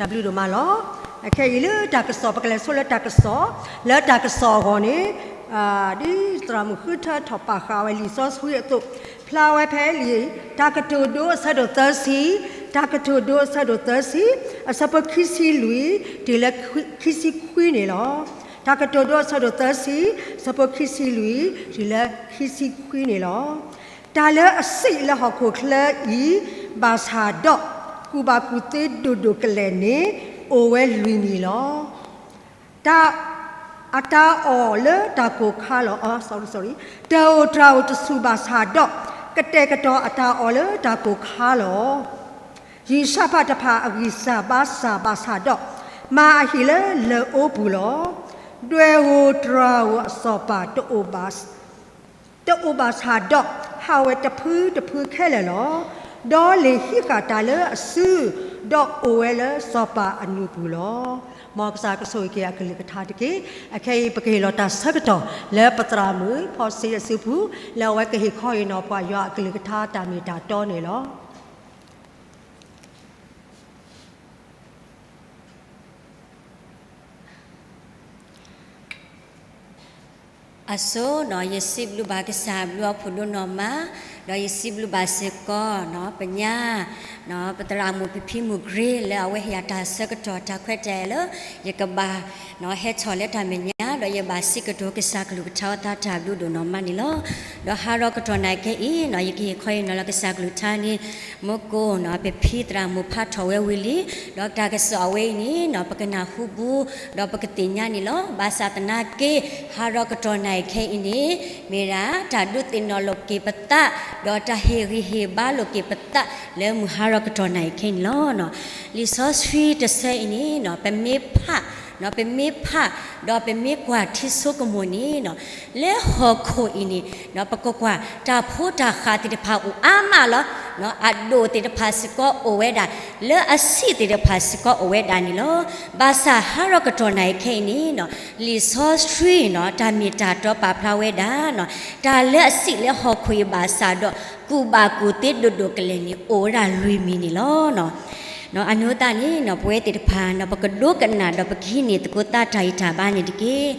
တၢ်ဘျုးဒိၣ်မးလီၤ. အခဲအံၤလၢတၢ်ကစီၣ် ပကလဲၤဆိလၢတၢ်ကစီၣ်, လၢတၢ်ကစီၣ်အဂီၢ်န့ၣ် ဒ်သရၣ်မုၣ်ဃုထၢထီၣ်ပာ်ဃာ်ဝဲလံာ်စီဆှံအသိး, ဖျါဝဲဖဲလံာ် တၢ်ကတိၤဒိအဆၢဒိၣ်သၢဆံ, တၢ်ကတိၤဒိအဆၢဒိၣ်သၢဆံ, အဆၢဖိခံဆံလွံၢ် တုၤလၢခံဆံခွံန့ၣ်လီၤ. တၢ်ကတိၤဒိအဆၢဒိၣ်သၢဆံ, အဆၢဖိခံဆံလွံၢ် တုၤလၢခံဆံခွံန့ၣ်လီၤ. တၢ်လၢအစံးလၢဟီၣ်ခိၣ်ချၢအံၤ ဘၣ်ဆၣ်ဒီး ကူၣ်ဘၣ်ကူၣ်သ့ဒိၣ်ဒိၣ်ကလဲာ်န့ၣ် အိၣ်ဝဲလွံၢ်မံၤလီၤ. တၢ်, အတၢ်အီၣ်လၢတၢ်ကိၢ်ခါလီၤ, တၢ်အိၣ်တြၢ်အိၣ်တဆူၣ်ဘၣ်ဆၣ်ဒီး ကတဲာ်ကတီၤအတၢ်အီၣ်လၢတၢ်ကိၢ်ခါလီၤ. ယံၡဖးတဖၣ်အဂံၢ်စၢ်ဘါစၢ်ဘၣ်ဆၣ်ဒီး မၤအဟံၣ်လၢလၢၢ်အိပူၤလီၤ. ဒွဲၣ်ဧိၤတြၢ်ဧိၤအစီၤပၤ တအိၣ်ဘၣ်ဆၣ်ဒီး ဟးဝဲတဖုတဖုခဲလၢာ်လီၤ. ဒီးလ့ၣ်ဟံးဃာ်တၢ်လၢအစု, ဒီးအိၣ်ဝဲလၢစီၤပၤအနုာ်ပူၤလီၤ. မ်ကစၢ်ကဆိၣ်ဂ့ၤက့ၤအကလုၢ်ကထါတက့ၢ်. အခဲအံၤပကဟ့ၣ်လီၤတၢ်ဆၢကတီၢ်လၢပသရၣ်မုၣ်ဖီစ့အစုပူၤ, လၢအဝဲကဟ့ၣ်ခီဟ့ၣ်နီၤပှၤယွၤအကလုၢ်ကထါတၢ်မ့ၢ်တၢ်တီန့ၣ်လီၤ. အဆိ, ယစံးဘျုးဘၣ်ကစၢ်အဘျုးအဖှိၣ်ဒိၣ်နီၢ်မး, ဒီးယစံးဘျုးဘၣ်စ့ၢ်ကီး ပညါ ပသရၣ်မုၣ်ဖံဖံမုၢ်ဂ့ၤ လၢအဝဲဟ့ၣ်ယၤတၢ်ဆၢကတီၢ်တၢ်ခွဲးတၢ်ယာ်လၢ ယကဘၣ် ဟဲထီၣ်လၢတၢ်မဲာ်ညါ ဒီးယဘၣ်စံးကတိၤကစၢ်ကလုၢ်ကထါအသးတၢ်ဘျုးဒိၣ်နီၢ်မးန့ၣ်လီၤ. ဒီးဟးရီၣ်ကတီၢ်နၢ်ခဲအံၤ ယကဟ့ၣ်ခီဟ့ၣ်နီၤလီၤကစၢ်ကလုၢ်ကထါန့ၣ် မူကိၣ် ပဖံသရၣ်မုၣ်ဖးထီၣ်ဝဲဝံၤလံ, ဒီးတၢ်ကစီၣ်အဝဲအံၤန့ၣ် ပကနၢ်ဟူဘူး ဒီးပကသ့ၣ်ညါန့ၣ်လီၤ. ဘၣ်ဆၣ်သနာ်က့ ဟးရီၣ်ကတီၢ်နၢ်ခဲအံၤန့ၣ် မ့ၢ်ဒၣ်တၢ်ဒုးသ့ၣ်နီၣ်လိာ်က့ၤပသး ဒီးတၢ်ဟ့ၣ်ဂံၢ်ဟ့ၣ်ဘါလိာ်က့ၤပသး လၢမုၢ်ဟးရီၣ်ကတီၢ်နၢ်ခဲအံၤန့ၣ်လီၤ. လံာ်စီဆှံတဆၢအံၤန့ၣ် ပမ့ၢ်ဖး ပမ့ၢ်ဖး ဒီးပမ့ၢ်ကွၢ်ထံဆိကမိၣ်န့ၣ် လၢဟီၣ်ခိၣ်အံၤန့ၣ် ပကကွၢ် တၢ်ဖိတၢ်ဃးသ့ၣ်တဖၣ်အိၣ်အါမးလီၤ. အဒိၣ်သ့ၣ်တဖၣ်စ့ၢ်ကီးအိၣ်ဝဲဒၣ်, လၢအဆံးသ့ၣ်တဖၣ်စ့ၢ်ကီးအိၣ်ဝဲဒၣ်န့ၣ်လီၤ. ဘၣ်ဆၣ်ဟးရီၣ်ကတီၢ်နၢ်ခဲအံၤန့ၣ် လံာ်စီဆှံ တၢ်မ့ၢ်တၢ်တီပာ်ဖျါဝဲဒၣ် တၢ်လၢအဆံးလၢဟီၣ်ခိၣ်အံၤဘၣ်ဆၣ်ဒီး ကူၣ်ဘၣ်ကူၣ်သ့ဒိၣ်ဒိၣ်ကလဲာ်န့ၣ် အိၣ်ဝဲဒၣ်လွံၢ်မံၤန့ၣ်လီၤ. အန့ၣ်သတးန့ၣ် ပဝဲသ့ၣ်တဖၣ် ပကဒိကနၣ်ဒီးပကဟံးန့ၢ်သကိးသးတၢ်ဂံၢ်တၢ်ဘါန့ၣ်တက့ၢ်.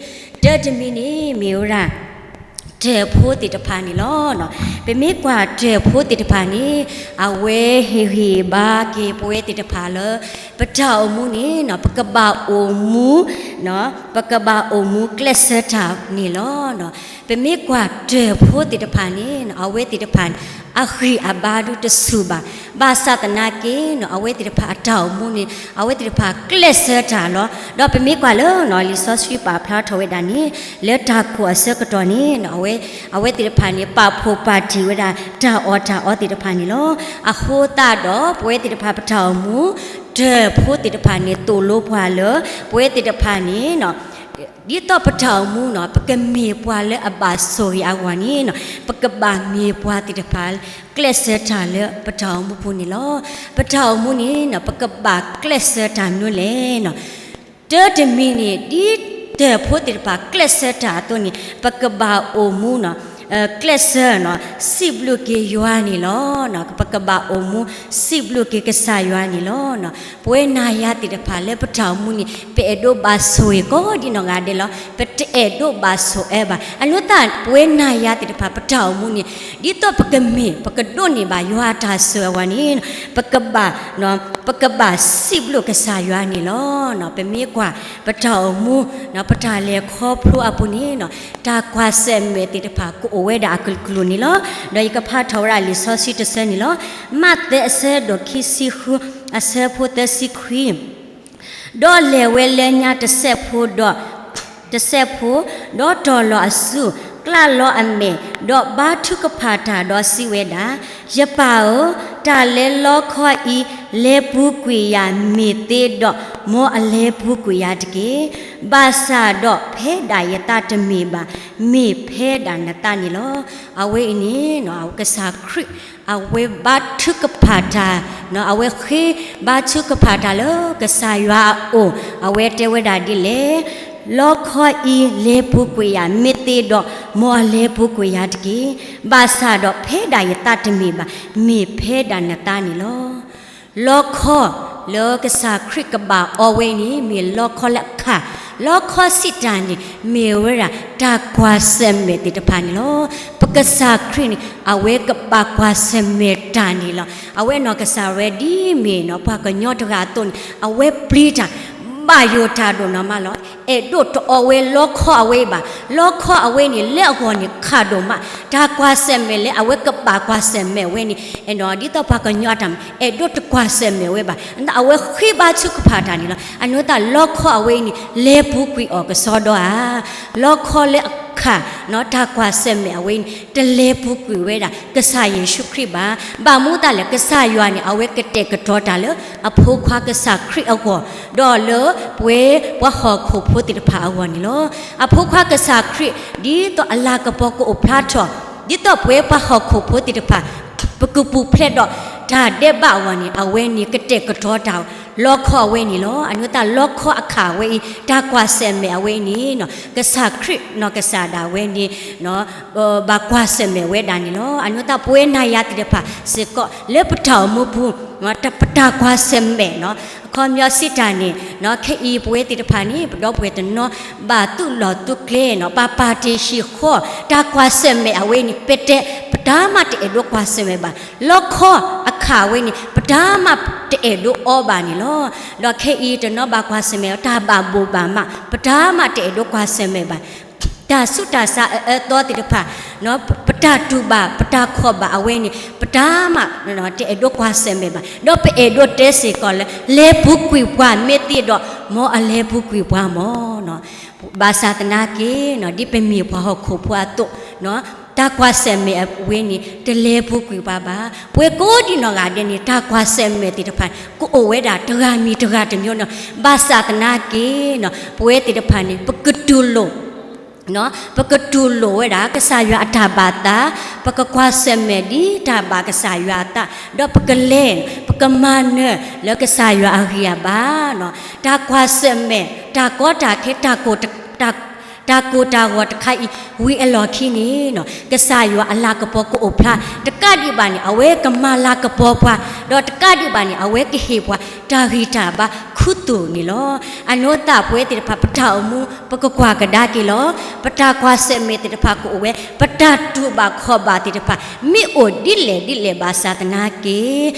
တၢတမံၤန့ၣ်မ့ၢ်ဝဲဒၣ် တၢၢ်ဖိသ့ၣ်တဖၣ်န့ၣ်လီၤ. ပမ့ၢ်ကွၢ်တၢၢ်ဖိသ့ၣ်တဖၣ်န့ၣ် အဝဲဟ့ၣ်ဂံၢ်ဘါက့ၤပဝဲသ့ၣ်တဖၣ်လၢ ပတၢ်အိၣ်မူန့ၣ် ပကဘၣ်အိၣ်မူ ပကဘၣ်အိၣ်မူကျဲးစၢးတၢ်န့ၣ်လီၤ. ပမ့ၢ်ကွၢ်တၢၢ်ဖိသ့ၣ်တဖၣ်န့ၣ် အဝဲသ့ၣ်တဖၣ်န့ၣ် အဂံၢ်အဘါဒုတဆူၣ်ဘၣ်. ဘၣ်ဆၣ်သနာ်က့ အဝဲသ့ၣ်တဖၣ်အတၢ်အိၣ်မူန့ၣ် အဝဲသ့ၣ်တဖၣ်ကျဲးစၢးတၢ်လီၤ. ဒီးပမ့ၢ်ကွၢ်လၢ လံာ်စီဆှံပာ်ဖျါထီၣ်ဝဲဒၣ်န့ၣ် လၢတၢ်ခိၣ်အဆၢကတီၢ်န့ၣ် အဝဲသ့ၣ်တဖၣ်န့ၣ် ပာ်ဖှိၣ်ပာ်တံၢ်ဝဲဒၣ် တၢ်အီၣ်တၢ်အီသ့ၣ်တဖၣ်န့ၣ်လီၤ. အဃိသတးဒီး ပဝဲသ့ၣ်တဖၣ်ပတၢ်အိၣ်မူ တၢၢ်ဖိသ့ၣ်တဖၣ်န့ၣ် သိၣ်လိပှၤလၢ ပဝဲသ့ၣ်တဖၣ်န့ၣ် ဒ်သိးပတၢ်အိၣ်မူ ပကမ့ၢ်ပှၤလၢအဘၣ်ဆိၣ်ဂ့ၤအဂီၢ်န့ၣ် ပကဘၣ်မ့ၢ်ပှၤသ့ၣ်တဖၣ် ကျဲးစၢးတၢ်လၢပတၢ်အိၣ်မူပူၤန့ၣ်လီၤ. ပတၢ်အိၣ်မူန့ၣ် ပကဘၣ်ကျဲးစၢးတၢ်မနုၤလဲၣ်. တၢတမံၤန့ၣ် ဒ်တၢၢ်ဖိသ့ၣ်တဖၣ်ကျဲးစၢးတၢ်အသိးန့ၣ် ပကဘၣ်အိၣ်မူ ကျဲးစၢး စံးဘျုးက့ၤယွၤန့ၣ်လီၤ. ပကဘၣ်အိၣ်မူ စံးဘျုးက့ၤကစၢ်ယွၤန့ၣ်လီၤ. ပဝဲနၤယၤသ့ၣ်တဖၣ်လၢပတၢ်အိၣ်မူန့ၣ် ပအဲၣ်ဒိးဘၣ်ဆိၣ်ဂ့ၤကိးဒ်နီၢ်ဂၤဒဲးလီၤ. ပတအဲၣ်ဒိးဘၣ်ဆိၣ်အၢဘၣ်. အလိၤသး ပဝဲနၤယၤသ့ၣ်တဖၣ် ပတၢ်အိၣ်မူန့ၣ် ဒ်သိးပကမ့ၢ် ပကဒိးန့ၢ်ဘၣ်ယွၤအတၢ်ဆိၣ်အဂီၢ်န့ၣ် ပကဘၣ် ပကဘၣ်စံးဘျုးကစၢ်ယွၤန့ၣ်လီၤ. ပမ့ၢ်ကွၢ် ပတၢ်အိၣ်မူ ပတၢ်လဲၤခီဖျိအပူၤန့ၣ် တၢ်ကွၢ်ဆၢၣ်မဲာ်သ့ၣ်တဖၣ် ကအိၣ်ဝဲဒၣ်အကလုာ်ကလုာ်န့ၣ်လီၤ. ဒီးယကဖးထီၣ်ဝဲဒၣ်လံာ်စီဆှံတဆၢန့ၣ်လီၤ. မးသဲအဆၢဒိၣ်ခံဆံဃု အဆၢဖိသၢဆံခွံ ဒီးလဲၤဝဲလၢညါတစဲးဖိဒီး တစဲးဖိ, ဒီးတီၢ်လီၤအစု, ကျးလီၤအမဲာ်, ဒီးဘါထုကဖၣ်တၢ်ဒီးစံးဝဲဒၣ်, ယပၢ်ဧၢ, တၢ်လၢလီခီအံၤ လဲၤပူၤကွံာ်ယၤမ့ၢ်သ့ဒီး မ်အလဲၤပူၤကွံာ်ယၤတက့ၢ်. ဘၣ်ဆၣ်ဒီးဖဲဒၣ်ယသးတမ့ၢ်ဘၣ်, မ့ၢ်ဖဲဒၣ်နသးန့ၣ်လီၤ. အဝဲအံၤန့ၣ် ကစၢ်ခရံာ် အဝဲဘါထုကဖၣ်တၢ်, အဝဲဃ့ဘါထုကဖၣ်တၢ်လၢကစၢ်ယွၤအအိၣ်, အဝဲတဲဝဲဒၣ်ဒ်လဲၣ်, လီခီအံၤလဲၤပူၤကွံာ်ယၤမ့ၢ်သ့ဒီး မ်အလဲၤပူၤကွံာ်ယၤတက့ၢ်. ဘၣ်ဆၣ်ဒီးဖဲဒၣ်ယသးတမ့ၢ်ဘၣ်, မ့ၢ်ဖဲဒၣ်နသးန့ၣ်လီၤ. လီခီ လၢကစၢ်ခရံာ်ကဘၣ်အီဝဲအံၤန့ၣ် မ့ၢ်လီခီလၢအခၣ်, လီခီစံးတၢ်န့ၣ် မ့ၢ်ဝဲဒၣ်တၢ်ကွၢ်ဆၢၣ်မဲာ်သ့ၣ်တဖၣ်န့ၣ်လီၤ. ပကစၢ်ခရံာ်န့ၣ် အဝဲကဘၣ်ကွၢ်ဆၢၣ်မဲာ်တၢ်န့ၣ်လီၤ. အဝဲနီၢ်ကစၢ်ဝဲဒ်မ့ၢ်နီၢ်ပှၤကညီတဂၤအသိးန့ၣ် အဝဲပျံၤတၢ် ဘၣ်ယိၣ်တၢ်ဒိၣ်နီၢ်မးလီၤ. အဲၣ်ဒိးတအီဝဲလီခီအဝဲအံၤဘၣ်. လီခီအဝဲန့ၣ် လၢအဂီၢ်န့ၣ်ခၣ်ဒိၣ်မး, တၢ်ကွၢ်ဆၢၣ်မဲာ်လၢအဝဲကဘၣ်ကွၢ်ဆၢၣ်မဲာ်ဝဲန့ၣ် အဲၣ်ဒိးဒ်သိးပှၤကညီအတၢ်မၤ အဲၣ်ဒိးတကွၢ်ဆၢၣ်မဲာ်ဝဲဘၣ်. အဝဲဃ့ဘါထုကဖၣ်တၢ်န့ၣ်လီၤ. အနီၢ်သးလီခီအဝဲအံၤန့ၣ် လဲၤပူၤကွံာ်အီၤကစီဒီဧါ. လီခီလၢအခၣ် တၢ်ကွၢ်ဆၢၣ်မဲာ်အဝဲအံၤန့ၣ် တလဲၤပူၤကွံာ်ဝဲဒၣ် ကစၢ်ယ့ၣ်ၡူးခရံာ်ဘၣ်. ဘၣ်မနုၤအဃိလဲၣ် ကစၢ်ယွၤန့ၣ် အဝဲကတဲာ်ကတီၤတၢ်လၢအဖိခွါကစၢ်ခရံာ်အဂီၢ်, ဒီးလၢပဝဲပှၤဟီၣ်ခိၣ်ဖိသ့ၣ်တဖၣ်အဂီၢ်န့ၣ်လီၤ. အဖိခွါကစၢ်ခရံာ် ဒ်သိးအလၤကပီၤကအိၣ်ဖျါထီၣ်, ဒ်သိးပဝဲပှၤဟီၣ်ခိၣ်ဖိသ့ၣ်တဖၣ် ပကပူၤဖျဲးဒီးတၢ်ဒဲးဘးအဂီၢ်န့ၣ် အဝဲန့ၣ်ကတဲာ်ကတီၤတၢ်လီခီအဝဲန့ၣ်လီၤ. အနီၢ်သးလီခီအခၣ်ဝဲအံၤ တၢ်ကွၢ်ဆၢၣ်မဲာ်အဝဲအံၤန့ၣ် ကစၢ်ခရံာ်နီၢ်ကစၢ်ဒၣ်ဝဲန့ၣ် ဘၣ်ကွၢ်ဆၢၣ်မဲာ်ဝဲဒၣ်န့ၣ်လီၤ. အနီၢ်သးပဝဲနၤယၤသ့ၣ်တဖၣ်စ့ၢ်ကီး လၢပတၢ်အိၣ်မူပူၤ ပတၢ်ကွၢ်ဆၢၣ်မဲာ် အခီပညီစံးတၢ်န့ၣ် ခဲအံၤပဝဲသ့ၣ်တဖၣ်န့ၣ် ပဒီပုၢ်ဝဲၢ်တနီၤ ဘၣ်သူၣ်လီၢ်သူၣ်ကျဲနီၤ ပာ်ပာ်တ့ၢ်ဟံၣ်ဃီ တၢ်ကွၢ်ဆၢၣ်မဲာ်အဝဲန့ၣ် ပတဲ ပတၢ်မၤတအဲၣ်ဒိးကွၢ်ဆၢၣ်မဲာ်ဘၣ်. လီခီအခၣ်ဝဲန့ၣ် ပတၢ်မၤတအဲၣ်ဒိးအီဘၣ်န့ၣ်လီၤ. ဒီးခဲအံၤတနီၤဘၣ်ကွၢ်ဆၢၣ်မဲာ် တၢ်ဘၣ်ဘိၣ်ဘၣ်မး ပတၢ်မၤတအဲၣ်ဒိးကွၢ်ဆၢၣ်မဲာ်ဘၣ်. တၢ်ဆူးတၢ်ဆါအအၢအသီသ့ၣ်တဖၣ် ပတၢ်တူၢ်ဘၣ် ပတၢ်ခီၣ်ဘၣ်အဝဲန့ၣ် ပတၢ်မၤ တအဲၣ်ဒိးကွၢ်ဆၢၣ်မဲာ်ဘၣ်. ဒီးပအဲၣ်ဒိးတဲစ့ၢ်ကီးလၢ လဲၤပူၤကွံာ်ပှၤမ့ၢ်သ့ဒီး မ်အလဲၤပူၤကွံာ်ပှၤမၢ်. ဘၣ်ဆၣ်သနာ်က့ ဒ်ပမ့ၢ်ပှၤဟီၣ်ခိၣ်ဖိအသိး တၢ်ကွၢ်ဆၢၣ်မဲာ်အဝဲန့ၣ် တလဲၤပူၤကွံာ်ပှၤဘၣ်. ပဝဲကိးဒံနီၢ်ဂၤဒဲးန့ၣ် တၢ်ကွၢ်ဆၢၣ်မဲာ်သ့ၣ်တဖၣ် ကအိၣ်ဝဲဒၣ်တဂၤမံၤတဂၤတမံၤနီၤ. ဘၣ်ဆၣ်သနာ်က့ ပဝဲသ့ၣ်တဖၣ်န့ၣ် ပကတူၢ်လိာ် ပကတူၢ်လိာ်ဝဲဒၣ် ကစၢ်ယွၤအတၢ်ဘၣ်သး, ပကကွၢ်ဆၢၣ်မဲာ်ဒ်တၢ်ဘၣ်ကစၢ်ယွၤအသး, ဒီးပကလဲၤ ပကမၤနၢၤလၢကစၢ်ယွၤအဂံၢ်အဘါနီၤ. တၢ်ကွၢ်ဆၢၣ်မဲာ် တၢ်ကီတၢ်ခဲ တၢ်ကိၢ်တၢ်ဂီၤတခါအံၤ ဝံၤအလီၢ်ခံန့ၣ် ကစၢ်ယွၤအလၤကပီၤကအိၣ်ဖျါ, တကးဒံးဘၣ်န့ၣ် အဝဲကမၤလၤကပီၤပှၤ, ဒီးတကးဒံးဘၣ်န့ၣ် အဝဲကဟ့ၣ်ပှၤတၢ်ဂံၢ်တၢ်ဘါခူသူၣ်န့ၣ်လီၤ. အနီၢ်သးပဝဲသ့ၣ်တဖၣ် ပတၢ်အိၣ်မူ ပကကွၢ်ကဒါက့ၤလီၤ. ပတၢ်ကွၢ်ဆၢၣ်မဲာ်သ့ၣ်တဖၣ်ကအိၣ်ဝဲ, ပတၢ်တူၢ်ဘၣ်ခီၣ်ဘၣ်သ့ၣ်တဖၣ် မ့ၢ်အိၣ်ဒ်လဲၣ်ဒ်လဲၣ်ဘၣ်ဆၣ်သနာ်က့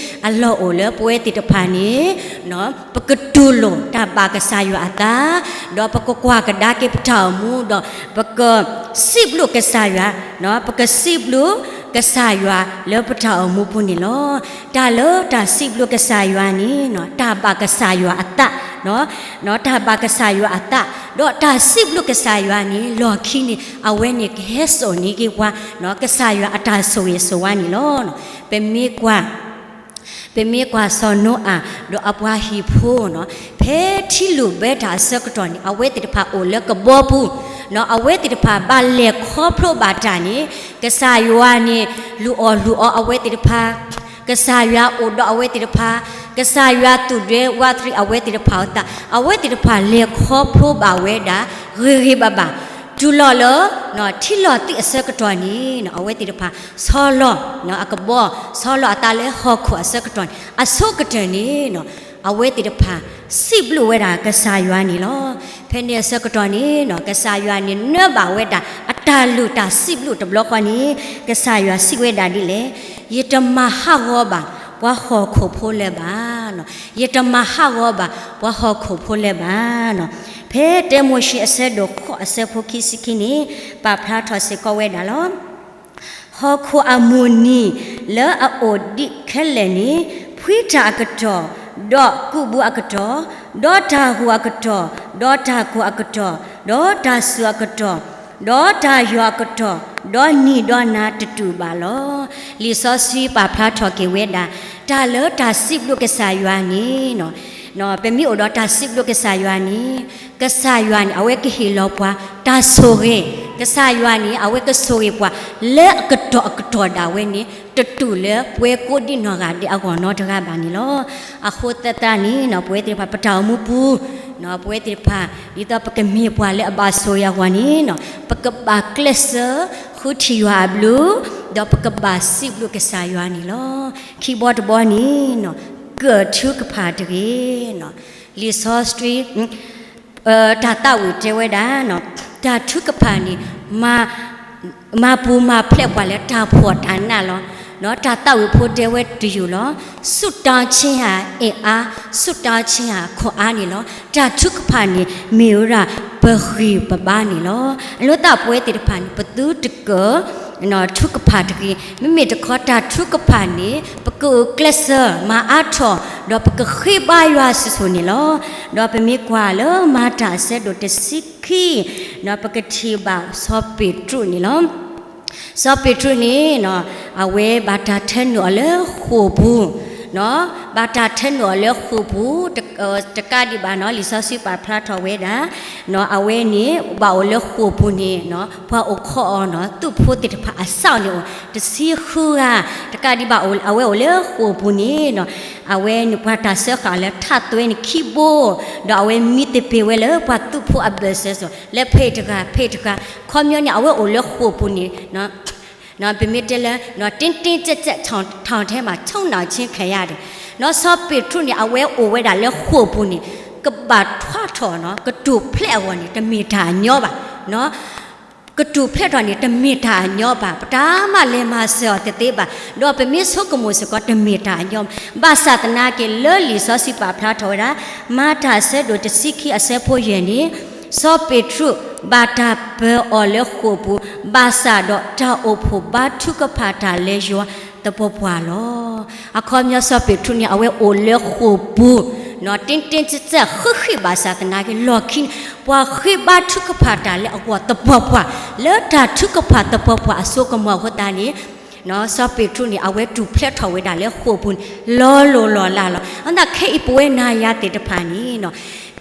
အလီၢ်အိၣ်လၢပဝဲသ့ၣ်တဖၣ်န့ၣ် ပကတူၢ်လိာ်တၢ်ဘၣ်ကစၢ်ယွၤအသး, ဒီးပကကွၢ်ကဒါက့ၤပတၢ်အိၣ်မူဒီး ပကစံးဘျုးကစၢ်ယွၤ, ပကစံးဘျုးကစၢ်ယွၤလၢပတၢ်အိၣ်မူပူၤန့ၣ်လီၤ. တၢ်လၢတၢ်စံးဘျုးကစၢ်ယွၤန့ၣ် တၢ်ဘၣ်ကစၢ်ယွၤအသး, တၢ်ဘၣ်ကစၢ်ယွၤအသး, ဒီးတၢ်စံးဘျုးကစၢ်ယွၤန့ၣ် လီၢ်ခံန့ၣ် အဝဲန့ၣ်ကဟဲစိာ်န့ၢ်က့ၤပှၤ ကစၢ်ယွၤအတၢ်ဆိၣ်ဂ့ၤဆိၣ်ဝါန့ၣ်လီၤ. ပမ့ၢ်ကွၢ် ပမ့ၢ်ကွၢ်စီၤနိအၤ ဒီးအပှၤဟံၣ်ဖိနီၤ, ဖဲထံလုၢ်ဘၢတၢ်အဆၢကတီၢ်န့ၣ် အဝဲသ့ၣ်တဖၣ်အိၣ်လၢကဘီပူၤ, အဝဲသ့ၣ်တဖၣ်ဘၣ်လဲၤခီဖျိဘၣ်တၢ်န့ၣ် ကစၢ်ယွၤန့ၣ် လူၤအီၣ်လူၤအီအဝဲသ့ၣ်တဖၣ်, ကစၢ်ယွၤအိၣ်ဒီးအဝဲသ့ၣ်တဖၣ်, ကစၢ်ယွၤသူၣ်ဒွဲဝးတရံးအဝဲသ့ၣ်တဖၣ်အသး, အဝဲသ့ၣ်တဖၣ်လဲၤခီဖျိဘၣ်ဝဲဒၣ် ဂ့ၤဂ့ၤဘၣ်ဘၣ်, တုၤလီၤလၢ ထံလီၤသံးအဆၢကတီၢ်န့ၣ် အဝဲသ့ၣ်တဖၣ် ဆီလီၤအကဘီ, ဆီလီၤအသးလၢဟီၣ်ခိၣ်အဆၢကတီၢ်န့ၣ် အဆိကတၢၢ်န့ၣ် အဝဲသ့ၣ်တဖၣ် စံးဘျုးဝဲဒၣ်ကစၢ်ယွၤန့ၣ်လီၤ. ဖဲန့ၣ်အဆၢကတီၢ်န့ၣ် ကစၢ်ယွၤန့ၣ်နၢဘၣ်ဝဲဒၣ် အတၢ်လုၢ်တၢ်စံးဘျုးတဘျီဃီန့ၣ် ကစၢ်ယွၤစံးဝဲဒၣ်ဒ်လဲၣ်, ယတမၤဟးဂီၤဘၣ် ပှၤဟီၣ်ခိၣ်ဖိလၢၤဘၣ်, ယတမၤဟးဂီၤဘၣ် ပှၤဟီၣ်ခိၣ်ဖိလၢၤဘၣ်. ဖဲတၢမိၤၡ့အဆၢဒိၣ်ဃိးအဆၢဖိခံဆံခံန့ၣ် ပာ်ဖျါထီၣ်စ့ၢ်ကီးဝဲဒၣ်လီၤ. ဟီၣ်ခိၣ်အမုၢ်နံၤလၢအအိၣ်ဒံးခဲလၢာ်န့ၣ် ဖှံတၢ်အကတီၢ်, ဒီးကူးဘူးအကတီၢ်, ဒီးတၢ်ဟူးအကတီၢ်, ဒီးတၢ်ကိၢ်အကတီၢ်, ဒီးတၢ်စူၤအကတီၢ်, ဒီးတၢ်ယီၤအကတီၢ်, ဒီးနံၤဒီးနၤတတူၢ်ဘၣ်လီၤ. လံာ်စီဆှံပာ်ဖျါထီၣ်က့ၤဝဲဒၣ် တၢ်လၢတၢ်စံးဘျုးကစၢ်ယွၤန့ၣ် ပမ့ၢ်အိၣ်ဒီးတၢ်စံးဘျုးကစၢ်ယွၤန့ၣ် ကစၢ်ယွၤန့ၣ် အဝဲကဟ့ၣ်လီၤပှၤတၢ်ဆိၣ်ဂ့ၤ, ကစၢ်ယွၤန့ၣ် အဝဲကဆိၣ်ဂ့ၤပှၤ လၢအကတီၢ်အကတီၢ်ဒၣ်ဝဲန့ၣ် တတူၢ်လၢပဝဲကိးဒံနီၢ်ဂၤဒဲးအဂီၢ်နီတဂၤဘၣ်န့ၣ်လီၤ. အဃိသတးန့ၣ် ပဝဲသ့ၣ်တဖၣ်ပတၢ်အိၣ်မူပူၤ ပဝဲသ့ၣ်တဖၣ် ဒ်သိးပကမ့ၢ်ပှၤလၢအဘၣ်ဆိၣ်ဂ့ၤအဂီၢ်န့ၣ် ပကဘၣ်ကျဲးစၢးဃုထံၣ်ယွၤအဘျုး ဒီးပကဘၣ်စံးဘျုးကစၢ်ယွၤန့ၣ်လီၤ. ခံဘီတဘီန့ၣ် ကၢၣ်ထုကဖၣ်တဂ့ၤ. လံာ်စီဆှံ တၢ်သးဝံၣ်တဲဝဲဒၣ်, တၢ်ထုကဖၣ်န့ၣ် မၤပူၤမၤဖျဲးပှၤလၢတၢ်ဖှီၣ်တၢ်နးလီၤ. တၢ်သးဝံၣ်ဖိတဲဝဲတယုၢ်လီၤ. ဆုတောင်းခြင်းဟာအင်အား, ဆုတောင်းခြင်းဟာခွန်အားန့ၣ်လီၤ. တၢ်ထုကဖၣ်န့ၣ် မ့ၢ်ဝဲဒၣ်ပဂံၢ်ပဘါန့ၣ်လီၤ. အဃိသတးပဝဲသ့ၣ်တဖၣ်န့ၣ် ပသုတကၢၣ် ထုကဖၣ်တဂ့ၤ. မ့မ့ၢ်တခီတၢ်ထုကဖၣ်န့ၣ် ပကအိၣ်ကျဲးစၢး မၤအါထီၣ် ဒီးပကဃ့ဘါယွၤစိၤစိၤန့ၣ်လီၤ. ဒီးပမ့ၢ်ကွၢ်လၢမၤတၢ်အဆၢဒိၣ်တဆံခံ, ဒီးပကထံၣ်ဘၣ်စီၤပ့းတရူးန့ၣ်လီၤ. စီၤပ့းတရူးန့ၣ် အဝဲဘၣ်တၢ်ထၢနုာ်အီၤလၢဃိာ်ပူၤ, ဘၣ်တၢ်ထၢနုာ်အီၤလၢဃိာ်ပူၤ တကးဒံးဘၣ်နီၤ လံာ်စီဆှံပာ်ဖျါထီၣ်ဝဲဒၣ် အဝဲန့ၣ် ဘၣ်အိၣ်လၢဃိာ်ပူၤန့ၣ် ပှၤအိၣ်ခိးအီၤနီၤ သုးဖိသ့ၣ်တဖၣ်အစၢ်န့ၣ်အိၣ် တဆံဃုဂၤ, တကးဒံးဘၣ်အဝဲအိၣ်လၢဃိာ်ပူၤန့ၣ် အဝဲန့ၣ်ပှၤတၢ်စၢဃာ်လၢထးသွဲန့ၣ်ခံဘိ, ဒီးအဝဲမံသပ့ၤဝဲလၢပှၤသုးဖိအဘၢၣ်စၢၤစိၤ လၢဖဲတဂၤ ဖဲတဂၤ, ခီပညီန့ၣ် အဝဲအိၣ်လၢဃိာ်ပူၤန့ၣ် ပမ့ၢ်တဲလၢ တင်းတင်းကြပ်ကြပ် ထောင်ထဲမှာ ချုပ်နှောင်ခြင်းခံရတယ်. နီၤ စီၤပ့းတရူးန့ၣ် အဝဲအိၣ်ဝဲဒၣ်လၢဃိာ်ပူၤန့ၣ် ကဘၣ်ထွါထီၣ်နီၤ ကထူၣ်ဖျဲးအဂီၢ်န့ၣ် တမ့ၢ်တၢ်အညီဘၣ်. ကထူၣ်ဖျဲးထီၣ်န့ၣ် တမ့ၢ်တၢ်အညီဘၣ်, ပတၢ်မၤလဲၤမၤစၢၤအီၤတသ့ဘၣ်, ဒီးပမ့ၢ်ဆိကမိၣ်စ့ၢ်ကီး တမ့ၢ်တၢ်အညီဘၣ်. ဘၣ်ဆၣ်သနာ်က့ လၢလံာ်စီဆှံပာ်ဖျါထီၣ်ဝဲဒၣ် မၤတၢ်အဆၢဒိၣ်တဆံခံအဆၢဖိယဲၢ်န့ၣ် စီၤပ့းတရူး ဘၣ်တၢ်ပၢၤအီၤလၢဃိာ်ပူၤ ဘၣ်ဆၣ်ဒီးတၢ်အိၣ်ဖှိၣ်ဘါထုကဖၣ်တၢ်လၢယွၤသပှၢ်ပှၢ်လီၤ. အခီပညီစီၤပ့းတရူးန့ၣ် အဝဲအိၣ်လၢဃိာ်ပူၤ နီၤ တင်းတင်းကြပ်ကြပ် ဃံးဃံး ဘၣ်ဆၣ်သနာ်က့ လီၢ်ခံန့ၣ် ပှၤဃ့ဘါထုကဖၣ်တၢ်လၢအဂီၢ်သပှၢ်ပှၢ်, လၢတၢ်ထုကဖၣ်သပှၢ်ပှၢ်အစိကမီၤအဃိသတးန့ၣ် စီၤပ့းတရူးန့ၣ် အဝဲထူၣ်ဖျဲးထီၣ်ဝဲဒၣ်လၢဃိာ်ပူၤန့ၣ် လီၤလိၤလီၤလးလီၤ. အဃိသတးခဲအံၤပဝဲနၤယၤသ့ၣ်တဖၣ်န့ၣ်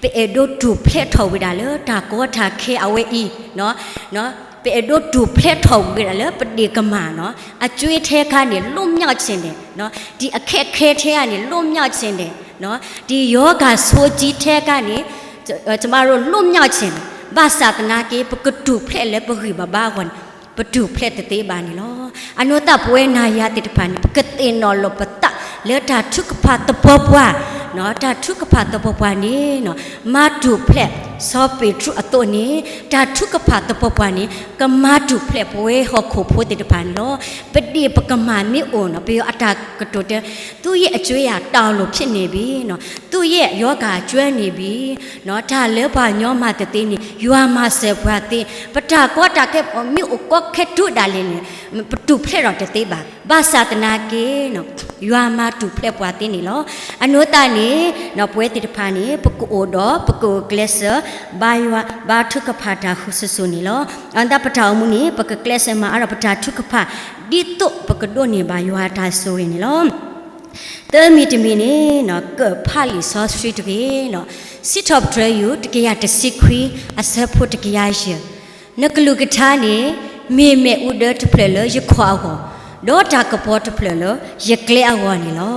ပအဲၣ်ဒိးထူၣ်ဖျဲးထီၣ်ဝဲဒၣ်လၢတၢ်ကီတၢ်ခဲအဝဲအံၤ, ပအဲၣ်ဒိးထူၣ်ဖျဲးထီၣ်ဝဲဒၣ်လၢပဒ့ၣ်ကမၢ်နီၤ, အကၠွ့ထဲခါန့ၣ် လွတ်မြောက်ချင်တယ်, ဒ်အခက်အခဲထဲန့ၣ် လွတ်မြောက်ချင်တယ်, ဒ်ရောဂါဆိုးကြီးထဲခါန့ၣ် ကျမတို့လွတ်မြောက်ချင်တယ်, ဘၣ်ဆၣ်သနာ်က့ ပကထူၣ်ဖျဲးလၢပဂံၢ်ပဘါအဂီၢ်န့ၣ် ပထူၣ်ဖျဲးတသ့ဘၣ်န့ၣ်လီၤ. အဃိသတးပဝဲနၤယၤသ့ၣ်တဖၣ်န့ၣ် ပကသ့ၣ်နီၣ်လီၤပသးလၢတၢ်ထုကဖၣ်သပှၢ်ပှၢ်, တၢ်ထုကဖၣ်သပှၢ်ပှၢ်န့ၣ် မၤထူၣ်ဖျဲး စီၤပ့းတရူးအသိးန့ၣ် တၢ်ထုကဖၣ်သပှၢ်ပှၢ်န့ၣ် ကမၤထူၣ်ဖျဲးပဝဲဟီၣ်ခိၣ်ဖိသ့ၣ်တဖၣ်န့ၣ်လီၤ. ပဒ့ၣ်ပကမၢ်မ့ၢ်အိၣ်နီၤ ပယီၤအတၢ်ကတိၤတဲ သူ့ရဲ့အကြွေး အတားလို့ဖြစ်နေပြီ, သူ့ရဲ့ရောဂါ ကၠွဲနေပြီ, တၢ်လၢပှၤညီမၤတသ့န့ၣ် ယွၤမၤစၢၤပှၤသ့, ပတၢ်ကီတၢ်ခဲမ့ၢ်အိၣ်ကီခဲတုၤဒၣ်လဲာ်န့ၣ် ပထူၣ်ဖျဲးထီၣ်တသ့ဘၣ်. ဘၣ်ဆၣ်သနာ်က့ ယွၤမၤထူၣ်ဖျဲးပှၤသ့န့ၣ်လီၤ. အဃိသတးန့ၣ် ပဝဲသ့ၣ်တဖၣ်န့ၣ် ပကအိၣ်ဒီး ပကအိၣ်ကျဲးစၢး ဘါယွၤ ဘါထုကဖၣ်တၢ်ဃုာ်စိၤစိၤန့ၣ်လီၤ. အဃိသတးပတၢ်အိၣ်မူန့ၣ် ပကကျဲးစၢးမၤအါထီၣ်ပတၢ်ထုကဖၣ် ဒ်သိးပကဒိးန့ၢ်ဘၣ်ယွၤအတၢ်ဆိၣ်ဂ့ၤန့ၣ်လီၤ. သၢမံၤတမံၤန့ၣ် ကဖးလံာ်စီဆှံတဂ့ၤ. စံးထီၣ်ပတြၢၤ ယူၢ် တကယၤတဆံခွံ အဆၢဖိတကယၤယဲၢ်, နကလုၢ်ကထါန့ၣ် မ့ၢ်မ့ၣ်အူဒၢတဖျၢၣ်လၢယခီၣ်အဂီၢ်, ဒီးတၢ်ကပီၤတဖျၢၣ်လၢယကျဲအဂီၢ်န့ၣ်လီ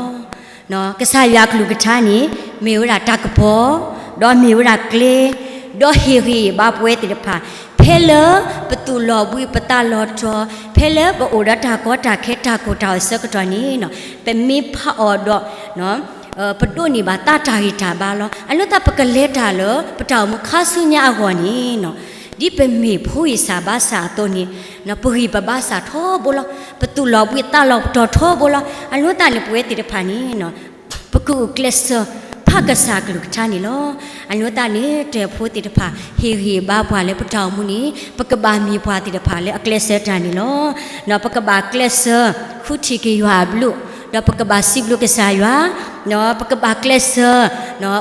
ၤ. ကစၢ်ယွၤအကလုၢ်ကထါန့ၣ် မ့ၢ်ဝဲဒၣ်တၢ်ကပီၤ, ဒီးမ့ၢ်ဝဲဒၣ်ကျဲ, ဒီးဟ့ၣ်ဂံၢ်ဘါပဝဲသ့ၣ်တဖၣ် ဖဲလၢပသူၣ်လီၤဘှံးပသးလီၤတီၤ, ဖဲလၢပအိၣ်ဒီးတၢ်ကီတၢ်ခဲတၢ်ကိၢ်တၢ်ဂီၤအဆၢကတီၢ်န့ၣ် ပမ့ၢ်ဖးအီၤဒီး ပဒိးန့ၢ်ဘၣ်သးတၢ်ဂံၢ်တၢ်ဘါလီၤ. အဃိသတးပကလဲၤတၢ်လၢ ပတၢ်အိၣ်မူခါဆူညါအဂီၢ်န့ၣ် ဒ်ပမ့ၢ်ဖိဂံၢ်စၢ်ဘါစၢ်အသိးန့ၣ် ပဂံၢ်ပဘါစၢ်ထီဘိလီၤ. ပသူၣ်လီၤဘှံးသးလီၤတီၤထီဘိလီၤ. အဃိသတးန့ၣ် ပဝဲသ့ၣ်တဖၣ်န့ၣ် ပကအိၣ်ကျဲးစၢး ဖးကစၢ်ကလုၢ်ကထါန့ၣ်လီၤ. အဃိသတးန့ၣ် တၢၢ်ဖိသ့ၣ်တဖၣ် ဟ့ၣ်ဂံၢ်ဘါပှၤလၢပတၢ်အိၣ်မူန့ၣ် ပကဘၣ်မ့ၢ်ပှၤသ့ၣ်တဖၣ်လၢအကျဲးစၢးတၢ်န့ၣ်လီၤ. ပကဘၣ်ကျဲးစၢး ဃုထံၣ်က့ၤယွၤအဘျုး, ဒီးပကဘၣ်စံးဘျုးကစၢ်ယွၤ, ပကဘၣ်ကျဲးစၢး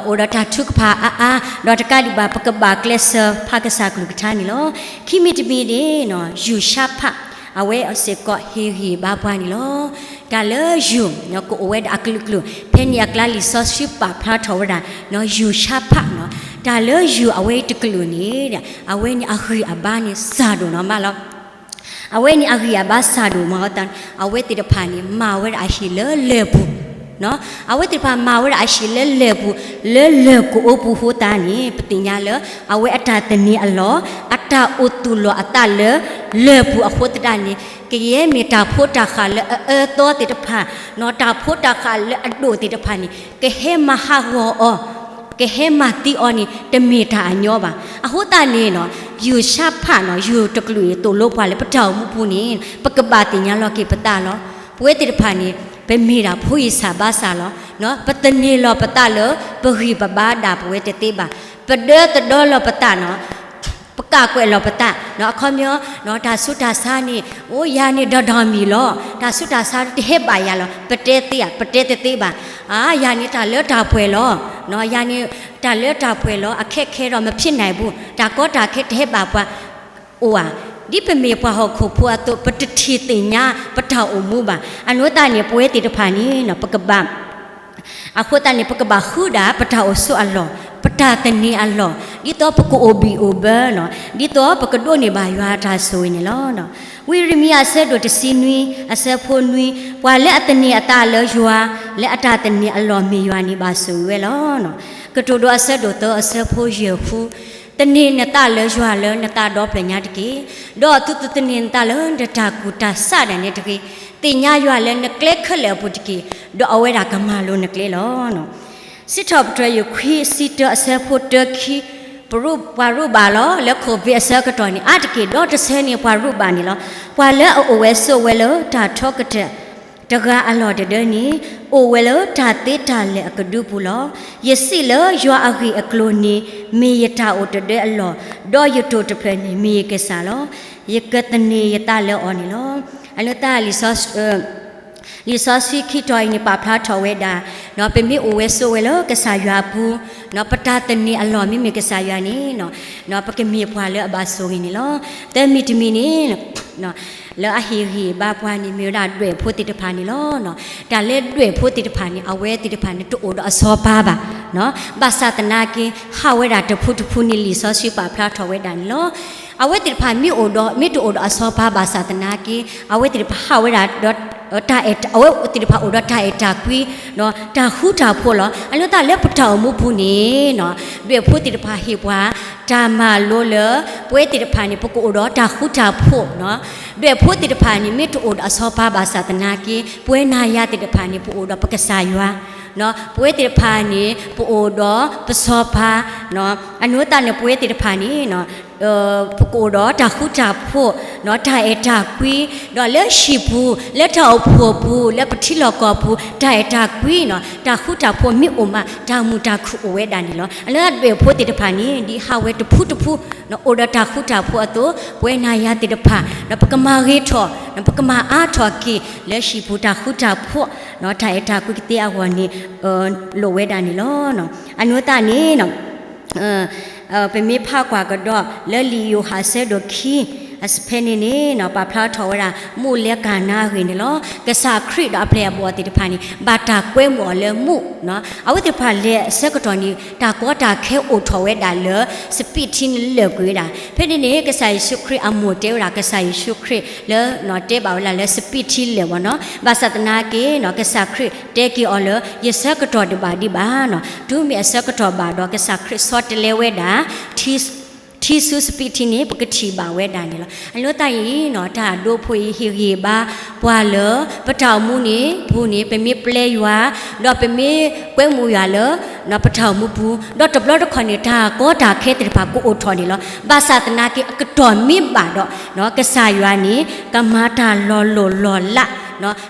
အိၣ်ဒီးတၢ်ထုကဖၣ်အါအါ, ဒီးတကးဒံးဘၣ် ပကဘၣ်ကျဲးစၢး ဖးကစၢ်ကလုၢ်ကထါန့ၣ်လီၤ. ခံမံၤတမံၤန့ၣ် ယူၢ်ၡါဖး အဝဲစ့ၢ်ကီးဟ့ၣ်ဂံၢ်ဘါပှၤန့ၣ်လီၤ. တၢ်လၢယူၢ် ကအိၣ်ဝဲဒၣ်အကလုာ်ကလုာ် ဖဲန့ၣ်အကျါလံာ်စီဆှံပာ်ဖျါထီၣ်ဝဲဒၣ် ယူၢ်ၡါဖးနီၤ. တၢ်လၢယူၢ်အဝဲအံၤတကလုာ်န့ၣ် အဝဲန့ၣ်အဂံၢ်အဘါန့ၣ်စှၤဒိၣ်နီၤမးလီၤ. အဝဲန့ၣ်အဂံၢ်အဘါစှၤဒိၣ်မးအဃိသတး အဝဲသ့ၣ်တဖၣ်န့ၣ် မၤဝဲဒၣ်အဟံၣ်လၢလၢၢ်ပူၤ အဝဲသ့ၣ်တဖၣ်မၤဝဲဒၣ်အဟံၣ်လၢလၢၢ်ပူၤ, လၢလၢၢ်ကအိပူၤအဃိသတးန့ၣ် ပသ့ၣ်ညါလၢ အဝဲအတၢ်သန့ၤအလီၢ်, အတၢ်အိၣ်သူၣ်လီၤအသးလၢ လၢၢ်ပူၤအဃိသတးန့ၣ် ကယဲၢ်မ့ၢ်တၢ်ဖိတၢ်ဃၣ်လၢအအၢအသီသ့ၣ်တဖၣ်, တၢ်ဖိတၢ်ဃၣ်လၢအဒိၣ်သ့ၣ်တဖၣ်န့ၣ် ကဟဲမၤဟးဂီၤအီၤ, ကဟဲမၤသံအီၤန့ၣ် တမ့ၢ်တၢ်အညီဘၣ်. အဃိသတးန့ၣ် ယိၤၡါဖး ယိၤတကလုာ်အံၤ သိၣ်လိပှၤလၢပတၢ်အိၣ်မူပူၤန့ၣ် ပကဘၣ်သ့ၣ်ညါလီၤက့ၤပသးလီၤ. ပဝဲသ့ၣ်တဖၣ်န့ၣ် ပမ့ၢ်ဒၣ်ဖိအံၣ်စၢ်ဘါစၢ်လီၤ. ပသန့ၤလီၤပသးလၢ ပဂံၢ်ပဘါဒၣ်ပဝဲတသ့ဘၣ်. ပဒၢသဒီလီၤပသး, ပကးကွဲးလီၤပသး, အခီပညီ တၢ်ဆူးတၢ်ဆါန့ၣ် အိၣ်ယၤန့ၣ်ဒီးဒီမံၤလီၤ. တၢ်ဆူးတၢ်ဆါတဟဲဘၣ်ယၤလီၤ. ပတဲသ့ဧါ, ပတဲတသ့ဘၣ်. ယၤန့ၣ်တၢ်လၢတၢ်ပှဲၤလီၤ. ယၤန့ၣ် တၢ်လၢတၢ်ပှဲၤလီၤ. အခဲခဲဒီးမဖံးနၢ်ပူၤ တၢ်ကီတၢ်ခဲတဟဲဘၣ်ပှၤအိၣ်ဧါ. ဒ်ပမ့ၢ်ပှၤဟီၣ်ခိၣ်ဖိအသိး ပတထံၣ်သ့ၣ်ညါပတၢ်အိၣ်မူဘၣ်. အနီၢ်သးန့ၣ် ပဝဲသ့ၣ်တဖၣ်န့ၣ် ပကဘၣ် အဃိသတးန့ၣ် ပကဘၣ်ဃုဒၣ်ပတၢ်အိၣ်ဆိးအလီၢ်, ပတၢ်သန့ၤအလီၢ်, ဒ်သိးပကအိၣ်ဘံၣ်အိၣ်ဘၢလီၤ, ဒ်သိးပကဒိးန့ၢ်ဘၣ်ယွၤအတၢ်ဆိၣ်ဂ့ၤန့ၣ်လီၤ. ဝံယံးရမံယၤအဆၢဒိၣ်တဆံနွံ အဆၢဖိနွံ, ပှၤလၢအသန့ၤအသးလၢယွၤ, လၢအတၢ်သန့ၤအလီၢ်မ့ၢ်ယွၤန့ၣ် ဘၣ်ဆိၣ်ဂ့ၤဝဲလီၤ. ကတိၤဒိအဆၢဒိၣ်သၢ အဆၢဖိယဲၢ်ဃု, သန့ၤနသးလၢယွၤလၢနသးဒီဖျၢၣ်ညါတက့ၢ်. ဒီးသုတသန့ၤနသးလၢနတၢ်ကူၣ်တၢ်ဆးဒၣ်နဲတဂ့ၤ. သ့ၣ်ညါယွၤလၢနကျဲခဲလၢာ်အပူၤတက့ၢ်, ဒီးအဝဲဒၣ်ကမၤလိၤနကျဲလီၤ. စံးထီၣ်ပတြၢၤ ယုၢ်ခွံဆံတၢ အဆၢဖိတၢခံ, ပရူး, ပှၤရူးဘၣ်လီၤ. လၢ COVID အဆၢကတီၢ်န့ၣ် အါတက့ၢ်ဒီးတဆၢန့ၣ် ပှၤရူးဘၣ်န့ၣ်လီၤ. ပှၤလၢအအိၣ်ဝဲဆိးဝဲလၢတၢ်ထီကတၢၢ်တဂၤအလီၢ်တဒၢန့ၣ်, အိၣ်ဝဲလၢတၢ်သ့တၢ်လၢာ်အကဒုပူၤလီၤ. ယစံးလၢယွၤအဂ့ၢ်အကျိၤန့ၣ်, မ့ၢ်ယတၢ်အိၣ်တဒၢအလီၢ်, ဒီးယတိၢ်တဖျၢၣ်န့ၣ် မ့ၢ်ယကစၢ်လီၤ. ယကသန့ၤယသးလၢအီၤန့ၣ်လီၤ. အနီၢ်သး လံာ်စီဆှံခံတီၤအံၤန့ၣ် ပာ်ဖျါထီၣ်ဝဲဒၣ်, ပမ့ၢ်အိၣ်ဝဲဆိးဝဲလၢကစၢ်ယွၤအပူၤ, ပတၢ်သန့ၤအလီၢ်မ့မ့ၢ်ကစၢ်ယွၤန့ၣ်, ပကမ့ၢ်ပှၤလၢအဘၣ်ဆိၣ်ဂ့ၤန့ၣ်လီၤ. သၢမံၤတမံၤန့ၣ်, လၢအဟ့ၣ်ဂံၢ်ဘါပှၤန့ၣ် မ့ၢ်ဝဲဒၣ်ဒွဲၣ်ဖိသ့ၣ်တဖၣ်န့ၣ်လီၤ. တၢ်လၢဒွဲၣ်ဖိသ့ၣ်တဖၣ်န့ၣ် အဝဲသ့ၣ်တဖၣ်န့ၣ် တအိၣ်ဒီးအစီၤပၤဘၣ်. ဘၣ်ဆၣ်သနာ်က့ ဟးဝဲဒၣ်တဖုတဖုန့ၣ် လံာ်စီဆှံပာ်ဖျါထီၣ်ဝဲဒၣ်န့ၣ်လီၤ. အဝဲသ့ၣ်တဖၣ်မ့ၢ်အိၣ်ဒီး, မ့ၢ်တအိၣ်ဒီးအစီၤပၤဘၣ်ဆၣ်သနာ်က့ အဝဲသ့ၣ်တဖၣ်ဟးဝဲဒၣ်ဒီး တၢ်အဲၣ်, အဝဲသ့ၣ်တဖၣ်အိၣ်ဒီးတၢ်အဲၣ်တၢ်ကွံ, တၢ်ဃူတၢ်ဖိးလီၤ. အနီၢ်သးလၢပတၢ်အိၣ်မူပူၤန့ၣ်, ဒွဲၣ်ဖိသ့ၣ်တဖၣ်ဟ့ၣ်ပှၤ တၢ်မၤလိလၢ ပဝဲသ့ၣ်တဖၣ်န့ၣ် ပကအိၣ်ဒီးတၢ်ဃူတၢ်ဖိး, ဒွဲၣ်ဖိသ့ၣ်တဖၣ်န့ၣ် မ့ၢ်တအိၣ်ဒီးအစီၤပၤဘၣ်ဆၣ်သနာ်က့ ပဝဲနၤယၤသ့ၣ်တဖၣ်န့ၣ် ပအိၣ်ဒီးပကစၢ်ယွၤ, ပဝဲသ့ၣ်တဖၣ်န့ၣ် ပအိၣ်ဒီးပစီၤပၤ, အနီၢ်သးန့ၣ် ပဝဲသ့ၣ်တဖၣ်န့ၣ် ပကအိၣ်ဒီးတၢ်ဃူတၢ်ဖိး, တၢ်အဲၣ်တၢ်ကွံ, ဒီးလၢဟံၣ်ပူၤ, လၢတၢ်အိၣ်ဖှိၣ်ပူၤ, လၢပထံလီၢ်ကီၢ်ပူၤ, တၢ်အဲၣ်တၢ်ကွံ, တၢ်ဃူတၢ်ဖိးမ့ၢ်အိၣ်မး တၢ်မုာ်တၢ်ခုၣ်အိၣ်ဝဲဒၣ်န့ၣ်လီၤ. အနီၢ်သးဒွဲၣ်ဖိသ့ၣ်တဖၣ်န့ၣ် ဒ်ဟးဝဲတဖုတဖု အိၣ်ဒီးတၢ်ဃူတၢ်ဖိးအသိး ပဝဲနၤယၤသ့ၣ်တဖၣ် ပကမၤဂ့ၤထီၣ်, ပကမၤအါထီၣ်က့ၤ လၢဟံၣ်ပူၤတၢ်ဃူတၢ်ဖိး, တၢ်အဲၣ်တၢ်ကွံကသ့အဂီၢ်န့ၣ် လိၣ်ဝဲဒၣ်န့ၣ်လီၤ. အနီၢ်သးန့ၣ် ပမ့ၢ်ဖးကွၢ်ကဒီး လၢလံာ်ယိၤဟၣ်အဆၢဒိၣ်ခံ ဖဲန့ၣ်န့ၣ် ပာ်ဖျါထီၣ်ဝဲဒၣ် မူးလဲၤကၤနါအဂ့ၢ်န့ၣ်လီၤ. ကစၢ်ခရံာ်ဒီးအပျဲၢ်အဘီၣ်သ့ၣ်တဖၣ်န့ၣ် ဘၣ်တၢ်ကွဲမုာ်အီၤလၢမူး, အဝဲသ့ၣ်တဖၣ်လဲၤအဆၢကတီၢ်န့ၣ် တၢ်ကီတၢ်ခဲအိၣ်ထီၣ်ဝဲဒၣ်လၢ စပံးထံန့ၣ်လၢာ်ကွံာ်ဝဲဒၣ်. ဖဲန့ၣ်န့ၣ် ကစၢ်ယ့ၣ်ၡူးခရံာ်အမိၢ်တဲဝဲဒၣ် ကစၢ်ယ့ၣ်ၡူးခရံာ်လၢ တဲဘၣ်ဝဲဒၣ်လၢစပံးထံလၢာ်ဘၣ်နီၤ. ဘၣ်ဆၣ်သနာ်က့ ကစၢ်ခရံာ်တဲက့ၤအီၤလၢ ယဆၢကတီၢ်တဘၣ်ဒံးဘၣ်နီၤ. တုၤမ့ၢ်အဆၢကတီၢ်ဘၣ်ဒီး ကစၢ်ခရံာ်ဆီတလဲဝဲဒၣ် ထံဆူစပံးထံန့ၣ် ပကထံၣ်ဘၣ်ဝဲဒၣ်န့ၣ်လီၤ. အနီၢ်သးအံၤ တၢ်ဒိဖိအံၤဟ့ၣ်ဂံၢ်ဘါပှၤလၢ ပတၢ်အိၣ်မူန့ၣ် ပူၤန့ၣ် ပမ့ၢ်ပျဲယွၤ ဒီးပမ့ၢ်ကွဲမုာ်ယွၤလၢ ပတၢ်အိၣ်မူပူၤ ဒီးတဘျီတခီၣ်န့ၣ် တၢ်ကီတၢ်ခဲသ့ၣ်တဖၣ်ကအိၣ်ထီၣ်န့ၣ်လီၤ. ဘၣ်ဆၣ်သနာ်က့ အကတီၢ်မ့ၢ်ဘၣ်ဒီး ကစၢ်ယွၤန့ၣ် ကမၤတၢ်လီၤလိၢ်လီၤလး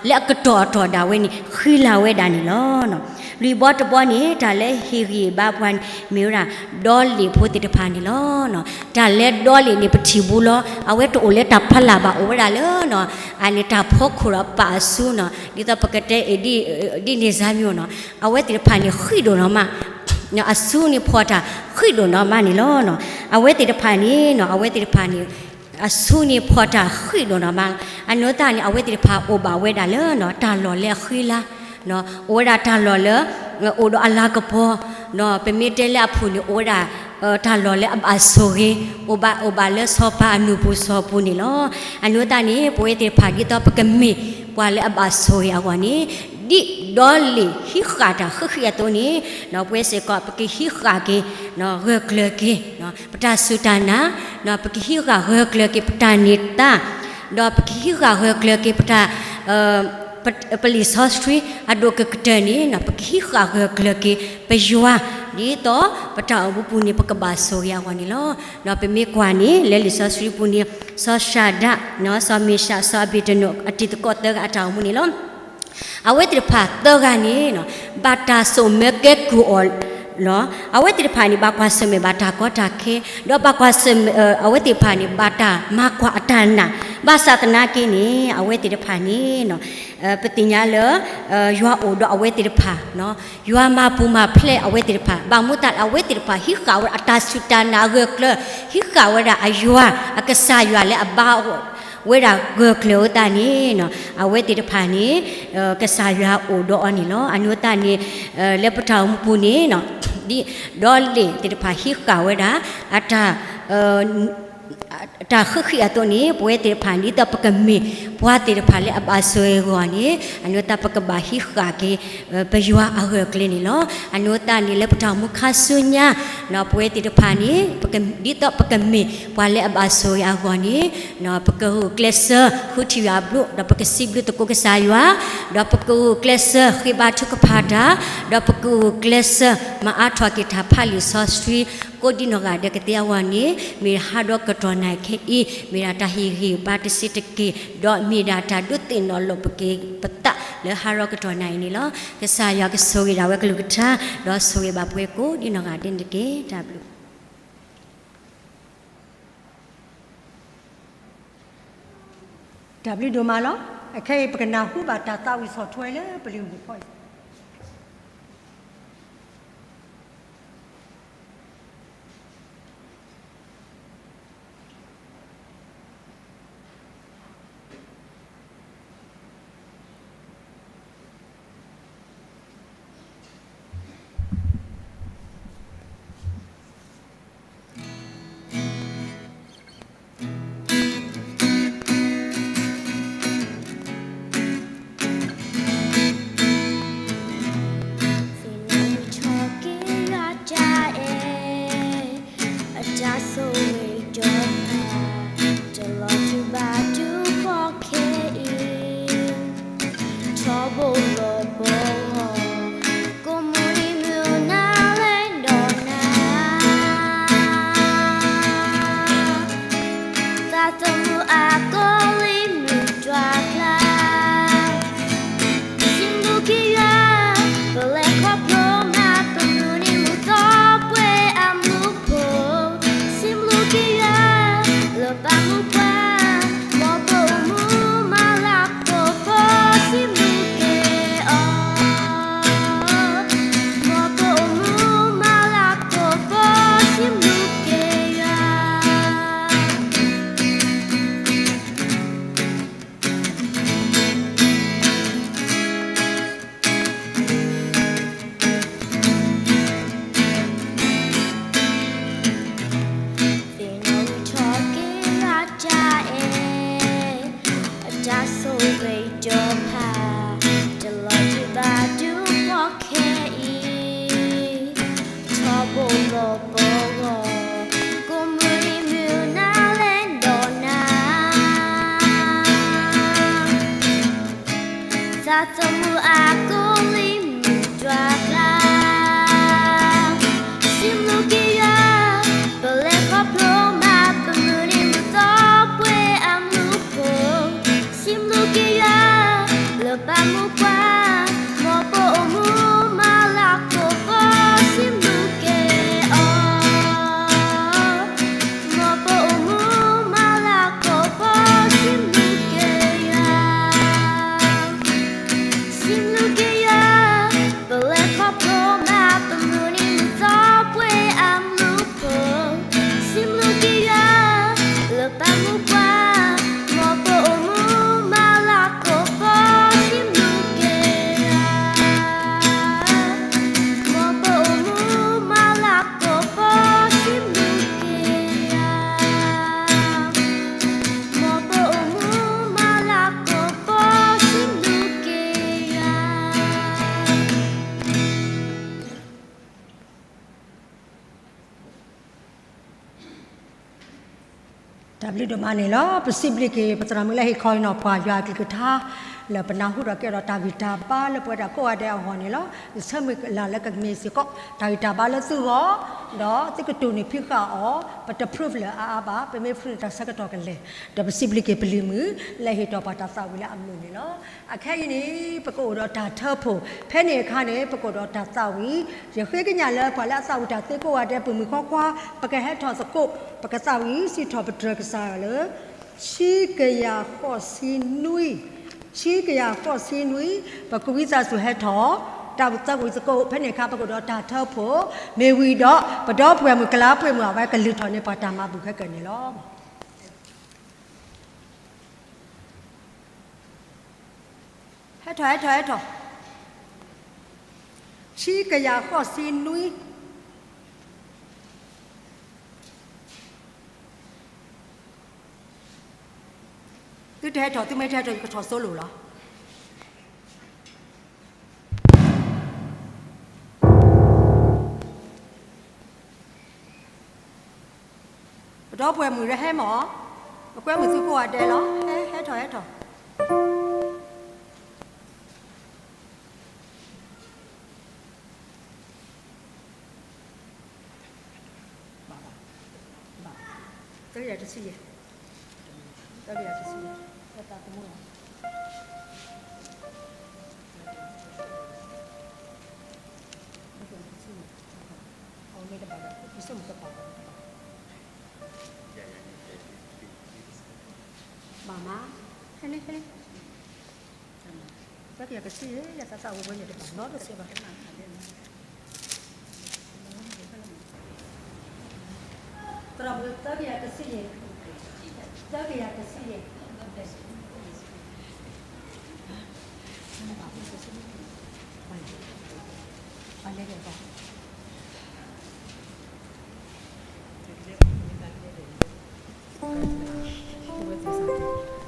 လၢအကတီၢ်အတီၢ်ဒၣ်ဝဲန့ၣ် ဃံလၤဝဲဒၣ်န့ၣ်လီၤ. လွံၢ်ဘီတဘီန့ၣ် တၢ်လၢဟ့ၣ်ဂံၢ်ဘါပှၤန့ၣ် မ့ၢ်ဝဲဒၣ် ဒီလ့ၣ်ဖိသ့ၣ်တဖၣ်န့ၣ်လီၤ. တၢ်လၢဒီလ့ၣ်န့ၣ် ပထံၣ်ဘူးလီၤ. အဝဲတအိၣ်လၢတၢ်ဖီလာ်ဘၣ် အိၣ်ဝဲဒၣ်လၢ အန့ၣ်တၢ်ဖီခိၣ်ဒီးပာ်အစုနီၤ. ဒ်သိးပကတဲအံၤ ဒ်န့ၣ်စါမံၤနီၤ. အဝဲသ့ၣ်တဖၣ်န့ၣ် ဃံးဒိၣ်နီၤမး အစုန့ၣ်ဖီၣ်တၢ်ဃံးဒိၣ်နီၤမးန့ၣ်လီၤ. အဝဲသ့ၣ်တဖၣ်န့ၣ်နီၤ အဝဲသ့ၣ်တဖၣ်န့ၣ် အစုန့ၣ်ဖီၣ်တၢ်ဃံးဒိၣ်နီၤမး. အနီၢ်သးန့ၣ် အဝဲသ့ၣ်တဖၣ်အိၣ်ဘၣ်ဝဲဒၣ်လၢ တၢ်လီၢ်လၢအဃံလၤ အိၣ်ဝဲဒၣ်တၢ်လီၢ်လၢ အိၣ်ဒီးအလၤကပီၤ ပမ့ၢ်တဲလၢအပူၤန့ၣ် အိၣ်ဝဲဒၣ် တၢ်လီၢ်လၢအဘၣ်ဆိၣ်ဂ့ၤ အိၣ်ဘၣ် အိၣ်ဘၣ်လၢစီၤပၤအနုာ်ပူၤစီၤပူၤန့ၣ်လီၤ. အနီၢ်သးန့ၣ် ပဝဲသ့ၣ်တဖၣ်ဒ်သိးပကမ့ၢ်ပှၤလၢအဘၣ်ဆိၣ်ဂ့ၤအဂီၢ်န့ၣ် ဒ်ဒီးလ့ၣ်ဟံးဃာ်တၢ်ဃံးဃံးအသိးန့ၣ်, ပဝဲစ့ၢ်ကီး ပကဟံးဃာ်က့ၤ ဂၢၢ်ကျၢၤက့ၤ ပတၢ်စူၢ်တၢ်နာ်, ပကဟံးဃာ်ဂၢၢ်ကျၢၤက့ၤပတၢ်န့ၢ်သါ, ဒီးပကဟံးဃာ်ဂၢၢ်ကျၢၤက့ၤပတၢ် ပလံာ်စီဆှံအဒိၣ်ကကတၢၢ်န့ၣ် ပကဟံးဃာ်ဂၢၢ်ကျၢၤက့ၤပယွၤ ဒ်သိးပတၢ်အိၣ်မူပူၤန့ၣ် ပကဘၣ်ဆိၣ်ဂ့ၤအဂီၢ်န့ၣ်လီၤ. ပမ့ၢ်ကွၢ်န့ၣ် လၢလံာ်စီဆှံပူၤန့ၣ် စီၤၡၤဒြး, စီၤမ့ၡး, စီၤအဘ့းနကိၤ အတံၤသကိးသၢဂၤအတၢ်အိၣ်မူန့ၣ်လီၤ. အဝဲသ့ၣ်တဖၣ်သၢဂၤန့ၣ် ဘၣ်တၢ်စိာ်မၢကဲကုၢ်အီၤလီၤ. အဝဲသ့ၣ်တဖၣ်န့ၣ် ဘၣ်ကွၢ်ဆၢၣ်မဲာ်ဘၣ်တၢ်ကီတၢ်ခဲ, ဒီးဘၣ်ကွၢ်ဆၢၣ်မဲာ် အဝဲသ့ၣ်တဖၣ်န့ၣ် ဘၣ်တၢ်မၤကွၢ်အတၢ်နာ်, ဘၣ်ဆၣ်သနာ်က့န့ၣ် အဝဲသ့ၣ်တဖၣ်န့ၣ် ပသ့ၣ်ညါလၢ ယွၤအိၣ်ဒီးအဝဲသ့ၣ်တဖၣ်, ယွၤမၤပူၤမၤဖျဲးအဝဲသ့ၣ်တဖၣ်, ဘၣ်မူတၢ်လၢအဝဲသ့ၣ်တဖၣ် ဟံးဃာ်ဝဲဒၣ်အတၢ်စူၢ်တၢ်နာ်အဂၢၢ်ကျၢၤ, ဟံးဃာ်ဝဲဒၣ်အယွၤ အကစၢ်ယွၤလၢအဘါဝဲဒၣ်ဂၢၢ်ကျၢၤအသးန့ၣ်, အဝဲသ့ၣ်တဖၣ်န့ၣ် ကစၢ်ယွၤအိၣ်ဒီးအီၤန့ၣ်လီၤ. အနီၢ်သးန့ၣ် လၢပတၢ်အိၣ်မူပူၤန့ၣ် ဒ်ဒီးလ့ၣ်သ့ၣ်တဖၣ်ဟံးဃာ်ဝဲဒၣ် အတၢ် အတၢ်ဃံးဃံးအသိးန့ၣ် ပဝဲသ့ၣ်တဖၣ် ဒ်သိးပကမ့ၢ်ပှၤသ့ၣ်တဖၣ်လၢအဘၣ်ဆိၣ်ဂ့ၤအဂီၢ်န့ၣ် အနီၢ်သးပကဘၣ်ဟံးဃာ်က့ၤ ပယွၤအဂၢၢ်ကျၢၤန့ၣ်လီၤ. အနီၢ်သးန့ၣ် လၢပတၢ်အိၣ်မူခါဆူညါ ပဝဲသ့ၣ်တဖၣ်န့ၣ် ဒ်သိးပကမ့ၢ်ပှၤလၢအဘၣ်ဆိၣ်ဂ့ၤအဂီၢ်န့ၣ် ပကဂုာ်ကျဲးစၢးဃုထံၣ်ယွၤအဘျုး ဒီးပကစံးဘျုးသကိးကစၢ်ယွၤ, ဒီးပကဂုာ်ကျဲးစၢးဃ့ဘါထုကဖၣ်တၢ်, ဒီးပကဂုာ်ကျဲးစၢးမၤအါထီၣ်က့ၤတၢ်ဖးလံာ်စီဆှံ ကိးဒံနီၢ်ဂၤဒဲးကသ့အဂီၢ်န့ၣ် မ့ၢ်ဟးဒီးကတီၢ်နၣ်ရံၣ်ခဲအံၤ မ့ၢ်ဒၣ်တၢ်ဟ့ၣ်ဂံၢ်ဘါတဆံးတက့ၢ်, ဒီးမ့ၢ်ဒၣ်တၢ်ဒုးသ့ၣ်နီၣ်လိာ်ပက့ၤပသးလၢဟးဒီးကတီၢ်နၣ်ရံၣ်န့ၣ်လီၤ. ကစၢ်ယွၤကဆိၣ်ဂ့ၤဒၣ်ဝဲကလုၢ်ကထါ, ဒီးဆိၣ်ဂ့ၤဘၣ်ပှၤကိးဒံနီၢ်ဂၤဒဲးန့ၣ်တက့ၢ်. တၢ်ဘျုး တၢ်ဘျုးဒိၣ်မးလီၤ. အခဲအံၤ ပကနၢ်ဟူဘၣ်တၢ်သးဝံၣ်ဆီၣ်ထွဲလၢပလံာ်မူဖီၣ်အံၤ. Thí ngu thí kí yá dá e, a dá sô wê dô pá, dá lò dú bá dú bò ké í, thí bô lô bô ò, kô mú ní mú ná lé dô ná. Thá thá mú a kô lí mú dua klá. Sim lú kí yá, pá lé khóa plô má pá mú ní mú thó pwé a mú phô. Sim lú kí yá, lơ pá mú pá, mó pô mú má lá pô pô. Sim lú kí o, mó pô mú má lá pô pô. Sim lú kí yá. Thí ngu thí kí yá dá e, a dá sô wê dô pá, dá lò dú bá dú bò ké í, thí bô lô bô ò, kô mú ní mú ná lé dô ná. Thá thá mú a kô lí mú dua klá. Sim lú kí yá, pá lé khóa plô má pá mú ní mú thó pwé a mú phô. Sim lú kí yá, lơ pá mú pá, mó pô mú má lá pô pô. Sim lú kí o. တၢ်ဘျုးဒိၣ်မးန့ၣ်လီၤ. ပစံးဘျုးက့ၤ ပသရၣ်မုၣ်လၢဟ့ၣ်ခီအံၤနီၤ ပှၤယွၤအကလုၢ်ကထါ လၢပနၢ်ဟူဒီးကဲထီၣ်တၢ်ဂံၢ်တၢ်ဘါလၢပဝဲဒၣ်ကိးဂၤဒဲးအဂီၢ်န့ၣ်လီၤ. ယဆၢမုၢ်လၢ်လၢကမ့ၢ်စ့ၢ်ကီး တၢ်ဂံၢ်တၢ်ဘါလၢသုဂီၢ်, ဒီးသုကတိၢ်နီၣ်ဖံးဃာ်အီၤ, ပတ prove လၢအအါအါဘၣ်, ပမ့ၢ် prove န့ၣ် တၢ်ဆၢကတီၢ်ကလဲၣ်, ဒီးပစံးဘျုးက့ၤပလံၤမုၣ် လၢဟ့ၣ်ထီၣ်ပှၤတၢ်သးဝံၣ်လၢအမုာ်န့ၣ်လီၤ. အခဲအံၤန့ၣ် ပကအိၣ်ဒီးတၢ်ထၢဖှိၣ်, ဖဲန့ၣ်အခါန့ၣ် ပကအိၣ်ဒီးတၢ်သးဝံၣ်, ယဃ့ကညးလၢပှၤလၢအသးဝံၣ်တၢ်သ့ကိးဂၤဒဲး ပမုၣ်ခွါခွါ, ပကဟဲထီၣ်သကိး, ပကသးဝံၣ်စံးထီၣ်ပတြၢၤကစၢ်ယွၤလၢ ဆံကယၤဃိးဆံနွံ, ဆံကယၤဃိးဆံနွံ, ပကဝံသးစူၤဟဲထီၣ် တၢ်သးဝံၣ်သကိး, ဖဲန့ၣ်အခါ ပကအိၣ်ဒီးတၢ်ထၢဖှိၣ်, မ့ၢ်ဝံၤဒီး ပဒီပုၢ်ဝဲၢ်မုၣ်ကလါပှ့ၤမုၣ် အဝဲကလုၢ်ထီၣ်န့ၢ်ပှၤတၢ်မၤဘူၣ်ခဲကနံၣ်န့ၣ်လီၤ. ဟဲထီၣ် ဟဲထီၣ် ဟဲထီၣ်, ဆံကယၤဃိးဆံနွံ, သုတဟဲထီၣ် သုမ့ၢ်တဟဲထီၣ် ယကထီၣ် solo လီၤ. ပဒီပုၢ်ဝဲၢ်မုၣ်ရဟဲမၢ်, ပကွဲမုာ်သုကိးဂၤဒဲးလီၤ. ဟဲ ဟဲထီၣ် ဟဲထီၣ်. တကယၤတဆံယဲၢ်, တကယၤတဆံယဲၢ်, တၢ်သမူလီၤ. အဝဲမ့ၢ်တဘၣ်ဒီး ယဆိကမိၣ်ကပာ်လီၤတဘၣ်. မၤမး, ဟဲလံ ဟဲလံ. တကယၤတဆံယဲၢ် ယသးသးဝဲဝဲန့ၣ်တဘၣ်နီတစဲးဘၣ်. သရၣ်မုၣ် တကယၤတဆံယဲၢ်, တကယၤတဆံယဲၢ်.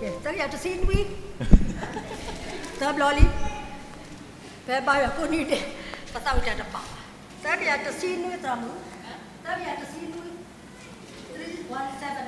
ကဲ တကယၤတဆံနွံ, တဘျီလံ, ဖဲဘါယွၤကိးနွံဒဲး, ပသးဝံၣ်တၢ်တဘၣ်ဘၣ်. တကယၤတဆံနွံ သရၣ်မုၣ်, တကယၤတဆံနွံ, three one seven.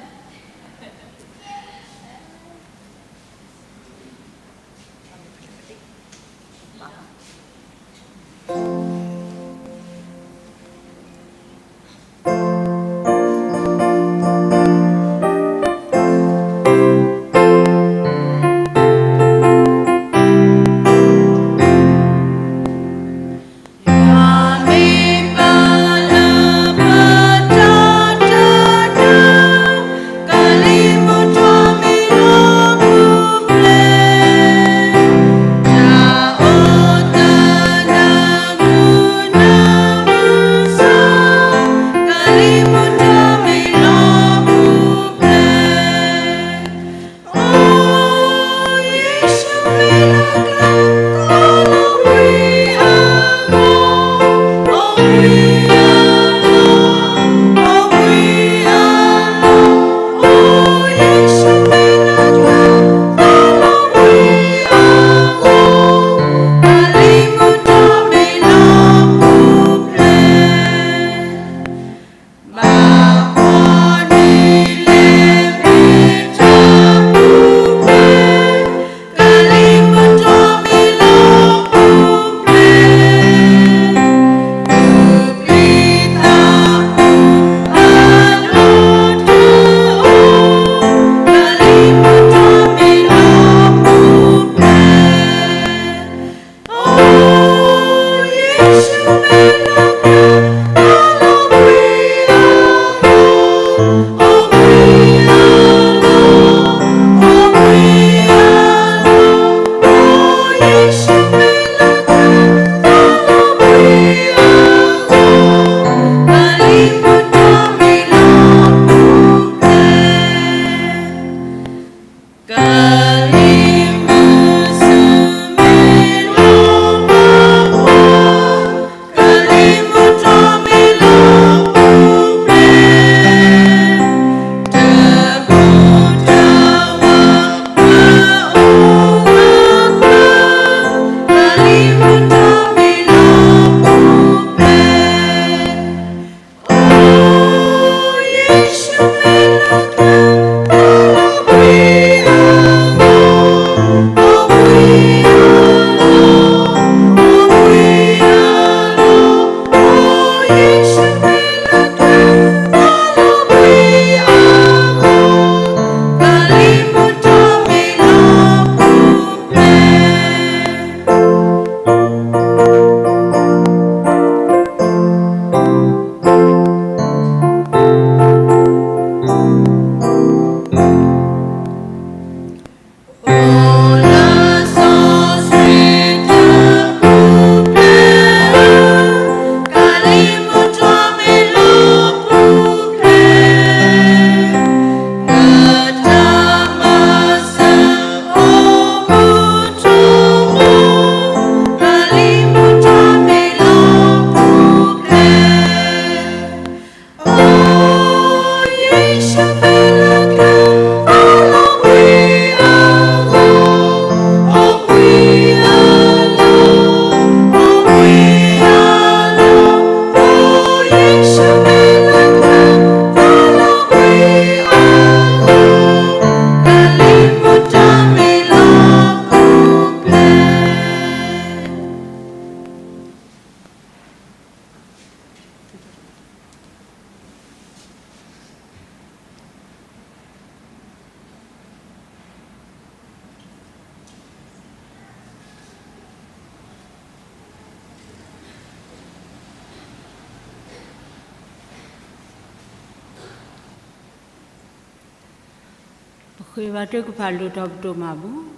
ဃ့ဘါထုကဖၣ် လုၢ်ထီၣ်ပဒိၣ်မးပူၤ,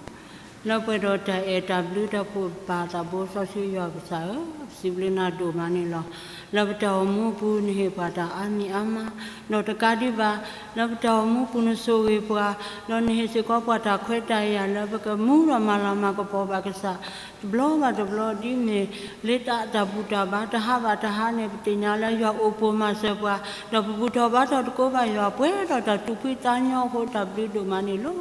လၢပှဲၤဒီးတၢ်အဲၣ်တၢ်ဘျုးတၢ်ဖှိၣ်ပၢ်သးဘိစီဆှံယွၤကစၢ်ဧၢ, ပစံးဘျုးနၤဒိၣ်မးန့ၣ်လီၤ. လၢပတၢ်အိၣ်မူပူၤ နဟ့ၣ်ပှၤတၢ်အါမံၤအါမး, ဒီးတကးဒံးဘၣ် လၢပတၢ်အိၣ်မူပူၤနဆိၣ်ဂ့ၤပှၤ, ဒီးနဟ့ၣ်စ့ၢ်ကီးပှၤတၢ်ခွဲးတၢ်ယာ်လၢပကမူဒီးမၤလၤမၤကပီၤဘၣ်ကစၢ် တဘျီဘၣ်တဘျီ ဒ်မ့ၢ်လ့တၢ်တၢ်ဘူၣ်တၢ်ဘါ တဟါဘၣ်တဟါန့ၣ် ပသ့ၣ်ညါလၢယွၤအိၣ်ပိာ်မၤစၢၤပှၤ, ဒီးပဘူၣ်ထီၣ်ဘါထီၣ်သကိးဘၣ်ယွၤ ပှဲၤဒီးတၢ်သူၣ်ဖှံသးညီအဃိ တၢ်ဘျုးဒိၣ်မးန့ၣ်လီၤ.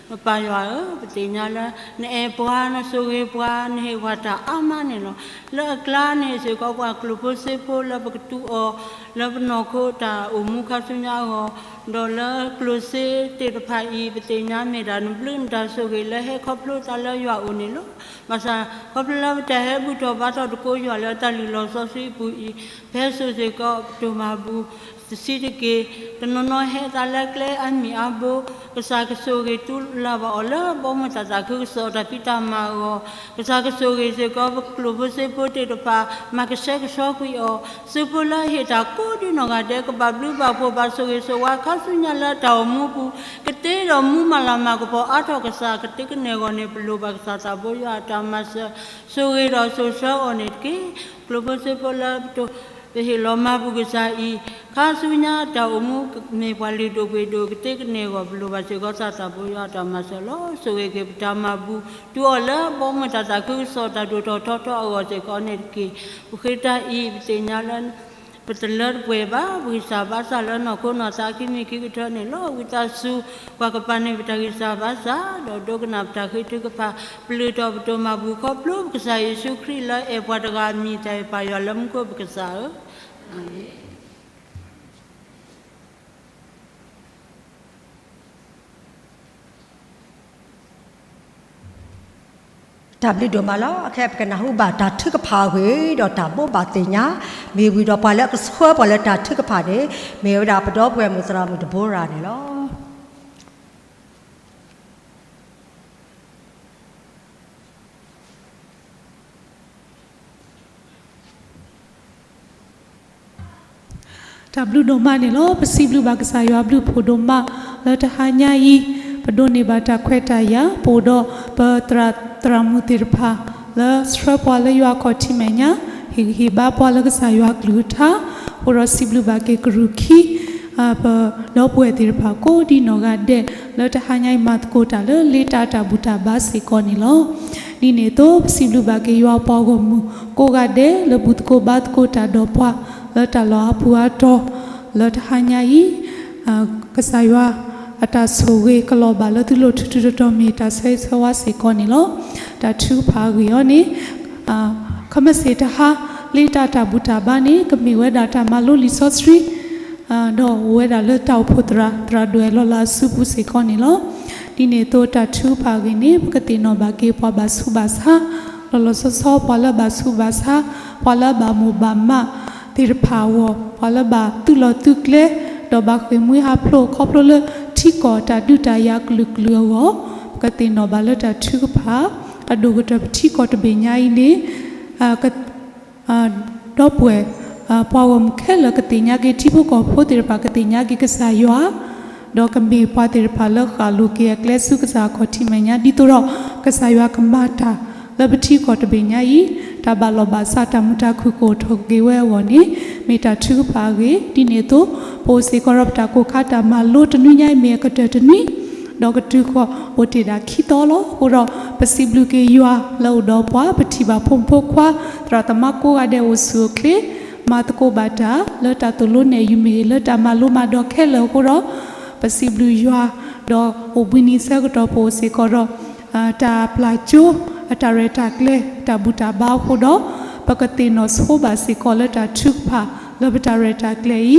နပၢ်ယွၤဧၢ, ပသ့ၣ်ညါလၢ နအဲၣ်ပှၤ နဆိၣ်ဂ့ၤပှၤ နဟ့ၣ်ပှၤတၢ်အါမးန့ၣ်လီၤ. လၢအကျါန့ၣ်စ့ၢ်ကီး ပှၤကျိၣ်ဖိစ့ဖိလၢပကသူအီၤ လၢပနီၢ်ခိတၢ်အိၣ်မူခါဆူညါအဂီၢ်, ဒီးလၢကျိၣ်စ့သ့ၣ်တဖၣ်အံၤ ပသ့ၣ်ညါမ့ၢ်ဒၣ်နဘျုးနတၢ်ဆိၣ်ဂ့ၤလၢဟဲခီဖျိသးလၢယွၤအအိၣ်န့ၣ်လီၤ. ဘၣ်ဆၣ် ခီဖျိလၢပတၢ်ဟဲဘူၣ်ထီၣ်ဘါထီၣ်သကိးယွၤလၢတၢ်လုၢ်လီၢ်စီဆှံအပူၤအံၤ, ဖဲစိၤစ့ၢ်ကီး ပဒိၣ်မးပူၤ တဆံးတက့ၢ်, တနီၤနီၤဟဲသးလၢကျဲအါမံၤအါဘိ, ကစၢ်ကဆိၣ်ဂ့ၤတူၢ်လၢ်ဘၣ်အီၤလၢဘီမုၢ်တၢ်သးခုကစီၣ်တၢ်ဖံးတၢ်မၤအဂီၢ်, ကစၢ်ကဆိၣ်ဂ့ၤစ့ၢ်ကီး ပကျိၣ်ဖိစ့ဖိသ့ၣ်တဖၣ် မၤကဆှဲကဆှီကွံာ်အီၤ, စ့ဖိလၢအဟ့ၣ်တၢ်ကိးဒ်နီၢ်ဂၤဒဲး ကဘၣ်ဘျုးဘၣ်ဖှိၣ်ဘၣ်ဆိၣ်ဂ့ၤဆိၣ်ဝါခါဆူညါလၢတၢ်အိၣ်မူပူၤ, ကသ့ဒီးမူမၤလၤမၤကပီၤအါထီၣ်ကစၢ် ကသ့ကနဲၣ်အဂီၢ်န့ၣ် ပလိၣ်ဘၣ်ကစၢ်သးဘိယွၤအတၢ်မၤစၢၤ, ဆိၣ်ဂ့ၤဒီးဆိၣ်ဆၢအီၤန့ၣ်တက့ၢ်. ကျိၣ်ဖိစ့ဖိလၢပဟ့ၣ်လီၤမၤပူၤကစၢ်အံၤ, ခါဆူညါတၢ်အိၣ်မူမ့ၢ်ပှၤလုၢ်ဒိၣ်ပှ့ၤဒိၣ် ကသ့ကနဲၣ်အဂီၢ် ပလိၣ်ဘၣ်စ့ၢ်ကီးကစၢ်သးဘိယွၤအတၢ်မၤစၢၤလီၤ. ဆိၣ်ဂ့ၤက့ၤပတၢ်မၤဘူၣ် တုၤအီၤလၢဘီမုၢ်တၢ်သးခုကစီၣ်တၢ်ဒိၣ်ထီၣ်ထီထီၣ်အဂီၢ်စ့ၢ်ကီးန့ၣ်တက့ၢ်. ပဃ့တၢ်အံၤ ပသ့ၣ်ညါလၢ ပတလၢတပှဲၤဘၣ် ပဂံၢ်စၢ်ဘါစၢ်လၢနီၢ်ခိနီၢ်သးခံမံၤခံကတၢၢ်န့ၣ်လီၤ. ဝံသးစူၤ ပှၤကပၤန့ၢ်ပတၢ်ဂံၢ်စၢ်ဘါစၢ် ဒီးဒိကနၣ်ပတၢ်ဃ့ထုကဖၣ် ပလုၢ်ထီၣ်ပဒိၣ်မးပူၤ ခီဖျိပကစၢ်ယ့ၣ်ၡူးခရံာ်လၢအဲၣ်ပှၤတဂၤအမံၤ တၢ်အဲၣ်ပၢ်ယွၤလၢမူခိၣ်ပကစၢ်ဧၢ, အၤမ့ၣ်. တၢ်ဘျုးဒိၣ်မးလီၤ. အခဲအံၤပကနၢ်ဟူဘၣ်တၢ်ထုကဖၣ်အဂ့ၢ် ဒီးတၢ်ဘိးဘၣ်သ့ၣ်ညါ မ့ၢ်ဝံၤဒီးပှၤလၢအကဆှၢပှၤလၢတၢ်ထုကဖၣ်န့ၣ် မ့ၢ်ဝဲဒၣ်ပဒီပုၢ်ဝဲၢ်မုၣ်သရၣ်မုၣ်ဒဘိရၤန့ၣ်လီၤ. တၢ်ဘျုးဒိၣ်မးန့ၣ်လီၤ. ပစံးဘျုးဘၣ်ကစၢ်ယွၤဘျုးဖှိၣ်ဒိၣ်မး လၢတဟါညါအံၤ ပဒိးန့ၢ်ဘၣ်တၢ်ခွဲးတၢ်ယာ် ပအိၣ်ဒီးပသရၣ်သရၣ်မုၣ်သ့ၣ်တဖၣ် လၢဆှၢပှၤလၢယွၤအခီၣ်ထံးမဲာ်ညါ ဟ့ၣ်ဂံၢ်ဟ့ၣ်ဘါပှၤလၢကစၢ်ယွၤအကလုၢ်ကထါ, အဃိဒီးစံးဘျုးဘၣ်က့ၤကရူၢ်ခံ ပဒီပုၢ်ဝဲၢ်သ့ၣ်တဖၣ်ကိးဒ်နီၢ်ဂၤဒဲး လၢတဟါညါအံၤမၤသကိးတၢ်လၢလ့တၢ်တၢ်ဘူၣ်တၢ်ဘါစ့ၢ်ကီးန့ၣ်လီၤ. ဒ်န့ၣ်အသိး ပစံးဘျုးဘၣ်က့ၤယွၤပှၤဂီၢ်မုၢ်ကိးဂၤဒဲး လၢဘူၣ်သကိးဘါသကိးတၢ်ဒီးပှၤ လၢတၢ်လီၢ်အါပူၤအါတီၤ လၢတဟါညါအံၤ ကစၢ်ယွၤအတၢ်ဆိၣ်ဂ့ၤကလီၤဘၣ်လၢသုလိၤထူးထူးတီၤတီၤ မ့ၢ်တၢ်ဆၢဂ့ၤဆၢဝါစ့ၢ်ကီးန့ၣ်လီၤ. တၢ်ထုကဖၣ်အဂ့ၢ်အံၤန့ၣ် ခမ့ၢ်စ့ၢ်တဟါ လ့တၢ်တၢ်ဘူၣ်တၢ်ဘါန့ၣ် ကမ့ၢ်ဝဲဒၣ်တၢ်မၤလိလံာ်စီဆှံ ဒီးအိၣ်ဝဲဒၣ်လၢတၢ်အိၣ်ဖှိၣ်သရၣ် သရၣ်ဒွဲၣ်လီၢ်လၤအစုပူၤစ့ၢ်ကီးန့ၣ်လီၤ. ဒ်န့ၣ်အသိးတၢ်ထုကဖၣ်အဂ့ၢ်န့ၣ် ပကသ့ၣ်နီၣ်ဘၣ်က့ၤပှၤဘၣ်ဆူးဘၣ်ဆါ လီၤလီၤဆီဆီ ပှၤလၢဘၣ်ဆူးဘၣ်ဆါ ပှၤလၢဘၣ်မိၢ်ဘၣ်မးသ့ၣ်တဖၣ်အဂီၢ် ပှၤလၢဘၣ်သုးလီၢ်သုးကျဲ ဒီးဘၣ်ဃ့ၢ်မှံဟးဖျိး ခီဖျိလၢထံကီၢ်တၢ်ဒုးတၢ်ယၤကလုာ်ကလုာ်အဂီၢ် ပကသ့ၣ်နီၣ်ဘၣ်လၢတၢ်ထုကဖၣ် အဒိၣ်ကတၢၢ်ပထံကီၢ်တဘ့ၣ်ညါအံၤန့ၣ် ဒီပုၢ်ဝဲၢ် ပှၤဂီၢ်မုၢ်ခဲလၢာ်ကသ့ၣ်ညါက့ၤ ထံဖိကီၢ်ဖိသ့ၣ်တဖၣ်ကသ့ၣ်ညါက့ၤကစၢ်ယွၤ ဒီးကမ့ၢ်ပှၤသ့ၣ်တဖၣ်လၢဃၣ်လိၤက့ၤအကျဲဆူကစၢ်အခီၣ်ထံးမဲာ်ညါ ဒ်သိးဒီးကစၢ်ယွၤကမၤတၢ်လၢပထံကီၢ်တဘ့ၣ်ညါအံၤ တၢ်ဘၣ်လီၢ်ဘၣ်စးတၢ်မုာ်တၢ်ခုၣ်ကအိၣ်ထီၣ်က့ၤဝဲအဂီၢ်န့ၣ် မ့ၢ်တၢ်ထုကဖၣ်အဂ့ၢ် ဒ်န့ၣ်အသိး ပအိၣ်စ့ၢ်ကီးဒီးပတၢ်ကိၢ်ခါတၢ်မၤလိတနွံညါအံၤမ့ၢ်အကတၢၢ်တနွံ ဒီးကတုၤဃီၤအိၣ်တ့ၢ်ဒၣ်ခံသီလီၤ. အဃိဒီး ပစံးဘျုးက့ၤယွၤလၢအိၣ်ဒီးပှၤ ပထံၣ်ဘၣ်ဖိမုၣ်ဖိခွါ သရၣ်သမါကိးဂၤဒဲးအိၣ်ဆူၣ်အိၣ်ချ့ မၤသကိးဘၣ်တၢ်လၢတၢ်သိၣ်လိနဲၣ်ယုာ်မ့ၢ်ဂ့ၤ လၢတၢ်မၤလိမၤဒိးခဲလၢာ်အဃိဒီး ပစံးဘျုးယွၤ ဒီးအိၣ်ဘှံးနံၤဆၢကတီၢ်ပအိၣ်စ့ၢ်ကီးဒီး တၢ်ပျၢ်ကၠိ အတၢ်ရဲၣ်တၢ်ကျဲၤ တၢ်ဘူၣ်တၢ်ဘါအဃိဒီး ပကသ့ၣ်နီၣ်ဆိဘၣ်စ့ၢ်ကီးလၢတၢ်ထုကဖၣ် လၢပတၢ်ရဲၣ်တၢ်ကျဲၤ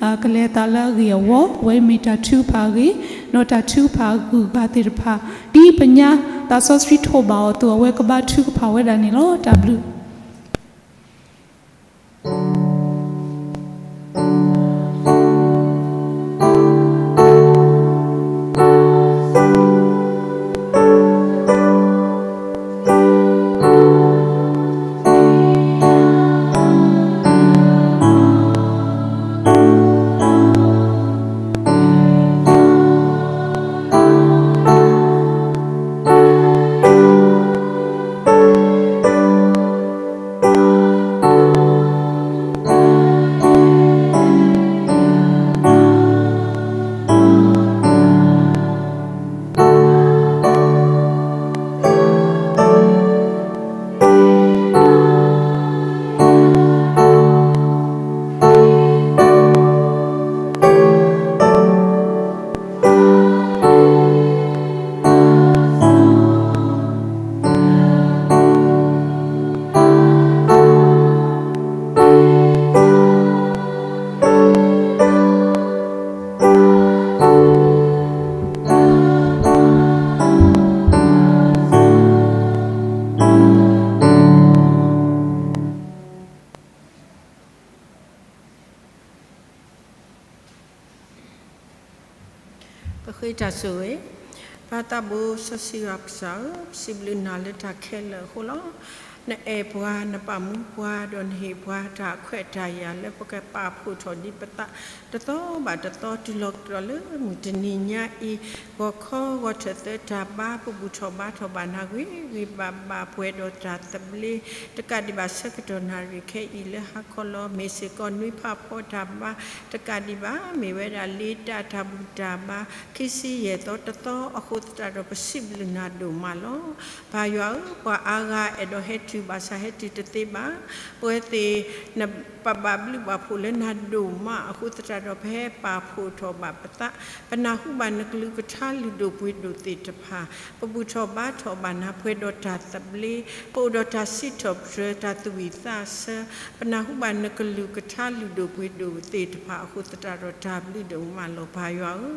အံၤ ကလဲၤသးလၢအဂ့ၢ်အဝီ အဝဲအံၤမ့ၢ်တၢ်ထုကဖၣ်အဂ့ၢ် ဒီးတၢ်ထုကဖၣ်အဂုၤအဂၤသ့ၣ်တဖၣ် ဒ်ပညါသးစီဆှံထိးဘၣ်အီၤအသိး အဝဲကဘါထုကဖၣ်ဝဲဒၣ်န့ၣ်လီၤ. တၢ်ဘျုး ပဃ့တၢ်ဆိၣ်ဂ့ၤ, ပၢ်သးဘိစီဆှံယွၤပကစၢ်ဧၢ, ပစံးဘျုးနၤလၢတၢ်ခဲလၢာ်အဃိလီၤ. နအဲၣ်ပှၤ နပာ်မူပှၤ ဒီးနဟ့ၣ်ပှၤတၢ်ခွဲးတၢ်ယာ်လၢပကပာ်ဖှိၣ်ထီၣ်ဒံးပသး တသီဘၣ်တသီတုၤလီၤကဒီးလၢမုၢ်တနံၤညါအံၤ, ဂီၤခီဂီၤထၢၣ်သၢတၢ်ဘါ ပဘူၣ်ထီၣ်ဘါထီၣ်ဘၣ်နၤ ဂ့ၤဂ့ၤဘၣ်ဘၣ် ပှဲၤဒီးတၢ်သဘျ့ တကးဒံးဘၣ်ဆၢကတီၢ်နၣ်ရံၣ်ခဲအံၤလၢဟါခီလီၤ. မ့ၢ်စ့ၢ်ကီးနွံဖးဖီတၢ်ဘါ တကးဒံးဘၣ် မ့ၢ်ဝဲဒၣ်လ့တၢ်တၢ်ဘူၣ်တၢ်ဘါ ခံဆံယဲၢ်သီတသီအဃိသတးဒီး ပစံးဘျုးနၤဒိၣ်မးလီၤ. ပၢ်ယွၤဧၢ, ပှၤအါဂၤအဲၣ်ဒိးဟဲတုၤဘၣ်ဆၣ်ဟဲတုၤတသ့ဘၣ်. ပဝဲသ့ၣ် ပဘၣ်ဘျုးဘၣ်ဖှိၣ်လၢနၤဒိၣ်မးအဃိသတးဒီး ပဟဲပာ်ဖှိၣ်ထီၣ်ဘၣ်ပသး, ပနၢ်ဟူဘၣ်နကလုၢ်ကထါလုၢ်ဒိၣ်ပှ့ၤဒိၣ်သ့ၣ်တဖၣ်, ပဘူၣ်ထီၣ်ဘါထီၣ်ဘၣ်နၤ ပှဲၤဒီးတၢ်သဘျ့, ပအိၣ်ဒီးတၢ်စံးထီၣ်ပတြၢၤ တၢ်သူၣ်ဝံၣ်သးဆၢ, ပနၢ်ဟူဘၣ်နကလုၢ်ကထါလုၢ်ဒိၣ်ပှ့ၤဒိၣ်သ့ၣ်တဖၣ်အဃိသတးဒီး တၢ်ဘျုးဒိၣ်မးလီၤ. ပၢ်ယွၤဧ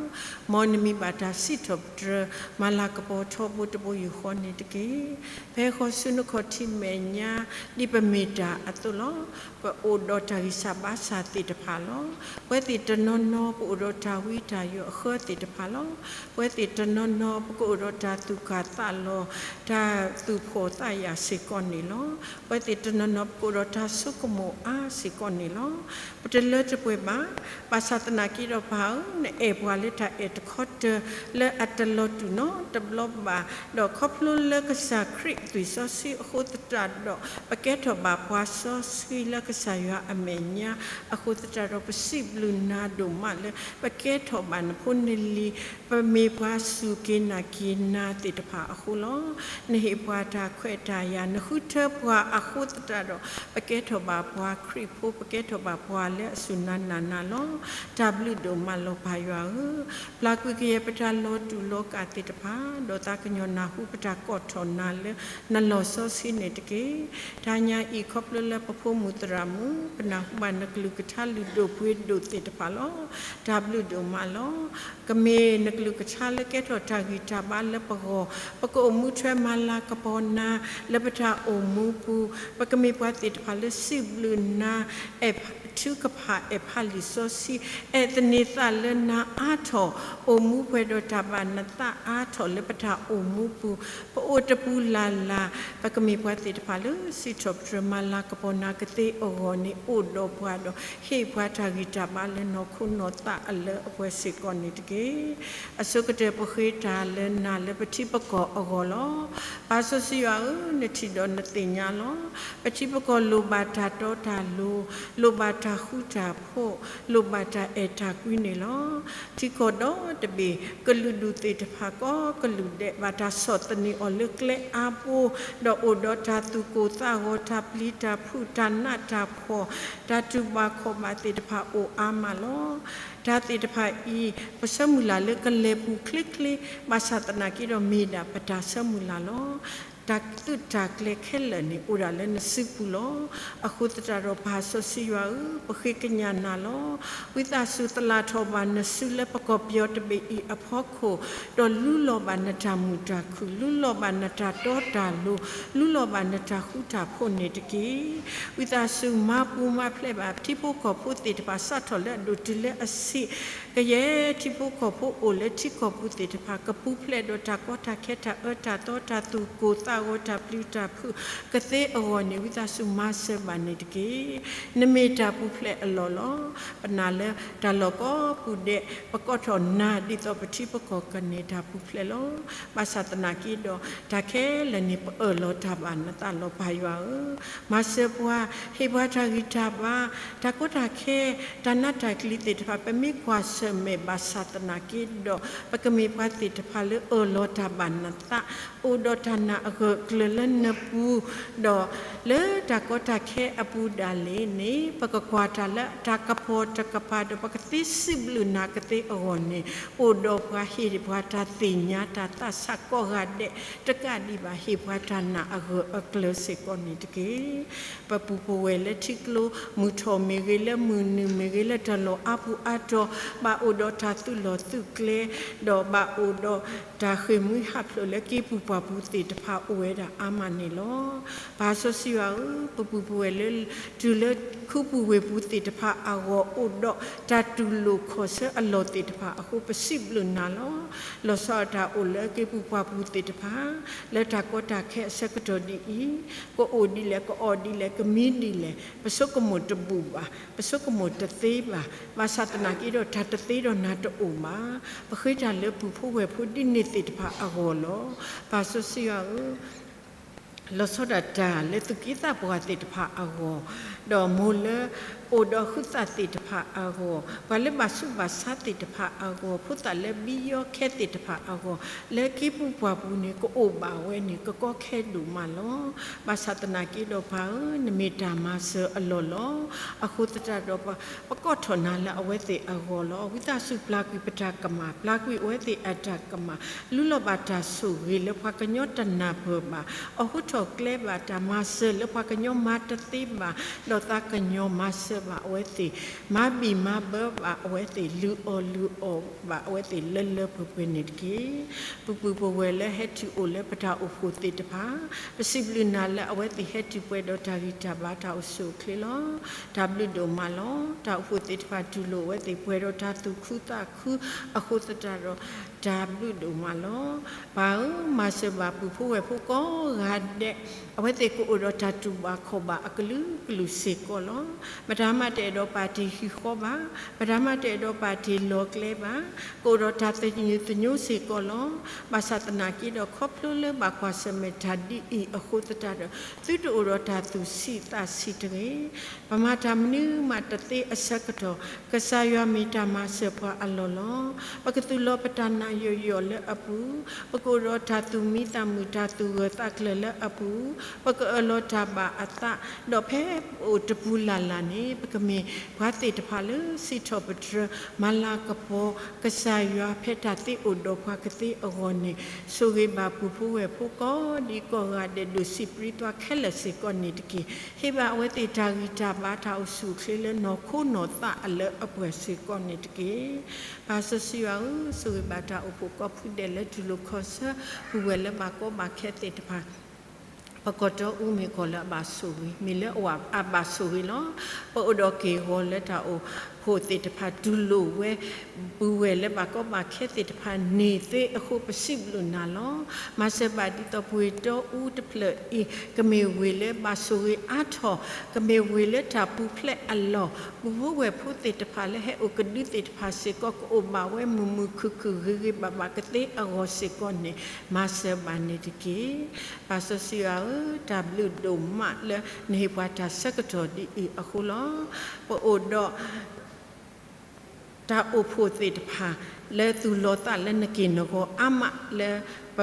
ၢ, မ်နမံၤဘၣ်တၢ်စံးထီၣ်ပတြၢၤ မၤလၤကပီၤထီဘိတဘိယူၢ်ဃီန့ၣ်တက့ၢ်. ပဟဲဃီၤဆူနခီၣ်ထံးမဲာ်ညါ ဒ်ပမ့ၢ်တၢ်အသိးလီၤ. ပအိၣ်ဒီးတၢ်ဂံၢ်စၢ်ဘါစၢ်သ့ၣ်တဖၣ်လီၤ. ပဝဲသ့ၣ်တနီၤနီၤ ပအိၣ်ဒီးတၢ်ဝံတၢ်ယိးအဃၢသ့ၣ်တဖၣ်လီၤ. ပဝဲသ့ၣ်တနီၤနီၤ ပကအိၣ်ဒီးတၢ်သူၣ်ကၢ်သးလီၤ တၢ်သူၣ်ဖှီၣ်သးယာ်စ့ၢ်ကီးန့ၣ်လီၤ. ပဝဲသ့ၣ်တနီၤနီၤ ပကအိၣ်ဒီးတၢ်ဆိကမိၣ်အါစ့ၢ်ကီးန့ၣ်လီၤ. ပတလၢတပှဲၤဘၣ်. ဘၣ်ဆၣ်သနာ်က့ဒီးပၢ်ဧၢ, နအဲၣ်ပှၤလၢတၢ်အဲၣ်တခီတၢၤလၢအတလီၤတူာ်နီတဘျီဘၣ်, ဒီးခီဖျိလၢကစၢ်ခရံာ်သွံၣ်စီဆှံအဃိသတးဒီး ပကဲထီၣ်ဘၣ်ပှၤစီဆှံလၢကစၢ်ယွၤအမဲာ်ညါအဃိသတးဒီး ပစံးဘျုးနၤဒိၣ်မးလၢ ပကဲထီၣ်ဘၣ်နဖိနလံၤ ပမ့ၢ်ပှၤစူၢ်က့ၤနာ်က့ၤနၤသ့ၣ်တဖၣ်အဃိလီၤ. နဟ့ၣ်ပှၤတၢ်ခွဲးတၢ်ယာ် နဃုထၢပှၤအဃိသတးဒီး ပကဲထီၣ်ဘၣ်ပှၤခရံာ်ဖိ ပကဲထီၣ်ဘၣ်ပှၤလၢအစူၢ်နၤနာ်နၤလီၤ. တၢ်ဘျုးဒိၣ်မးလီၤပၢ်ယွၤဧၢ, ပျၢ်ကွံာ်ကယဲၢ်ပတၢ်လီၤတူာ်လီၤကာ်သ့ၣ်တဖၣ်, ဒီးသးကညီၤနၢ်ဟူပတၢ်ကိးထီၣ်နၤလၢနလီၢ်စီဆှံန့ၣ်တက့ၢ်. တနံၤအံၤခီဖျိလၢပဖိမုၣ်သရၣ်မုၣ် ပနၢ်ဟူဘၣ်နကလုၢ်ကထါလုၢ်ဒိၣ်ပှ့ၤဒိၣ်သ့ၣ်တဖၣ်လီၤ. တၢ်ဘျုးဒိၣ်မးလီၤ. ကမ့ၢ်နကလုၢ်ကထါလၢကဲထီၣ်တၢ်ဂံၢ်တၢ်ဘါလၢပဂီၢ်, ပကအိၣ်မူထွဲမၤလၤကပီၤနၤ လၢပတၢ်အိၣ်မူပူၤ, ပကမ့ၢ်ပှၤသ့ၣ်တဖၣ်လၢစံးဘျုးနၤ, အဲၣ်ထုကဖၣ်အဲၣ်ဖးလံာ်စီဆှံ, အဲၣ်သန့ၤသးလၢနၤအါထီၣ်, အိၣ်မူပှဲၤဒီးတၢ်ဘၣ်နသးအါထီၣ်လၢပတၢ်အိၣ်မူပူၤ, ပအိၣ်တပူၤလၢ်လၢ်, ပကမ့ၢ်ပှၤသ့ၣ်တဖၣ်လၢစံးထီၣ်ပတြၢၤမၤလၤကပီၤနၤကသ့အဂီၢ်န့ၣ် အိၣ်ဒီးပှၤဒီး ဟ့ၣ်ပှၤတၢ်ဂံၢ်တၢ်ဘါလၢနီၢ်ခိနီၢ်သးအလၢအပှဲၤစ့ၢ်ကီးန့ၣ်တက့ၢ်. အဆိကတၢၢ်ပဃ့တၢ်လၢနၤလၢပထံပကီၢ်အဂီၢ်လီၤ. ပၢ်စီဆှံယွၤဧၢ, နထံၣ်ဒီးနသ့ၣ်ညါလီၤ. ပထံပကီၢ်လိၣ်ဘၣ်တၢ်တီတၢ်လိၤ, လိၣ်ဘၣ်တၢ်ဃူတၢ်ဖိး, လိၣ်ဘၣ်တၢ်အဲၣ်တၢ်ကွံန့ၣ်လီၤ. ထံကီၢ်ဒီတဘ့ၣ် ကလုာ်ဒူၣ်သ့ၣ်တဖၣ်ကိးကလုာ်ဒဲး ဘၣ်တၢ်ဆီၣ်သနံးအီၤလၢကျဲအါဘိ, ဒီးအိၣ်ဒီးတၢ်သူၣ်ကိၢ်သးဂီၤ, တၢ်ပျံၤတၢ်ဖုး, တၢ်နးတၢ်ဖှီၣ်, တၢ်တူၢ်ဘၣ်ခီၣ်ဘၣ်သ့ၣ်တဖၣ်အိၣ်အါမးလီၤ. တၢ်သ့ၣ်တဖၣ်အံၤ ပဆၢမုၢ်လၢ်လၢကလဲၤပူၤချ့ချ့, ဘၣ်ဆၣ်သနာ်က့ဒီးမ့ၢ်ဒၣ်ပတၢ်ဆၢမုၢ်လၢ်လီၤ. တၢ်သုးတၢ်ကျဲၤခဲလၢာ်န့ၣ် အိၣ်ဒၣ်လၢနစုပူၤလီၤ. အဃိသတးဒီးပၢ်စီဆှံယွၤဧၢ, ပဃ့ကညးနၤလီၤ. ဝံသးစူၤသလၣ်ထီၣ်ဘၣ်နစုလၢပကီၢ်ပယီၤတဘ့ၣ်အံၤအဖီခိၣ်, ဒီးလူလီၤဘၣ်နတၢ်မုာ်တၢ်ခုၣ်, လူလီၤဘၣ်နတၢ်တီတၢ်လိၤ, လူလီၤဘၣ်နတၢ်ဃူတၢ်ဖိးန့ၣ်တက့ၢ်. ဝံသးစူၤမၤပူၤမၤဖျဲးဘၣ်ထံဖိကီၢ်ဖိသ့ၣ်တဖၣ် စးထီၣ်လၢအဒိၣ်တုၤလၢအဆံး, ကယဲၢ်ထံဖိကီၢ်ဖိအိၣ်လၢထံကီၢ်ပူၤသ့ၣ်တဖၣ် ကပူၤဖျဲးဒီးတၢ်ကီတၢ်ခဲ တၢ်အၢတၢ်သီ တၢ်သူၣ်ကိၢ်သးဂီၤ တၢ်ပျံၤတၢ်ဖုးကသ့အဂီၢ်န့ၣ် ဝံသးစူၤမၤစၢၤဘၣ်န့ၣ်တက့ၢ်. နမ့ၢ်တၢ်ပူၤဖျဲးအလီၢ်လီၤ. ပနာ်လၢတၢ်လီၢ်ကိးပူၤဒဲး ပကိးထီၣ်နၤဒ်သိးပထံပကီၢ်ကန့ၢ်တၢ်ပူၤဖျဲးလီၤ. ဘၣ်ဆၣ်သနာ်က့ဒီး တၢ်ခဲလၢာ်န့ၣ် ပအၢၣ်လီၤတၢ်ဘၣ်နသးလီၤ ပၢ်ယွၤဧၢ. မၤစၢၤပှၤ, ဟ့ၣ်ပှၤတၢ်ဂံၢ်တၢ်ဘါ, တၢ်ကီတၢ်ခဲ, တၢ်နးတၢ်ကျံၤသ့ၣ်တဖၣ် ပမ့ၢ်ကွၢ်ဆၢၣ်မဲာ်ဘၣ်ဆၣ်သနာ်က့ဒီး ပကမ့ၢ်ပှၤသ့ၣ်တဖၣ်လၢအၢၣ်လီၤတၢ်ဘၣ်နသး, အိၣ်ဒီးတၢ်နာ်အဂၢၢ်အကျၢၤလၢနပူၤ, ဒီးလၢတၢ်ကီတၢ်ခဲအပူၤဒၣ်လဲာ်န့ၣ် ပကကွၢ်တၢ်လၢတၢ်ကပီၤတကပၤ ဒီးပကသ့စံးဘျုးနၤကသ့အဂီၢ်န့ၣ် အိၣ်ဒီးပှၤဟ့ၣ်ပှၤတၢ်သ့ၣ်ညါတၢ်သးဆးကိးဂၤဒဲး တကးဒံးဘၣ် ဟ့ၣ်ပှၤတၢ်နာ်အဂၢၢ်အကျၢၤစ့ၢ်ကီးန့ၣ်တက့ၢ်. ပပူၤပဝဲၢ်လၢထံကျိ မုၢ်ထီၣ်မ့ၢ်ဂ့ၤ လၢမုၢ်နုာ်မ့ၢ်ဂ့ၤ လၢတၢ်လီၢ်အါပူၤအါတီၤ ဘၣ်အိၣ်ဒီးတၢ်သုးလီၢ်သုးကျဲ ဒီးဘၣ်အိၣ်ဒီးတၢ်ဃ့ၢ်မှံဟးဖျိးလၢက့ၤပူၤပှၢ်ပူၤသ့ၣ်တဖၣ် အိၣ်ဝဲဒၣ်အါမးန့ၣ်လီၤ. ပၢ်စီဆှံယွၤဧၢ, ပပူၤပဝဲၢ်လၢ တုၤလၢ ပဝဲပှၤခရံာ်ဖိပူၤဝ့ၢ်ပူၤသ့ၣ်တဖၣ်အဂီၢ် အိၣ်ဒီးတၢ်တူၢ်လိာ်ခီၣ်ဆၢအလီၢ်သ့ၣ်တဖၣ်အဃိ ပစံးဘျုးနၤလီၤ. လီၤဆီဒၣ်တၢ်အိၣ်လၢက့ၤပူၤပှၢ်ပူၤသ့ၣ်တဖၣ်, လၢတၢ်ကီတၢ်ခဲအဆၢကတီၢ်ဒ်အံၤ, ကအိၣ်ဒ်လဲၣ်, ကအီၣ်ဒ်လဲၣ်, ကမံဒ်လဲၣ်, ပဆိကမိၣ်တဘူၣ်ဘၣ်, ပဆိကမိၣ်တသ့ဘၣ်. ဘၣ်ဆၣ်သနာ်က့ဒီးတၢ်တသ့ဒီးနၤတအိၣ်ဘၣ်. ပဃ့တၢ်လၢပုၢ်ဖိဝဲၢ်ဖိဒ်န့ၣ်သ့ၣ်တဖၣ်အဂီၢ်လီၤ. ပၢ်စီဆှံယွၤဧၢ, လီၤဆီဒၣ်တၢ်လၢသူၣ်က့သးပှၢ်သ့ၣ်တဖၣ်အဂီၢ်, ဒီးမိၢ်လၢအိၣ်ဒီးဟုသၣ်သ့ၣ်တဖၣ်အဂီၢ်, ပှၤလၢဘၣ်ဆူးဘၣ်ဆါသ့ၣ်တဖၣ်အဂီၢ်, ဖိသၣ်လၢဘံယီခဲသ့ၣ်တဖၣ်အဂီၢ်, လၢက့ၤပူၤပှၢ်ပူၤန့ၣ် ကအိၣ်ဘၣ်ဝဲန့ၣ် ကကီခဲဒိၣ်မးလီၤ. ဘၣ်ဆၣ်သနာ်က့ဒီးပၢ်ဧၢ, နမ့ၢ်တၢ်မၤစၢၤအလီၢ်လီၤ. အဃိသတးဒီး ပကိးထီၣ်နၤလၢအဝဲသ့ၣ်အဂီၢ်လီၤ. ဝံသးစူၤပျၢ်ကွံာ်ပတၢ်ကမၣ်, ပျၢ်ကွံာ်အဝဲသ့ၣ်အတၢ်ကမၣ်, လူလီၤဘၣ်တၢ်ဆိၣ်ဂ့ၤလၢပှၤကညီတနၢ်ပၢၢ်ဘၣ်, အိးထီၣ်ကျဲဘၣ်တၢ်မၤစၢၤလၢပှၤကညီမၤတသ့ဘၣ်, ဒီးသးကညီၤမၤစၢၤဘၣ်အဝဲသ့ၣ်, မၤဘံၣ်မၤဘၢဘၣ်အဝဲသ့ၣ်, လုၢ်အီၣ်လုၢ်အီဘၣ်အဝဲသ့ၣ်လၢလၢပှဲၤပှဲၤန့ၣ်တက့ၢ်. ပပုၢ်ပဝဲၢ်လၢဟဲတုၤအိၣ်လၢပတၢ်အိၣ်ဖှိၣ်သ့ၣ်တဖၣ်, ပစံးဘျုးနၤလၢအဝဲသ့ၣ်ဟဲတုၤပှဲၤဒီးတၢ်ဂံၢ်တၢ်ဘါတၢ်အိၣ်ဆူၣ်အိၣ်ချ့လီၤ. တၢ်ဘျုးဒိၣ်မးလီၤ. တၢ်အိၣ်ဖှိၣ်သ့ၣ်တဖၣ်တူၢ်လိာ်အဝဲသ့ၣ် ပှဲၤဒီးတၢ်သူၣ်ခုသးခုအဃိသတးဒီး တၢ်ဘျုးဒိၣ်မးလီၤ. ပၢ်ဧၢ, မၤစၢၤဘၣ်ပုၢ်ဖိဝဲၢ်ဖိကိးဂၤဒဲး, အဝဲသ့ၣ်ကအိၣ်ဒီးတၢ်တူၢ်ဘၣ်ခီၣ်ဘၣ်အကလုာ်ကလုာ်စ့ၢ်ကီးလီၤ. မတၤမးတအဲၣ်ဒိးပာ်တ့ၢ်ဟံၣ်ဃီဘၣ်, မတၤမးတအဲၣ်ဒိးပာ်တ့ၢ်လီၤကျဲဘၣ်, ကအိၣ်ဒီးတၢ်သညူးသညိစ့ၢ်ကီးလီၤ. ဘၣ်ဆၣ်သနာ်က့ဒီးခီဖျိလၢဘၣ်ကွၢ်ဆၢၣ်မဲာ်တၢ်ဒ်အံၤအဃိသတးဒီး သုတအိၣ်ဒီးတၢ်သူၣ်ဆံးသးဆံးတဂ့ၤ. ပမၤတၢ်မနုၤမးတသ့အဆၢကတီၢ်, ကစၢ်ယွၤမ့ၢ်တၢ်မၤစၢၤပှၤအလီၢ်လီၤ. ပကသူၣ်လီၤပတၢ်နာ်ယိာ်ယိာ်လၢအပူၤ, ပကအိၣ်ဒီးတၢ်သူၣ်မံသးမုာ် တၢ်သူၣ်ဂၢၢ်သးကျၢၤလၢအပူၤ, ပကအၢၣ်လီၤတၢ်ဘၣ်အသး, ဒီးဖဲပအိၣ်တပူၤလၢ်လၢ်န့ၣ် ပကမ့ၢ်ပှၤသ့ၣ်တဖၣ်လၢစံးထီၣ်ပတြၢၤ မၤလၤကပီၤ ကစၢ်ယွၤဖဲတၢ်သ့အိၣ်ဒီးပှၤကသ့အဂီၢ်န့ၣ်, ဆိၣ်ဂ့ၤဘၣ်ပုၢ်ဖိဝဲၢ်ဖိကိးဒံးကိးဂၤဒဲး ဒိၣ်စံးပြံသွါခဲလၢာ်စ့ၢ်ကီးန့ၣ်တက့ၢ်. ဟ့ၣ်ဘၣ်အဝဲသ့ၣ်တၢ်ဂံၢ်တၢ်ဘါတၢ်အိၣ်ဆူၣ်အိၣ်ချ့လၢနီၢ်ခိနီၢ်သးအလၢအပှဲၤစ့ၢ်ကီးန့ၣ်တက့ၢ်. ပၢ်စီဆှံယွၤဧၢ, ဆိၣ်ဂ့ၤဘၣ်တၢ်အိၣ်ဖှိၣ်ကိးဖုဒဲးလၢတူၢ်လိာ်ခီၣ်ဆၢ ပုၢ်ဝဲၢ်လၢဘၣ်ကီဘၣ်ခဲသ့ၣ်တဖၣ် ပကီၢ်တီအူမ့ၢ်ကီၢ်လၢအဘၣ်ဆိၣ်ဂ့ၤ, မ့ၢ်လၢအဘၣ်ဆိၣ်ဂ့ၤလီၤ. ပအိၣ်ဒီးက့ၢ်ဂီၤလၢတၢ်အိၣ်ဖှိၣ်သ့ၣ်တဖၣ်တူၢ်လိာ်ဝဲ ပုၢ်ဝဲၢ်လၢဘၣ်ကီဘၣ်ခဲသ့ၣ်တဖၣ်န့ၣ်သ့အဃိ ပစံးဘျုးနၤလီၤ. မၤစၢၤဘၣ်ဒ်သိးပဝ့ၢ်တီအူတဖျၢၣ်အံၤ ကမ့ၢ်ဝ့ၢ်လၢဘၣ်ဆိၣ်ဂ့ၤအါထီၣ်, ကမ့ၢ်ဝ့ၢ်လၢတၢ်ပူၤဖျဲးအလီၢ်, ပုၢ်ဖိဝဲၢ်ဖိသ့ၣ်တဖၣ်လၢဟဲအိၣ်ကဒုသ့ၣ်တဖၣ်စ့ၢ်ကီး ကအိၣ်ဘၣ်ဝဲမုာ်မုာ်ခုၣ်ခုၣ်ဂ့ၤဂ့ၤဘၣ်ဘၣ်ကသ့အဂီၢ်စ့ၢ်ကီးန့ၣ် မၤစၢၤဘၣ်န့ၣ်တက့ၢ်. ပၢ်စီဆှံယွၤဧၢ, တၢ်ဘျုးဒိၣ်မးလၢနဟ့ၣ်ပှၤတၢ်ဆၢကတီၢ်ဒ်အံၤအဃိလီၤ. ပအိၣ်ဒီး တၢ်အိၣ်ဖှိၣ်သ့ၣ်တဖၣ် လၢသူၣ်လီၤသးလၢနက့ၢ်နဂီၤအါမးလၢ ပ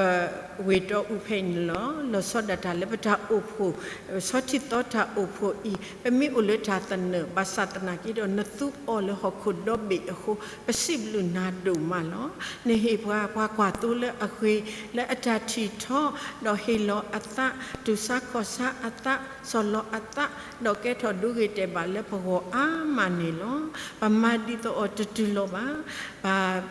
ဝ့ၢ်တီအူဖဲအံၤန့ၣ်လီၤ. လီၤဆီဒၣ်တၢ်လၢပတၢ်အိၣ်ဖှိၣ် ဆီထံသီတၢ်အိၣ်ဖှိၣ်အံၤ ပမ့ၢ်အိၣ်လၢတၢ်သနၢၣ် ဘၣ်ဆၣ်သနာ်က့ဒီး နသူအီၤလၢဟီၣ်ခိၣ်ဒီဘ့ၣ်အဃိ ပစံးဘျုးနၤဒိၣ်မးလီၤ. နဟ့ၣ်ပှၤ ပှၤကွၢ်သိလၢအဂ့ၤ လၢအတၢ်ထံၣ်ထီ ဒီးဟ့ၣ်လီၤအသး တူၢ်ဆါခီၣ်ဆါအသး ဆီၣ်လီၤအသး ဒီးကဲထီၣ်ဒိဂ့ၤတဲာ်ဘၣ်လၢပဂီၢ်အါမးန့ၣ်လီၤ. ပမၤဒ်သိးအီၤတတုၤလီၤဘၣ်.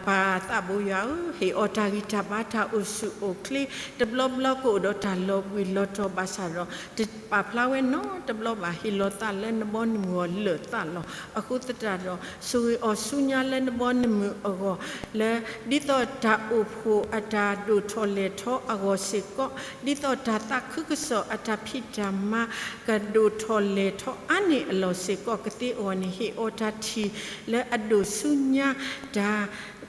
ပၢ်သးဘိယွၤဧၢ, ဟ့ၣ်အီၤတၢ်ဂံၢ်တၢ်ဘါတၢ်အိၣ်ဆူၣ်အိၣ်ချ့ တဘျီဘျီကအိၣ်ဒီးတၢ်လီၤဘှံးလီၤတီၤဘၣ်ဆၣ်ဒီး တပာ်ဖျါဝဲနီတဘျီဘၣ် ဟ့ၣ်လီၤသးလၢနဘီနမုၢ်အဂီၢ်လၢာ်သးလီၤ. အဃိသတးဒီး ဆိၣ်ဂ့ၤအီၤဆူညါလၢနဘီနမုၢ်အဂီၢ် လၢ ဒ်သိးတၢ်အိၣ်ဖှိၣ်အတၢ်ဒိၣ်ထီၣ်လဲၢ်ထီအဂီၢ်စ့ၢ်ကီး, ဒ်သိးတၢ်သးခုကစီၣ်အတၢ်ဖံးတၢ်မၤ ကဒိၣ်ထီၣ်လဲၢ်ထီအါန့ၢ်အလီၢ်စ့ၢ်ကီးကသ့အဂီၢ်န့ၣ် ဟ့ၣ်အီၤတၢ်ထံၣ်လၢအဒိၣ်ဆူညါ တၢ်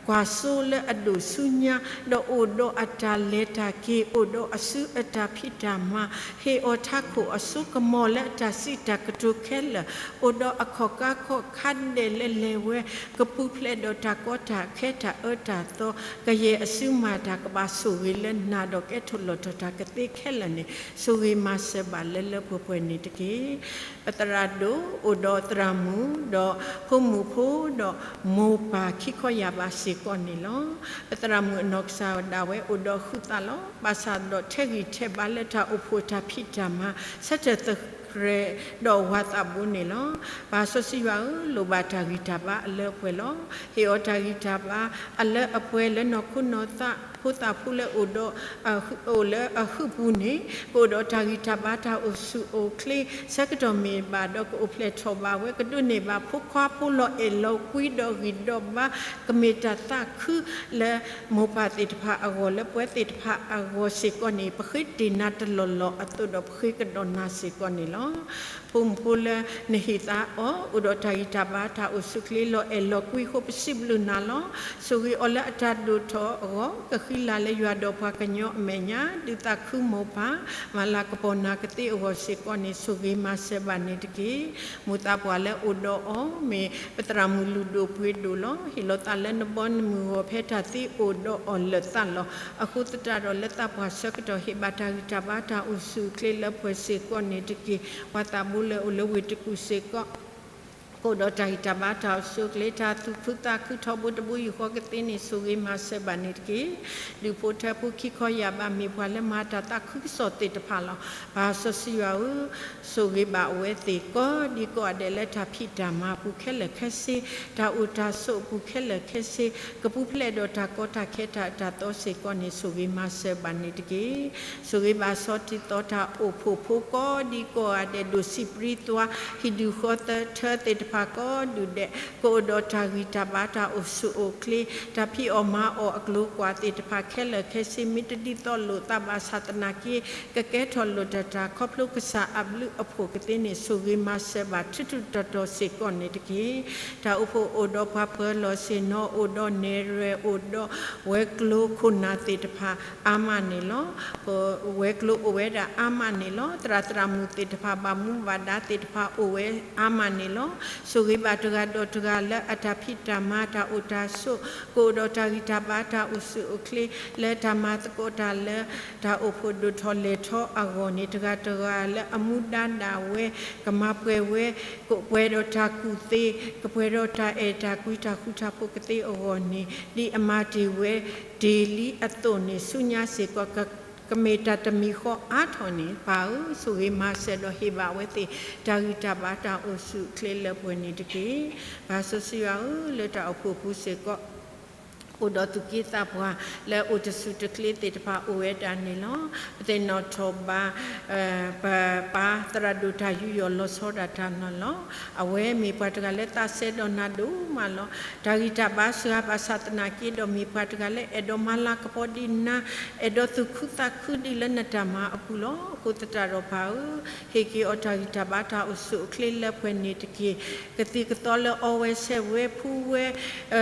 ကွၢ်စိလၢအဒိၣ်ဆူညါ, ဒီးအိၣ်ဒီးအတၢ်လဲၤတၢ်က့ၤ အိၣ်ဒီးအစုအတၢ်ဖံးတၢ်မၤ, ဟ့ၣ်အီၤထးခိၣ်အစိကမီၤလၢအတၢ်စံးတၢ်ကတိၤခဲလၢာ်, အိၣ်ဒီးအခီၣ်ကါခီၣ်ခါဒဲးလၢလဲၤဝဲ ကပူၤဖျဲးဒီးတၢ်ကီတၢ်ခဲတၢ်အၢတၢ်သီ, ကယဲၢ်အစုမၤတၢ်ကဘၣ်ဆိၣ်ဂ့ၤလၢနၤဒီးကဲထီၣ်လီၤတီၤတၢ်ကသ့ခဲလၢာ်န့ၣ် ဆိၣ်ဂ့ၤမၤစၢၤဘၣ်လၢလၢပှဲၤပှဲၤန့ၣ်တက့ၢ်. ပသရၣ်ဒိၣ်အိၣ်ဒီးသရၣ်မုၣ် ဒီးဖိမုၣ်ဖိဒီးမိၢ်ပၢ်ခံခီယာ်ဘးစ့ၢ်ကီးန့ၣ်လီၤ. ပသရၣ်မုၣ်အနီၢ်ကစၢ်ဒၣ်ဝဲအိၣ်ဒီးဃုသးလီၤ. ဘၣ်ဆၣ်ဒီးထဲးဂံၢ်ထဲးဘါလၢတၢ်အိၣ်ဖှိၣ်တၢ်ဖံးတၢ်မၤ ဆၢထၢၣ်သ ရဲၣ်ဒီးဝၤသးဘိန့ၣ်လီၤ. ပၢ်စီဆှံယွၤဧၢ, လိၣ်ဘၣ်တၢ်ဂံၢ်တၢ်ဘါအလၢအပှဲၤလီၤ. ဟ့ၣ်အီၤတၢ်ဂံၢ်တၢ်ဘါအလၢအပှဲၤလၢနီၢ်ခိနီၢ်သး ဖိသၣ်ဖိလၢအိၣ်ဒီး အိၣ်လၢအဟုးပူၤန့ၣ် ကအိၣ်ဒီးတၢ်ဂံၢ်တၢ်ဘါတၢ်အိၣ်ဆူၣ်အိၣ်ချ့ ဆၢကတီၢ်မ့ၢ်ဘၣ်ဒီး ကအိၣ်ဖျဲၣ်ထီၣ်ဘၣ်ဝဲ ကဒိးန့ၢ်ဘၣ်ဖိခွါဖိလီၤအဲၣ်လီၤကွံဒီးဂံၢ်ဒီးဘါ ကမ့ၢ်တၢ်သးခုလၢမိၢ်ပၢ်သ့ၣ်တဖၣ်အဂီၢ် လၢပှၤသ့ၣ်တဖၣ်အဂီၢ်စ့ၢ်ကီးန့ၣ် ပဃ့တ့ၢ်နၤတလီၢ်လီၢ်အသိးဒီး ပဃ့ကဒီးနၤစ့ၢ်ကီးန့ၣ်လီၤ. ဖိမုၣ်ဖိလၢနဟ့ၣ်သါအီၤ အိၣ်ဒီးတၢ်ဂံၢ်တၢ်ဘါတၢ်အိၣ်ဆူၣ်ချ့လီၤအဲၣ်လီၤကွံအဃိ ပစံးဘျုးနၤလီၤ. ဆိၣ်ဂ့ၤအီၤလၢအတၢ်ဒိၣ်ထီၣ်အဂီၢ် ကဃံလၤလၢယွၤဒီးပှၤကညီအမဲာ်ညါ ဒုးသးခုမိၢ်ပၢ် မၤလၤကပီၤနၤကသ့အဂီၢ်စ့ၢ်ကီးန့ၣ် ဆိၣ်ဂ့ၤမၤစၢၤဘၣ်န့ၣ်တက့ၢ်. မိၢ်သးပှၢ်လၢအိၣ်ဒီးအီၤ မ့ၢ်ပသရၣ်မုၣ်လုၢ်ဒိၣ်ပှ့ၤဒိၣ်လီၤ. ဟ့ၣ်လီၤသးလၢနဘီနမုၢ်ဂီၢ် ဖဲတၢ်သ့အိၣ်ဒီးအီၤလၢာ်သးလီၤ. အဃိသတးဒီး လၢသးပှၢ်ဆၢကတီၢ် ဟ့ၣ်ဘၣ်တၢ်ဂံၢ်တၢ်ဘါတၢ်အိၣ်ဆူၣ်အိၣ်ချ့လၢပှဲၤစ့ၢ်ကီးန့ၣ်တက့ၢ်. ပှၤသးဘိလၢအိၣ်လၢဝ့ၢ်တကူၣ်စ့ၢ်ကီး ကအိၣ်ဒီးတၢ်ဂံၢ်တၢ်ဘါတၢ်အိၣ်ဆူၣ်အိၣ်ချ့ တၢ်သူၣ်ခုသးခုထီဘိတဘိယူၢ်ဃီကသ့န့ၣ် ဆိၣ်ဂ့ၤမၤစၢၤဘၣ်န့ၣ်တက့ၢ်. ဒူၣ်ဖိထၢဖိခံခီယာ်ဘး မ့ၢ်ပှၤလၢမၤတၢ်သးခုကစီၣ်သ့ၣ်တဖၣ်လီၤ. ပၢ်စီဆှံယွၤဧၢ, ဆိၣ်ဂ့ၤဘၣ်အဝဲသ့ၣ်ကိးဒံကိးဂၤဒဲးလၢတၢ်ဖံးတၢ်မၤအပူၤခဲလၢာ်ခဲဆ့, တၢ်အိၣ်တၢ်ဆိးအပူၤခဲလၢာ်ခဲဆ့, ကပူၤဖျဲးဒီးတၢ်ကီတၢ်ခဲတၢ်အၢတၢ်သီစ့ၢ်ကီးန့ၣ် ဆိၣ်ဂ့ၤမၤစၢၤဘၣ်န့ၣ်တက့ၢ်. ဆိၣ်ဂ့ၤဘၣ်စီၤတံၤသီတၢ်အိၣ်ဖှိၣ်ဖိကိးဒံကိးဂၤဒဲး ဒိၣ်စံးပြံသွါ ဟံၣ်ဒူၣ်ဃီသထၢသ့ၣ်တဖၣ်ကိးဒူၣ်ဒဲး ကအိၣ်ဒီးတၢ်ဂံၢ်တၢ်ဘါတၢ်အိၣ်ဆူၣ်အိၣ်ချ့, တၢ်ဖံးအီၣ်မၤအီၣ်အကျိၤအကွာ်သ့ၣ်တဖၣ်ခဲလၢာ်ခဲဆ့ မ့ၢ်တဒ်သိးလိာ်သးဘၣ်ဆၣ်သနာ်က့ ကကဲထီၣ်လိာ်တၢ်တၢ်ခီဖျိကစၢ်အဘျုးအဖှိၣ်ကသ့န့ၣ် ဆိၣ်ဂ့ၤမၤစၢၤဘၣ်ထုးထုးတီၤတီၤစ့ၢ်ကီးန့ၣ်တက့ၢ်. တၢ်အိၣ်ဖှိၣ်အိၣ်ဒီးပှၤပၢၤလီၢ်ဆ့ၣ်နီၤ အိၣ်ဒီးနဲၣ်ရွဲၣ် အိၣ်ဒီးဝဲၤကျိၤခိၣ်နၢ်သ့ၣ်တဖၣ်အါမးန့ၣ်လီၤ. ဝဲၤကျိၤအိၣ်ဝဲဒၣ်အါမးန့ၣ်လီၤ. သရၣ်သရၣ်မုၣ်သ့ၣ်တဖၣ် ဘၣ်မူဘၣ်ဒါသ့ၣ်တဖၣ်အိၣ်ဝဲအါမးန့ၣ်လီၤ. ဆိၣ်ဂ့ၤဘၣ်တဂၤဒီးတဂၤလၢအတၢ်ဖံးတၢ်မၤတၢ်အိၣ်တၢ်ဆိး ကအိၣ်ဒီးတၢ်ဂံၢ်တၢ်ဘါတၢ်အိၣ်ဆူၣ်အိၣ်ချ့ လၢတၢ်မၤသကိးတၢ်လၢ တၢ်အိၣ်ဖှိၣ်ဒိၣ်ထီၣ်လဲၢ်ထီၣ်အဂီၢ်န့ၣ် တဂၤတဂၤလၢအမူဒါဒၣ်ဝဲ ကမၤပှဲၤဝဲ ကပှဲၤဒီးတၢ်ကူၣ်သ့ ကပှဲၤဒီးတၢ်အဲၣ်တၢ်ကွံတၢ်ဃူတၢ်ဖိးကသ့အဂီၢ်န့ၣ် ဒ်အမၤတ့ၢ်ဝဲတ့ၢ်လံအသိးန့ၣ် ဆူညါစ့ၢ်ကီး ကမ့ၢ်တၢ်တမံၤဃီအါထီၣ်န့ၣ် ပၢ်ဧၢ, ဆိၣ်ဂ့ၤမၤစၢၤဒီးဟ့ၣ်ဘၣ်အဝဲသ့ၣ် တၢ်ဂံၢ်တၢ်ဘါတၢ်အိၣ်ဆူၣ်အိၣ်ချ့လၢပှဲၤန့ၣ်တက့ၢ်. ပၢ်စီဆှံယွၤဧၢ, လၢတၢ်အိၣ်ဖှိၣ်ပူၤစ့ၢ်ကီး အိၣ်ဒီးသူၣ်က့သးပှၢ်လၢအိၣ်တဆူၣ်တချ့သ့ၣ်တဖၣ်အိၣ်ဝဲဒၣ်န့ၣ်လီၤ. ပသ့ၣ်နီၣ်ထီၣ်ဘၣ် ပပၢ်သရၣ်ဒိၣ်တၢ်ယူးယီၣ်လီၤဆီဒၣ်တၢ်န့ၣ်လီၤ. အဝဲမ့ၢ်ပှၤတဂၤလၢသးစဲဒီးနၤဒိၣ်မးလီၤ. တၢ်ဂံၢ်တၢ်ဘါစှၤဘၣ်ဆၣ်သနာ်က့ဒီး မ့ၢ်ပှၤတဂၤလၢအဲၣ်ဒိးမၤလၤကပီၤဒံးနၤ, အဲၣ်ဒိးသူၣ်ခုသးခုဒံးလၢနတၢ်မၤအပူၤလီၤ. အဃိသတးဒီးပၢ်ဧၢ, ဟ့ၣ်က့ၤအီၤတၢ်ဂံၢ်တၢ်ဘါတၢ်အိၣ်ဆူၣ်အိၣ်ချ့ လၢပှဲၤန့ၣ်တက့ၢ်. ကသံၣ်ကသီလၢအီဝဲဆဲးဝဲဖှူဝဲ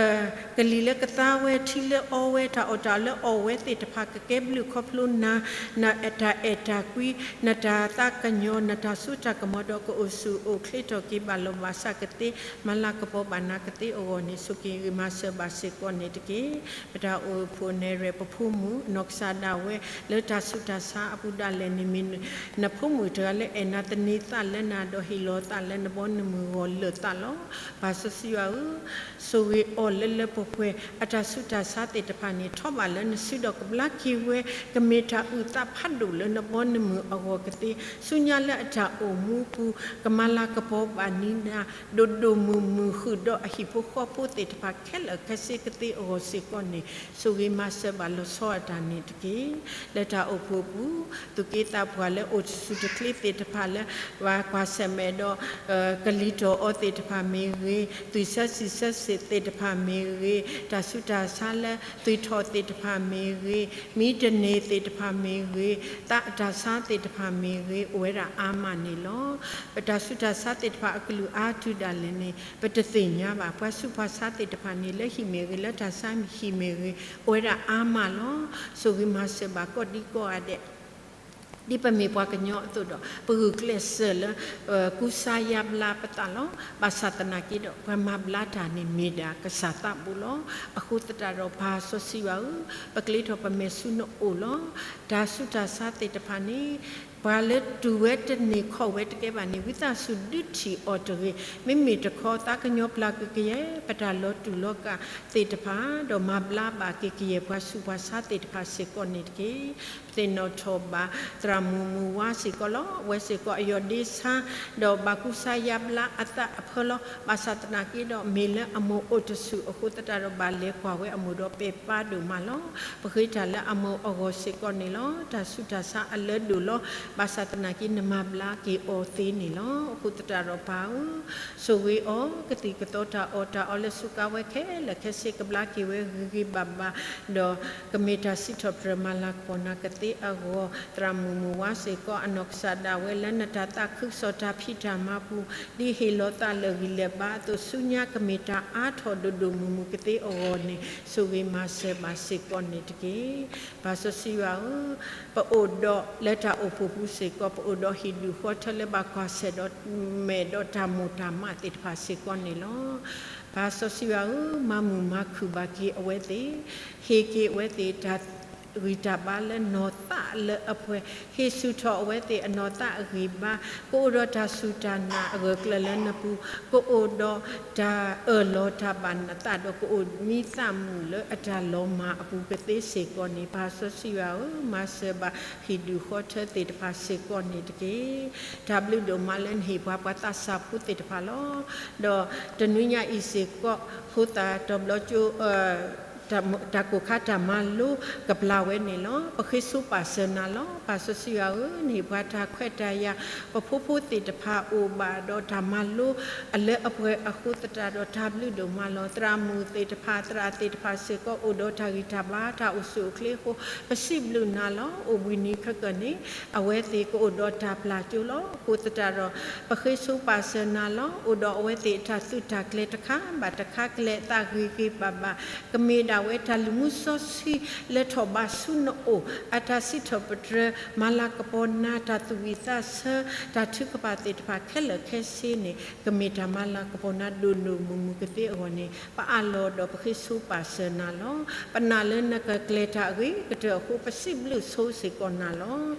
ကလံၤလၢကသါဝဲ ထံလၢအီဝဲ တၢ်အီၣ်တၢ်အီလၢအီဝဲသ့ၣ်တဖၣ် ကကဲဘျုးခီဖျိနၤ, နတၢ်အဲၣ်တၢ်ကွံ, နတၢ်သးကညီၤ, နတၢ်စိတၢ်ကမီၤဒီး ကအိၣ်ဆူၣ်အိၣ်ချ့ထီၣ်က့ၤဘၣ်လီၤဘၣ်ဆၣ်ကသ့ မၤလၤကပီၤဘၣ်နၤကသ့အဂီၢ်န့ၣ် ဆိၣ်ဂ့ၤမၤစၢၤဘၣ်စ့ၢ်ကီးန့ၣ်တက့ၢ်. ပတၢ်အိၣ်ဖှိၣ်နဲၣ်ရွဲၣ် ပဖိမုၣ် နီၢ်ကစၢ်ဒၣ်ဝဲ လၢတၢ်ဆူးတၢ်ဆါအပူၤဒၣ်လဲာ်န့ၣ် မ့ၢ်နဖိမုၣ်တဂၤလၢအဲၣ်နၤသန့ၤသးလၢနၤဒီး ဟ့ၣ်လီၤသးလၢနဘီနမုၢ်ဂီၢ်လၢာ်သးလီၤ. ပၢ်စီဆှံယွၤဧၢ, ဆိၣ်ဂ့ၤအီၤလၢလၢပှဲၤပှဲၤ အတၢ်ဆူးတၢ်ဆါသ့ၣ်တဖၣ်န့ၣ် ထီၣ်ဘၣ်လၢနစုဒီး ကဘျါက့ၤဝဲ ကမ့ၢ်တၢ်အုၣ်သးဖးဒိၣ်လၢနဘီနမုၢ်အဂီၢ်ကသ့, ဆူညါလၢအတၢ်အိၣ်မူပူၤ ကမၤလၤကပီၤဘၣ်န့ၢ်နၤ ဒိၣ်ဒိၣ်မုၢ်မုၢ်ဃုာ်ဒီးအဟံၣ်ဖိဃီဖိသ့ၣ်တဖၣ်ခဲလၢာ်ခဲဆ့ကသ့အဂီၢ်စ့ၢ်ကီးန့ၣ် ဆိၣ်ဂ့ၤမၤစၢၤဘၣ်လီၤဆီအတၢ်န့ၣ်တက့ၢ်. လၢတၢ်အိၣ်ဖှိၣ်ပူၤ သူၣ်က့သးပှၢ်လၢအိၣ်တဆူၣ်တချ့သ့ၣ်တဖၣ်လၢ ပှၤကွၢ်ဆၢၣ်မဲာ်ဒီး ကလံၤတီၢ်အီသ့ၣ်တဖၣ်မ့ၢ်ဂ့ၤ, သွံၣ်ဆၢစံၣ်ဆၢစ့ၣ်သ့ၣ်တဖၣ်မ့ၢ်ဂ့ၤ, တၢ်ဆူးတၢ်ဆါလၢသွံၣ်ထီၣ်သ့ၣ်တဖၣ်မ့ၢ်ဂ့ၤ, မံတန့ၢ်သ့ၣ်တဖၣ်မ့ၢ်ဂ့ၤ, သးအတၢ်ဆါသ့ၣ်တဖၣ်မ့ၢ်ဂ့ၤ, အိၣ်ဝဲဒၣ်အါမးန့ၣ်လီၤ. ပတၢ်ဆူးတၢ်ဆါသ့ၣ်တဖၣ်အကလုၢ်အါတုၤဒၣ်လဲာ်န့ၣ် ပတသ့ၣ်ညါဘၣ်. ပှၤဆူးပှၤဆါသ့ၣ်တဖၣ်န့ၣ် လၢဟံၣ်မ့ၢ်ဂ့ၤ, လၢတၢ်ဆါဟံၣ်မ့ၢ်ဂ့ၤ, အိၣ်ဝဲဒၣ်အါမးလီၤ. ဆိၣ်ဂ့ၤမၤစၢၤဘၣ်ကိးဒံကိးဂၤဒဲး ဒ်ပမ့ၢ်ပှၤကညီအသိးဒီး ပဂုာ်ကျဲးစၢးလၢ ကူစါယါဘျါပသးလီၤ. ဘၣ်ဆၣ်သနာ်က့ဒီး ပှၤမၤဘျါတၢ်န့ၣ်မ့ၢ်ဒၣ်ကစၢ်သးဘိလီၤ. အဃိသတးဒီး ပၢ်စီဆှံယွၤဧၢ, ပကျ့ထီၣ်ပမဲာ်ဆူနအိၣ်လီၤ. တၢ်ဆူးတၢ်ဆါသ့ၣ်တဖၣ်န့ၣ် ပှၤလၢတူၢ်ဝဲတန့ၢ်ခီၣ်ဝဲတကဲဘၣ်န့ၣ် ဝံသးစူၤဒုးထံၣ်အီၤတဂ့ၤ. မ့မ့ၢ်တခီ သးကညီၤပျၢ်ကွံာ်ကယဲၢ် ပတၢ်လီၤတူာ်လီၤကာ်သ့ၣ်တဖၣ် ဒီးမၤဘျါဘၣ်က့ၤကယဲၢ်ပှၤဆူးပှၤဆါသ့ၣ်တဖၣ်စ့ၢ်ကီးန့ၣ်တက့ၢ်. ပသ့ၣ်နီၣ်ထီၣ်ဘၣ် သရၣ်မုၣ်မုၢ်ဝါစ့ၢ်ကီးလီၤ. အဝဲစ့ၢ်ကီးအယီၢ်ဒ့ဆါ ဒီးဘၣ်ကူစါယါဘျါအသးအဖၢလီၤ. ဘၣ်ဆၣ်သနာ်က့ဒီး မ့ၢ်လၢအမိၢ်အိၣ်တဆူၣ်အဃိသတးဒီး ဘၣ်လဲၤကွၢ်ဝဲအမိၢ်ဒီးပဲာ်ဖးဒိၣ်မးလီၤ. ပဃ့တၢ်လၢအမိၢ်အဂီၢ်စ့ၢ်ကီးန့ၣ်လီၤ. တၢ်ဆူးတၢ်ဆါအလၢဒိၣ်လီၤ. ဘၣ်ဆၣ်သနာ်က့ နမၤဘျါက့ၤအီၤသ့န့ၣ်လီၤ. အဃိသတးဒီးပၢ်ဧၢ, ဆိၣ်ဂ့ၤအီၤ ကသံၣ်ကသီတၢ်အီၣ်တၢ်အီလၢစူးကါဝဲခဲလၢာ်ခဲဆ့ ကဘျါက့ၤဝဲဂ့ၤဂ့ၤဘၣ်ဘၣ် ဒီးကမ့ၢ်တၢ်စံးထီၣ်ပတြၢၤမၤလၤကပီၤနၤကသ့အဂီၢ်, သရၣ်မုၣ်မုၢ်ဝါစ့ၢ်ကီး အနီၢ်ကစၢ်ဒၣ်ဝဲလၢနတၢ်သးခုကစီၣ်တၢ်ဖံးတၢ်မၤပူၤ ဒ်ဟ့ၣ်လီၤသးလၢာ်ဂံၢ်လၢာ်ဘါအသိး ဆူညါကမ့ၢ်တၢ်အါထီၣ်ဒိၣ်ဒိၣ်မုၢ်မုၢ်ကသ့အဂီၢ်န့ၣ် ဆိၣ်ဂ့ၤမၤစၢၤဘၣ်စ့ၢ်ကီးန့ၣ်တက့ၢ်. ပၢ်စီဆှံယွၤဧၢ, ပအိၣ်ဒီးလၢတၢ်အိၣ်ဖှိၣ်ပူၤစ့ၢ်ကီး ပအိၣ်ဒီးဟံၣ်ဒူၣ်ဃီထၢလၢဘၣ်ကွၢ်ဆၢၣ်ဒီးမဲာ်ဒီးတၢ်မိၢ်တၢ်မးသ့ၣ်တဖၣ်စ့ၢ်ကီးန့ၣ်လီၤ. ပၢ်စီဆှံယွၤဧၢ, မၤမုာ်မၤခုၣ်ဘၣ်က့ၤအဝဲသ့ၣ်, ဟ့ၣ်က့ၤအဝဲသ့ၣ်တၢ်ဂံၢ်တၢ်ဘါလၢနီၢ်သးလၢအပှဲၤ, ဟ့ၣ်ဆူၣ်ထီၣ်အဝဲသ့ၣ်အနီၢ်သးအဂံၢ်ဘါ, ကအိၣ်ဒီးတၢ်စူၢ်တၢ်နာ်အဂၢၢ်ကျၢၤလၢနပူၤ, ကအိၣ်ဒီးတၢ်အၢၣ်လီၤတၢ်ဘၣ်နသးဒီး ကအိၣ်မံသးမုာ်လၢအတၢ်လီၤမၢ်အပူၤကသ့စ့ၢ်ကီးန့ၣ် ပၢ်စီဆှံယွၤဧၢ, မၤစၢၤဘၣ်ဟံၣ်ဒူၣ်ဃီထၢသ့ၣ်တဖၣ်စ့ၢ်ကီးန့ၣ်တက့ၢ်. တၢ်ဘျုးဒိၣ်မးလၢနဟ့ၣ်ပှၤပှၤသးစၢ်ဖိသ့ၣ်တဖၣ်လီၤ. ဒီးတနွံညါအံၤစ့ၢ်ကီး ဖိသၣ်တီၤဘျီကၠိ တၢ်ကိၢ်ခါတၢ်မၤလိကပျၢ်ဝဲန့ၣ်လီၤ. ပဃ့ဆိပာ်စၢၤနၤလီၤ. ပၢ်စီဆှံယွၤဧၢ, နဟ့ၣ်ပှၤတၢ်ခွဲးတၢ်ယာ်, ပဖိဖိသ့ၣ်တဖၣ်အိၣ်ဘၣ်ဒီးတၢ်မၤလိအလၢအပှဲၤအဃိသတးဒီး တၢ်ဘျုးဒိၣ်မးလီၤ. သရၣ်မုၣ်သ့ၣ်တဖၣ် သရၣ်သ့ၣ်တဖၣ်စ့ၢ်ကီး အိၣ်ဒီးတၢ်ဂံၢ်တၢ်ဘါ တၢ်အိၣ်ဆူၣ်အိၣ်ချ့အဃိ ပစံးဘျုးနၤလီၤ. အိၣ်ဘှံးနံၤခဲကနံၣ်န့ၣ် အဝဲသ့ၣ်ကအိၣ်ဒီးတၢ်ပျၢ်ကၠိလီၤ. အဃိသတးဒီး ပဃ့ဆိပာ်စၢၤနၤလီၤ. အိၣ်ဒီးအဝဲသ့ၣ်အတၢ်သုးတၢ်ကျဲၤတခါဘၣ်တခါ ကလဲၤအသးဂ့ၤဂ့ၤဘၣ်ဘၣ်, ကမ့ၢ်ဒၣ်ဝဲတၢ်လုၢ်မူစီဆှံ လဲၤထီၣ်ဘးဆူနအိၣ်, အတၢ်စံးထီၣ်ပတြၢၤ မၤလၤကပီၤနၤ တၢ်သူၣ်ဝံၣ်သးဆၢ တၢ်ထုကဖၣ်သ့ၣ်တဖၣ်ခဲလၢာ်ခဲဆ့န့ၣ် ကမ့ၢ်တၢ်မၤလၤကပီၤနၤ ဒိၣ်ဒိၣ်မုၢ်မုၢ်ကသ့အဂီၢ်န့ၣ် ပအးလီၤဒီးပဃ့ဆိပာ်စၢၤနၤလီၤ. ပနာ်လၢနကကျဲၤတၢ်အဂ့ၤကတၢၢ်အဃိ ပစံးဘျုးဆိစ့ၢ်ကီးနၤလီၤ.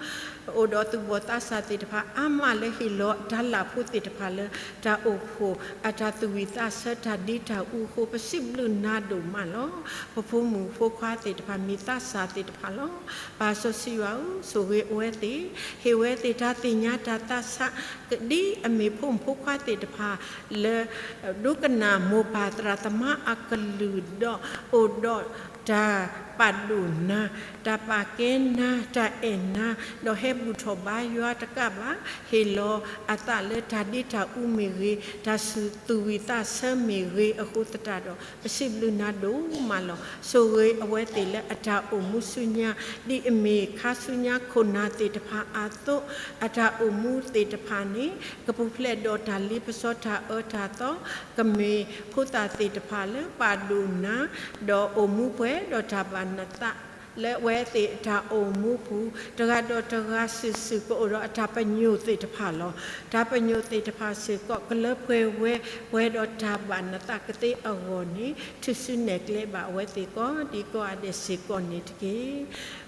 အိၣ်ဒီးသူၣ်ဘီၣ်သးစၢ်သ့ၣ်တဖၣ် အါမးလၢဟ့ၣ်လီၤတၢ်လၢ်ဖိသ့ၣ်တဖၣ်လၢ တၢ်အိၣ်ဖှိၣ်အတၢ်သူၣ်ဝံၣ်သးဆၢ တၢ်ဒ့တၢ်အူအဃိ ပစံးဘျုးနၤဒိၣ်မးလီၤ. ပဖိမုၣ်ဖိခွါသ့ၣ်တဖၣ် မ့ၢ်သးစၢ်သ့ၣ်တဖၣ်လီၤ. ပၢ်စီဆှံယွၤဧၢ, ဆိၣ်ဂ့ၤအဝဲသ့ၣ်, ဟ့ၣ်ဝဲသ့ၣ်တၢ်သ့ၣ်ညါတၢ်သးစၢ် ဒ်အမ့ၢ်ဖိမုၣ်ဖိခွါသ့ၣ်တဖၣ်လၢ ဒိကနၣ်မိၢ်ပၢ်သရၣ်သမါအကလုၢ်ဒီး အိၣ်ဒီးတၢ်ပာ်ဒိၣ်နၤ, တၢ်ပာ်ကဲနၤ, တၢ်အဲၣ်နၤ, ဒီးဟဲဘူၣ်ထီၣ်ဘါယွၤတကးဘၣ်, ဟ့ၣ်လီၤအသးလၢတၢ်ဒ့တၢ်အူမ့ၢ်ဂ့ၤ, တၢ်သူၣ်ဝံၣ်သးဆၢမ့ၢ်ဂ့ၤအဃိသတးဒီး ပစံးဘျုးနၤဒိၣ်မးလီၤ. ဆိၣ်ဂ့ၤအဝဲသ့ၣ်လၢအတၢ်အိၣ်မူဆူညါ ဒ်အမ့ၢ်ခါဆူညါခိၣ်နၢ်သ့ၣ်တဖၣ်အသိး, အတၢ်အိၣ်မူသ့ၣ်တဖၣ်န့ၣ် ကပူၤဖျဲးဒီးတၢ်လ့ပစီတၢ်အၢတၢ်သီ, ကမ့ၢ်ဖိသၣ်သ့ၣ်တဖၣ်လၢပာ်ဒိၣ်နၤ, ဒီးအိၣ်မူပှဲၤဒီးတၢ်ဘၣ်နသး လၢအဝဲသ့ၣ်အတၢ်အိၣ်မူပူၤ, တဂၤဒီးတဂၤစုာ်စုာ် ကအိၣ်ဒီးအတၢ်ပညိၣ်သ့ၣ်တဖၣ်လီၤ. တၢ်ပညိၣ်သ့ၣ်တဖၣ်စ့ၢ်ကီး ကလၢပှဲၤဝဲ ပှဲၤဒီးတၢ်ဘၣ်နသးကသ့အဂီၢ်န့ၣ် ထုးစုနဲၣ်ကျဲဘၣ်အဝဲသ့ၣ်ကိးဒံကိးဂၤဒဲးစ့ၢ်ကီးန့ၣ်တက့ၢ်.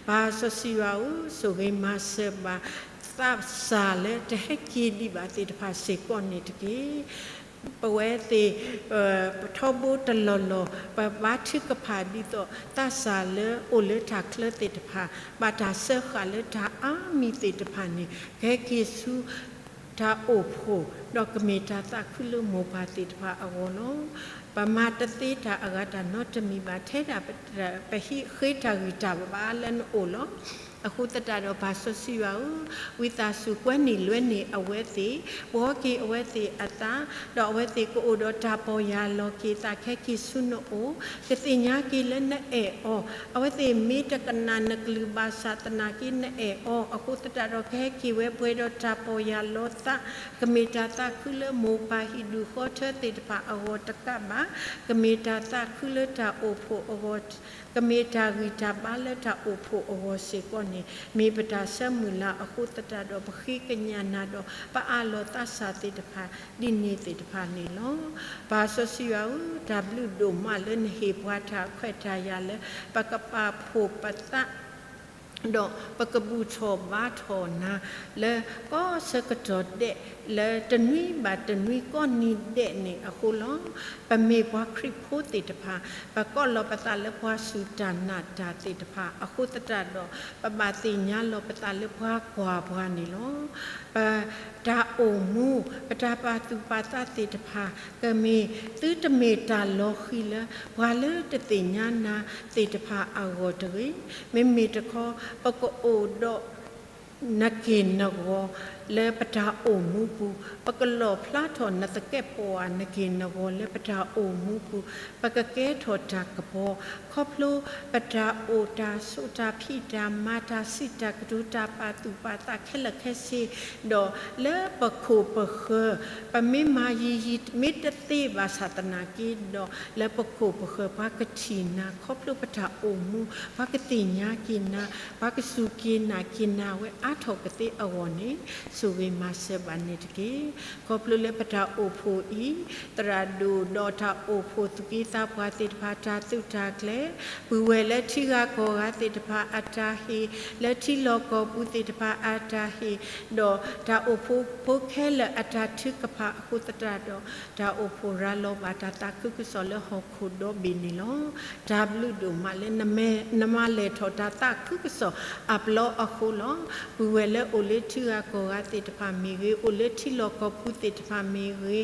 ပၢ်စီဆှံယွၤဧၢ, ဆိၣ်ဂ့ၤမၤစၢၤဘၣ် သးစၢ်လၢတဟဲက့ၤဒံးဘၣ်သ့ၣ်တဖၣ်စ့ၢ်ကီးန့ၣ်တက့ၢ်. ပဝဲသ့ၣ် ပထီဘိတလီၢ်လီၢ် ပဘါထုကဖၣ်ဒ်သိး သးစၢ်လၢအိၣ်လၢတၢ်ချၢသ့ၣ်တဖၣ် ဘၣ်တၢ်စၢဃာ်လၢတၢ်အါမံၤသ့ၣ်တဖၣ်န့ၣ် ကဟဲက့ၤဆူ တၢ်အိၣ်ဖှိၣ် ဒီးကမ့ၢ်တၢ်သးခုလၢမိၢ်ပၢ်သ့ၣ်တဖၣ်အဂီၢ်လီၤ. ပမၤတသ့တၢ်အဂၤတၢ်နီတမံၤဘၣ် ထဲဒၣ်ပဟံးဃ့တၢ်ဂံၢ်တၢ်ဘါလၢနအိၣ်လီၤ. အဃိသတးဒီးပၢ်စီဆှံယွၤဧၢ, ဝံသးစူၤကွဲနုာ်လွဲနုာ်အဝဲသ့ၣ်, ဘှီက့ၤအဝဲသ့ၣ်အသး, ဒီးအဝဲသ့ၣ်ကအိၣ်ဒီးတၢ်ပီၢ်ယၢ်လီၤက့ၤသး ကဟဲက့ၤဆူနအိၣ်, ကသ့ၣ်ညါက့ၤလၢနအဲၣ်အီၤ, အဝဲသ့ၣ်မ့ၢ်တကနၣ်နကလုၢ်ဘၣ်ဆၣ်သနာ်က့နအဲၣ်အီၤ, အဃိသတးဒီး ကဟဲက့ၤဝဲပှဲၤဒီးတၢ်ပီၢ်ယၢ်လီၤသး, ကမ့ၢ်တၢ်သးခုလၢမိၢ်ပၢ်ဟံၣ်ဒူၣ်ဃီထၢသ့ၣ်တဖၣ်အဂီၢ်တကးဘၣ်, ကမ့ၢ်တၢ်သးခုလၢတၢ်အိၣ်ဖှိၣ်အဂီၢ်, ကမ့ၢ်တၢ်ဂံၢ်တၢ်ဘါလၢတၢ်အိၣ်ဖှိၣ်အဂီၢ်စ့ၢ်ကီးန့ၣ် မ့ၢ်ပတၢ်ဆၢမုၢ်လၢ်အဃိသတးဒီး ပဃ့ကညးနၤဒီး ပအးလီၤသးစၢ်သ့ၣ်တဖၣ် ဒ်န့ၣ်သ့ၣ်တဖၣ်န့ၣ်လီၤ. ပၢ်စီဆှံယွၤဧၢ, တၢ်ဘျုးဒိၣ်မးလၢနဟ့ၣ်ပှၤတၢ်ခွဲးတၢ်ယာ်လၢ ပကပာ်ဖှိၣ်ပသး ဒီးပကဘူၣ်ထီၣ်ဘါထီၣ်နၤ လၢကီၢ်ဆၢကတီၢ်ဒဲး လၢတနွံဘၣ်တနွံကီၢ်နံၤဒဲးန့ၣ်အဃိလီၤ. ပမ့ၢ်ပှၤခရံာ်ဖိသ့ၣ်တဖၣ် ပကိးလီၤပသးလၢပှၤစူၢ်တၢ်နာ်တၢ်သ့ၣ်တဖၣ်အဃိသတးဒီး ပဘၣ်သ့ၣ်ညါလီၤပသးလၢပှၤကွၢ်ပှၤန့ၣ်လီၤ. ပတၢ်အိၣ်မူ ပတၢ်ပာ်သူၣ်ပာ်သးသ့ၣ်တဖၣ် ကမ့ၢ်သုတမ့ၢ်တၢ်လီၤဃံၤလၢ ပှၤလၢတသ့ၣ်ညါနၤသ့ၣ်တဖၣ်အဂီၢ်တဂ့ၤ. မ့မ့ၢ်တခီ ပကအိၣ်ဒီး နက့ၢ်နဂီၤလၢပတၢ်အိၣ်မူပူၤ, ပကလီၣ်ဖျါထီၣ်နသကဲးပဝး နက့ၢ်နဂီၤလၢပတၢ်အိၣ်မူပူၤ, ပကကဲထီၣ်တၢ်ကပီၤ ခီဖျိပတၢ်အိၣ်တၢ်ဆိးတၢ်ဖံးတၢ်မၤ တၢ်စံးတၢ်ကတိၤ တၢ်ပာ်သူၣ်ပာ်သးခဲလၢာ်ခဲဆ့, ဒီးလၢပခိၣ်ပဃၢၤ ပမ့ၢ်မၤယံာ်ယံာ်မ့ၢ်တသ့ဘၣ်ဆၣ်သနာ်က့ဒီး လၢပခိၣ်ပဃၢၤ ပှၤကထံၣ်နၤ ခီဖျိပတၢ်အိၣ်မူ, ပှၤကသ့ၣ်ညါက့ၤနၤ, ပှၤကစူၢ်က့ၤနာ်က့ၤနၤဝဲအါထီၣ်ကသ့အဂီၢ်န့ၣ် ဆိၣ်ဂ့ၤမၤစၢၤဘၣ်န့ၣ်တက့ၢ်. ခီဖျိလၢပတၢ်အိၣ်ဖှိၣ်အံၤ သရၣ်ဒိၣ်ဒီးတၢ်အိၣ်ဖှိၣ်သူၣ်က့သးပှၢ်သ့ၣ်တဖၣ် တၢ်သုးတၢ်ကျဲၤ, ပုၢ်ဝဲၢ်လၢထံဂၤကီၢ်ဂၤသ့ၣ်တဖၣ်အတၢ်ဟ့ၣ်, လၢထံလီၢ်ကီၢ်ပူၤသ့ၣ်တဖၣ်အတၢ်ဟ့ၣ်, ဒီးတၢ်အိၣ်ဖှိၣ်ဖိခဲလၢာ်အတၢ်ထုကဖၣ်အဃိသတးဒီး တၢ်အိၣ်ဖှိၣ်ရၤလီၤဘၣ်တၢ်သးခုကစီၣ်လၢဟီၣ်ခိၣ်ဒီဘ့ၣ်န့ၣ်လီၤ. တၢ်ဘျုးဒိၣ်မးလၢ နမၤလဲၢ်ထီၣ်တၢ်သးခုကစီၣ်အပျီအဃိလီၤ. ပုၢ်ဝဲၢ်လၢအိၣ်လၢထံဂၤကီၢ်ဂၤသ့ၣ်တဖၣ်မ့ၢ်ဂ့ၤ, အိၣ်လၢထံလီၢ်ကီၢ်ပူၤသ့ၣ်တဖၣ်မ့ၢ်ဂ့ၤ,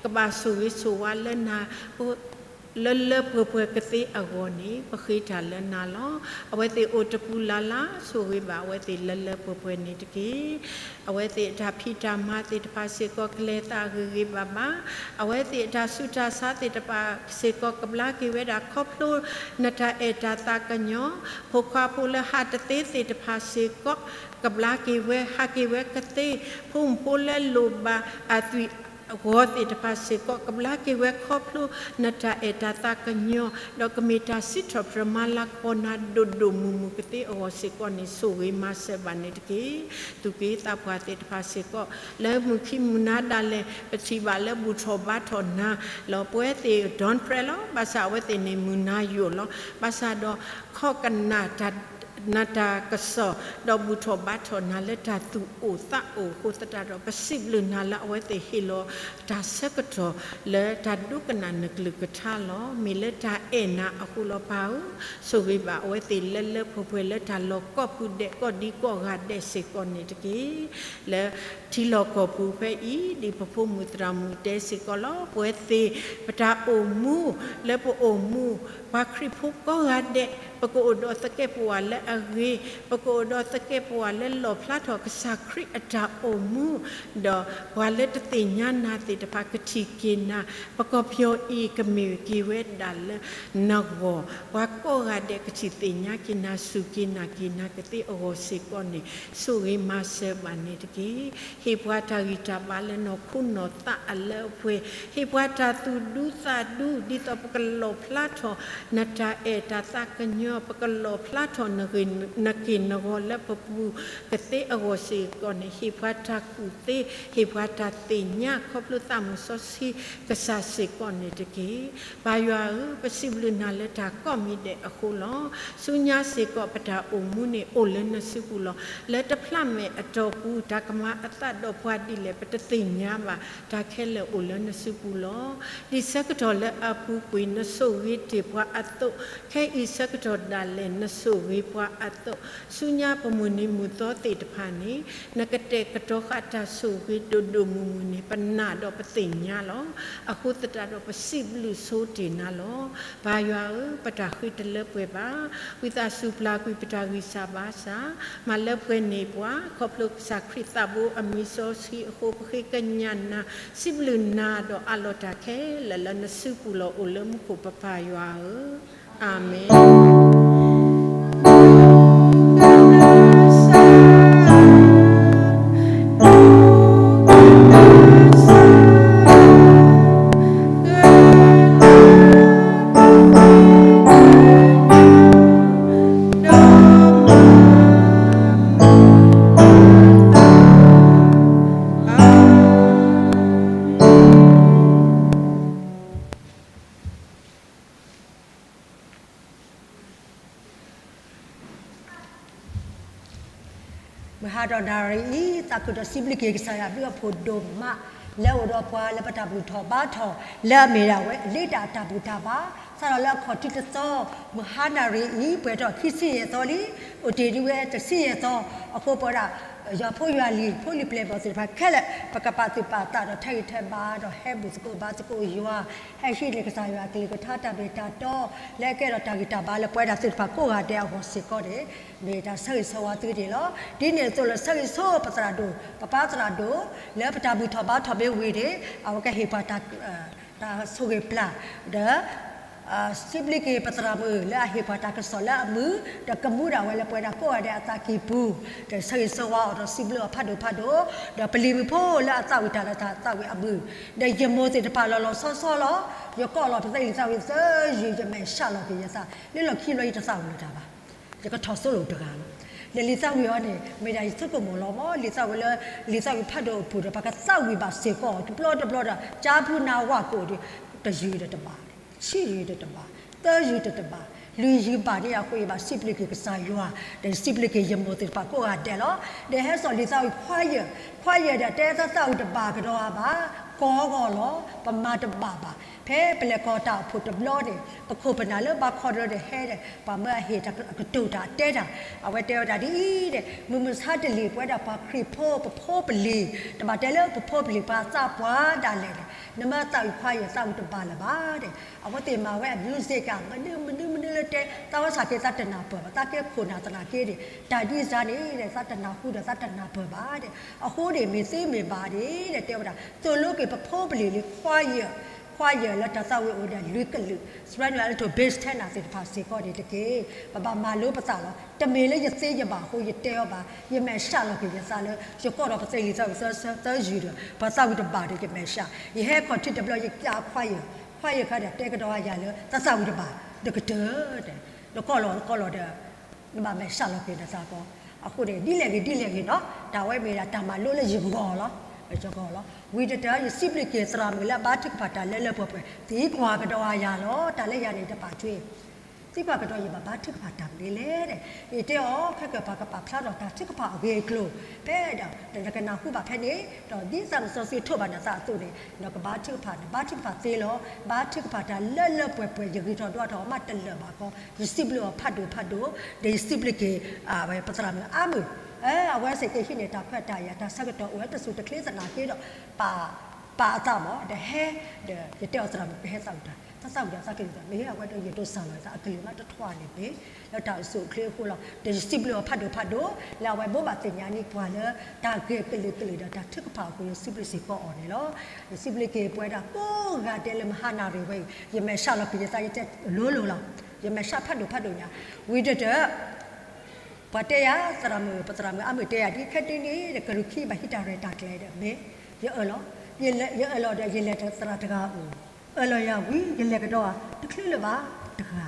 ကဘၣ်ဆိၣ်ဂ့ၤဆိၣ်ဝါလၢနၤ လၢလၢပှဲၤပှဲၤကသ့အဂီၢ်န့ၣ် ပဃ့တၢ်လၢနၤလီၤ. အဝဲသ့ၣ်အိၣ်တပူၤလၢ်လၢ် ဆိၣ်ဂ့ၤဘၣ်အဝဲသ့ၣ်လၢလၢပှဲၤပှဲၤန့ၣ်တက့ၢ်. အဝဲသ့ၣ်အတၢ်ဖံးတၢ်မၤသ့ၣ်တဖၣ်စ့ၢ်ကီး ကလဲၤသးဂ့ၤဂ့ၤဘၣ်ဘၣ်, အဝဲသ့ၣ်အတၢ်ဆူးတၢ်ဆါသ့ၣ်တဖၣ်စ့ၢ်ကီး ကဘျါက့ၤဝဲဒၣ်ခီဖျိနတၢ်အဲၣ်တၢ်သးကညီၤ, ဖိခွါဖိလၢဟးတသ့သ့ၣ်တဖၣ်စ့ၢ်ကီး ကဘျါက့ၤဝဲ ဟးက့ၤဝဲကသ့, ဖိမုၣ်ဖိလၢလိၣ်ဘၣ်အသွံၣ် အဂီၤသ့ၣ်တဖၣ်စ့ၢ်ကီး ကဘျါက့ၤဝဲခီဖျိနတၢ်အဲၣ်တၢ်သးကညီၤ, ဒီးကမ့ၢ်တၢ်စံးထီၣ်ပတြၢၤမၤလၤကပီၤနၤဒိၣ်ဒိၣ်မုၢ်မုၢ်ကသ့အဂီၢ်စ့ၢ်ကီးန့ၣ် ဆိၣ်ဂ့ၤမၤစၢၤဘၣ်န့ၣ်တက့ၢ်. သူၣ်က့သးပှၢ်သ့ၣ်တဖၣ်စ့ၢ်ကီး လၢမုၢ်ခံမုၢ်နၤဒၣ်လဲာ် ပထံၣ်ဘၣ်လၢဘူၣ်ထီၣ်ဘါထီၣ်နၤလီၤ. ပဝဲသ့ၣ် don't pray လီၤ. ဘၣ်ဆၣ်အဝဲသ့ၣ်န့ၣ်မုၢ်နၤယိာ်လီၤ. ဘၣ်ဆၣ်ဒီး ခီကနၣ် နတၢ်ကစီၣ် ဒီးဘူၣ်ထီၣ်ဘါထီၣ်နၤလၢတၢ်သူၣ်အိၣ်သးအိၣ်အဃိသတးဒီး ပစံးဘျုးနၤလၢအဝဲသ့ၣ်ဟ့ၣ်လီၤတၢ်ဆၢကတီၢ်လၢတၢ်ဒိကနၣ်နကလုၢ်ကထါလီၤ. မ့ၢ်လၢတၢ်အဲၣ်နၤအဃိလီၤ. ပၢ်ဧၢ, ဆိၣ်ဂ့ၤဘၣ်အဝဲသ့ၣ်လၢလၢပှဲၤပှဲၤလၢတၢ်လီၢ်ကိးပူၤဒဲး ကိးဒံကိးဂၤဒဲးစ့ၢ်ကီးန့ၣ်တက့ၢ်. လၢထံလီၢ်ကီၢ်ပူၤဖဲအံၤ ဒ်ပဖိမုၣ်သရၣ်မုၣ်တဲစ့ၢ်ကီးလီၤ. ပဝဲသ့ၣ် ပတၢ်အိၣ်မူ လၢပအိၣ်မူ ပှၤခရံာ်ဖိကိးဂၤဒဲး ပကအိၣ်ဒီးသကဲးပဝးလၢအဂ့ၤ, ပကအိၣ်ဒီးသကဲးပဝးလၢလီၣ်ဖျါထီၣ်ကစၢ်ခရံာ်အတၢ်အိၣ်မူ, ဒီးပှၤလၢတသ့ၣ်ညါနၤသ့ၣ်တဖၣ်ကထံၣ်က့ၤနၤ, ပကီၢ်ပယီၤအံၤကမ့ၢ်က့ၤဝဲဒၣ်လၢနဂီၢ်, ပှၤကိးဂၤဒဲးကထံၣ်သ့ၣ်ညါက့ၤနၤ စူၢ်က့ၤနာ်က့ၤနၤကသ့အဂီၢ်စ့ၢ်ကီးန့ၣ် ဆိၣ်ဂ့ၤမၤစၢၤဘၣ်န့ၣ်တက့ၢ်. ဟ့ၣ်ပှၤတၢ်ဂံၢ်တၢ်ဘါလၢနီၢ်ခိနီၢ်သးအလၢအပှဲၤ, ဟ့ၣ်ပှၤတၢ်သူၣ်ဒူသးဒူ ဒ်သိးပကလီၣ်ဖျါထီၣ် နတၢ်အဲၣ်တၢ်သးကညီၤ, ပကလီၣ်ဖျါထီၣ် နက့ၢ်နဂီၤလၢပပူၤကသ့အဂီၢ်စ့ၢ်ကီးန့ၣ် ဟ့ၣ်ပှၤတၢ်ကူၣ်သ့, ဟ့ၣ်ပှၤတၢ်သ့ၣ်ညါ ခီဖျိသးမုၢ်စီဆှံကစၢ်စ့ၢ်ကီးန့ၣ်တက့ၢ်. ပၢ်ယွၤဧၢ, ပစံးဘျုးနၤလၢတၢ်ကိးမံၤဒဲးအဃိလီၤ. ဆူညါစ့ၢ်ကီးပတၢ်အိၣ်မူန့ၣ်အိၣ်လၢနစုပူၤလီၤ. လၢတဖျးမဲာ်အတီၢ်ပူၤ တၢ်ကမၤအသးဒီးပှၤဒ်လဲၣ် ပတသ့ၣ်ညါဘၣ်, တၢ်ခဲလၢာ်အိၣ်လၢနစုပူၤလီၤ. ဒ်ဆၢကတီၢ်လၢအပူၤကွံာ် နဆိၣ်ဂ့ၤတ့ၢ်ပှၤအသိး, ခဲအံၤဆၢကတီၢ်ဒၣ်လဲာ် နဆိၣ်ဂ့ၤပှၤအသိး, ဆူညါပမုၢ်နံၤမုၢ်သီသ့ၣ်တဖၣ်န့ၣ် နကတဲာ်ကတီၤဃာ်တၢ်ဆိၣ်ဂ့ၤဒိၣ်ဒိၣ်မုၢ်မုၢ်န့ၣ် ပနာ်ဒီးပသ့ၣ်ညါလီၤ. အဃိသတးဒီးပစံးဘျုးဆိတ့ၢ်နၤလီၤ. ပၢ်ယွၤဧၢ, ပတၢ်ဃ့တလၢပှဲၤဘၣ်. ဝံသးစူၤပျၢ်ကွံာ်ပတၢ်ဂံၢ်စၢ်ဘါစၢ်, မၤလၢပှဲၤန့ၢ်ပှၤ, ခီဖျိကစၢ်ခရံာ်သးဘိအမံၤစီဆှံအဃိ ပဃ့ကညးနၤ, စံးဘျုးနၤဒီးအးလီၤတၢ်ခဲလၢာ်လၢနစုပူၤလီၤ အိၣ်လၢမူခိၣ်ပပၢ်ယွၤဧၢ, အၤမ့ၣ်. မုၢ်ဟါဒီးနၣ်ရံၣ်အံၤ သးခုဒီးစံးဘျုးက့ၤကစၢ်ယွၤအဘျုးအဖှိၣ်ဒိၣ်မး လၢအအိၣ်ဒီးပှၤလၢပတၢ်ဘူၣ်ထီၣ်ဘါထီၣ် လၢအမ့ၢ်ဒၣ်ဝဲအလ့တၢ်အတၢ်ဘူၣ်တၢ်ဘါ စးထီၣ်လၢအခီၣ်ထံးတသီ မုၢ်ဟါနၣ်ရံၣ်အံၤ ပှဲၤထီၣ်ခံဆံယဲၢ်သီလံ အိၣ်တ့ၢ်ဒံးဝဲတဆံယဲၢ်သီ အဃိပဝဲဒၣ် ယွၤဖိယွၤလံၤ ဖိလံၤပျဲၢ်ဘီၣ်သ့ၣ်တဖၣ်ခဲလၢာ် ပကပာ်သူၣ်ပာ်သးဒီးထဲးဂံၢ်ထဲးဘါဒီးဟဲဘူၣ်သကိးဘါသကိးယွၤ ဟဲဟံးန့ၢ်ကစၢ်ယွၤအကလုၢ်ကထါတၢ်မ့ၢ်တၢ်တီ လၢအကဲထီၣ်တၢ်ဂံၢ်တၢ်ဘါလၢပဝဲဒၣ်သ့ၣ်တဖၣ်ကိးဂၤဒဲးအဂီၢ်စ့ၢ်ကီးန့ၣ် မ့ၢ်တၢ်ဆၢဂ့ၤဆၢဝါသုန့ၣ်လီၤ. ဒ်န့ၣ်အသိးလၢဆၢဂ့ၤဆၢဝါပသရၣ်ဒိၣ် ပပၢ်သရၣ်ဒိၣ် လၢပတၢ်ဘူၣ်ထီၣ်ဘါထီၣ်မ့ၢ်ဝံၤန့ၣ် အဝဲကဟ့ၣ်ပှၤ တၢ်ဆိၣ်ဂ့ၤပျၢ် ဒီး စံးဘျုးက့ၤပသရၣ်မုၣ်လၢအဟ့ၣ်ပှၤတၢ်ကစီၣ်လၢအမုာ် ဒီးကမူဒၣ်ဝဲလၢပဝဲဒၣ်ကိးဂၤဒဲးအသးကံၢ်ပူၤ ဒီးဆၢဂ့ၤဆၢဝါအီၤဒီးစံးဘျုးအီၤဖးဒိၣ်ဖးဒိၣ် ဒီးပလံၤမုၣ်ဖိလၢအသးဝံၣ်တၢ်လၢတၢ်သးဝံၣ်အမုာ် ဒီးယမိၢ်သ့ၣ်တဖၣ်လီၤလီၤဆီဆီလီၤ. ယကိးလီၤပသဲလံာ်သးဝံၣ်သၢယုၢ် ယမဲာ်ဆှးလီၤက့ၤယသး လၢလီၢ်ခံဘျီယတသးဝံၣ်လၢၤတၢ်ဘၣ် ယကထီၣ်စိလိာ်တဂၤလီၤ. ဒီးလံာ်သးဝံၣ်အံၤန့ၣ် မ့ၢ်ဒၣ်ယဆိကမိၣ်လီၤမး လံာ်သးဝံၣ်လၢ လံာ်သးဝံၣ်ဖးဒိၣ်အပူၤဒီး ပကသးဝံၣ်ဘၣ်စ့ၢ်ကီး တဘျီတဘျီဒီး ကၠါပူၤနၢ်ဝၣ်ကိၣ်ဒီး တယုၢ်ဒီးတဘၣ် ဆံယုၢ်ဒီးတဘၣ် သၢယုၢ်ဒီးတဘၣ် လွံၢ်ယုၢ်ဘၣ်န့ၣ်အဃိ ယဘၣ်စံးဘျုးက့ၤကစၢ်ယွၤ ဒီးစံးဘျုးက့ၤယမိၢ်သ့ၣ်တဖၣ်ကိးဂၤဒဲးလီၤ. ဒီးဟဲစိာ်လံာ်သးဝံၣ်ခွါယၢၢ် ခွါယၢၢ်ဒီးတဲသးသးဝံၣ်တဘၣ်ကဒီးဧါဘၣ် ကိးဂီၢ်လီၤ ပမၤတဘၣ်ဘၣ် ဖဲပလဲၤကီၢ်တၢ်အိၣ်ဖှိၣ်တဘျီန့ၣ် ပခိၣ်ပနၢ်လၢဘၣ်ခီဒီးဟဲဒီး ပှၤမၢအဟ့ၣ်တၢ်အကတိၤတၢ်တဲတၢ် အဝဲတဲဝဲဒၣ်ဒ်အံၤဒီး မုၢ်မဆါတလံၤပဝဲဒၣ်ပှၤခရံာ်ဖိ ပဖိပလံၤ တဘၣ်တဲလၢပဖိပလံၤပှၤသးပှၢ်ဒၣ်လဲာ်န့ၣ် နမ့ၢ်သးဝံၣ်ခွါယၢၢ်သးဝံၣ်တဘၣ်လၢၤဘၣ်ဒီး အဝဲသ့ၣ်မၤဝဲအ music မနုၤမနုၤမနုၤလၢတဲ သးဝဲဆၣ်က့ၤသးတနၢ်ပၢၢ်ဘၣ် သးကဲခိၣ်နၢ်သနာ်က့ဒီး တၢ်ဒ်စါန့ၣ်ဒီး သးတနၢ်ဟူဒီးသးတနၢ်ပၢၢ်ဘၣ်ဒီး အဃိန့ၣ် မ့ၢ်သ့မ့ၢ်ဘၣ်န့ၣ်ဒီး တဲဝဲဒၣ် သိၣ်လိက့ၤပဖိပလံၤလံ ခွါယၢၢ် ခွါယၢၢ်လၢတၢ်သးဝံၣ်အိၣ်ဒီးလွံၢ်ကလုာ် soprano alto bass tenor သ့ၣ်တဖၣ်စ့ၢ်ကီးန့ၣ်တက့ၢ်. ပဘၣ်မၤလိပသးလီၤ. တမ့ၢ်လၢယသ့ယဘၣ်အဃိယတဲအီၤဘၣ်, ယမဲာ်ဆှးလီၤက့ၤယသးလၢ ယကိးဒီးပသ့လံာ်သးဝံၣ်သၢဆၢသၢယုၢ်ဒီး ပှၤသးဝံၣ်တဘၣ်ဒီးယမဲာ်ဆှး, ယဟဲခီၣ်ထံးတဘျီ ယကးခွါယၢၢ်, ခွါယၢၢ်ခါဒီးတဲကဒီးယၤလၢ သးသးဝံၣ်တဘၣ်ဒီးကတၢၢ်, နကိးလီၤနကိးလီၤဒီး နဘၣ်မဲာ်ဆှးလီၤက့ၤနသးကီး. အဃိန့ၣ် ဒ်လဲၣ်ဂ့ၤဒ်လဲၣ်ဂ့ၤနီၤ, တၢ်ဝဲမ့ၢ်ဒၣ်တၢ်မၤလိလၢယဂီၢ်လီၤ, ယဂီၢ်လီၤ. ဝံၤတတၢၢ် ယစံးဘျုးက့ၤသရၣ်မုၣ်လၢအဘါထုကဖၣ်တၢ်လၢလၢပှဲၤပှဲၤ သံကွၢ်ကဒီးယၤလီၤ. တၢ်လၢယၤန့ၣ်တပာ်ထွဲ သံကွၢ်ကဒီးယဘၣ်ဘါထုကဖၣ်တၢ်မနုၤလဲၣ်. ယတဲအီၤ ခဲကပၤကပာ်ဖျါထီၣ်တၢ်ထုကဖၣ်အဂ့ၢ်အကျိၤ ဖဲဒီး နကနၢ်ဟူဘၣ်ဖဲန့ၣ် ဒီးဒ်သးစီဆှံထိးဘၣ်နသးအသိးန့ၣ် နကဘါထုကဖၣ် နဘါထုကဖၣ်သ့လီၤ. ဘါထုကဖၣ်တၢ်လၢလၢပှဲၤပှဲၤ ယဂံၢ်ထီၣ်ဒွးထီၣ်အီၤမးတလၢာ်ဘၣ်ကီး ယစံးဘျုးအီၤဖးဒိၣ်ဖးဒိၣ် ဒီးယစံးဘျုးက့ၤ ပသရၣ်မုၣ်အါမုၢ် အဝဲစ့ၢ်ကီးဟံးန့ၢ်တၢ်ခွဲးတၢ်ယာ် တၢ်ဆၢကတီၢ်အိၣ်ဝဲတစူၢ်တချ့သနာ်က့ဒီး ပာ် ပာ်အသးမး ဒီးဟဲ ဒီးယတဲအီၤသရၣ်မုၣ် ပဟဲသးဝံၣ်တၢ် သးသးဝံၣ်ဒီးသးကလုၢ်သး မ့ၢ်ဟ့ၣ်အဝဲဒီးယဒိးစၢ်လီၤသးအကလုၢ်မးတထွါန့ၣ်မ့ၢ် လၢတၢ်အိၣ်ဆူၣ်အိၣ်ချ့အဃိလီၤ. ဒီးယစံးဘျုးအီၤဖးဒိၣ်ဖးဒိၣ် လၢအဝဲဘိးဘၣ်သ့ၣ်ညါန့ၢ်ပှၤလၢ တၢ်ဂ့ၢ်ကလုာ်ကလုာ်ဒီးတၢ်ထုကဖၣ်အဃိ ယစံးဘျုးစ့ၢ်ကီးအီၤန့ၣ်လီၤ. ယစံးဘျုးက့ၤပဝဲဒၣ်ကိးဂၤဒဲးလၢမဟါနၣ်ရံၣ်ဝဲအံၤ ယမဲာ်ဆှးလီၤက့ၤယသး ယတဲလိၤလိၤလီၤ. ယမဲာ်ဆှးဖးဒိၣ်ဖးဒိၣ်ညါ ဝံၤဒီး ပှၤတဲယၤ သရၣ်မုၣ် ပသရၣ်မုၣ်အါမုၢ်တဲယၤ ဒ်ခဲဒုန့ၣ် ကရူၢ်ခံဘၣ်ဟံးတၢ်ရဲၣ်တၢ်ကျဲၤဒီး မ့ၢ် ယအၢၣ်လီၤ ယအၢၣ်လီၤဒီး ယလဲၤသရၣ်တဂၤအအိၣ် အၢၣ်လီၤယၤဝံၤ ယလဲၤကဒီး တချုးလၢၤဘၣ်တဂၤ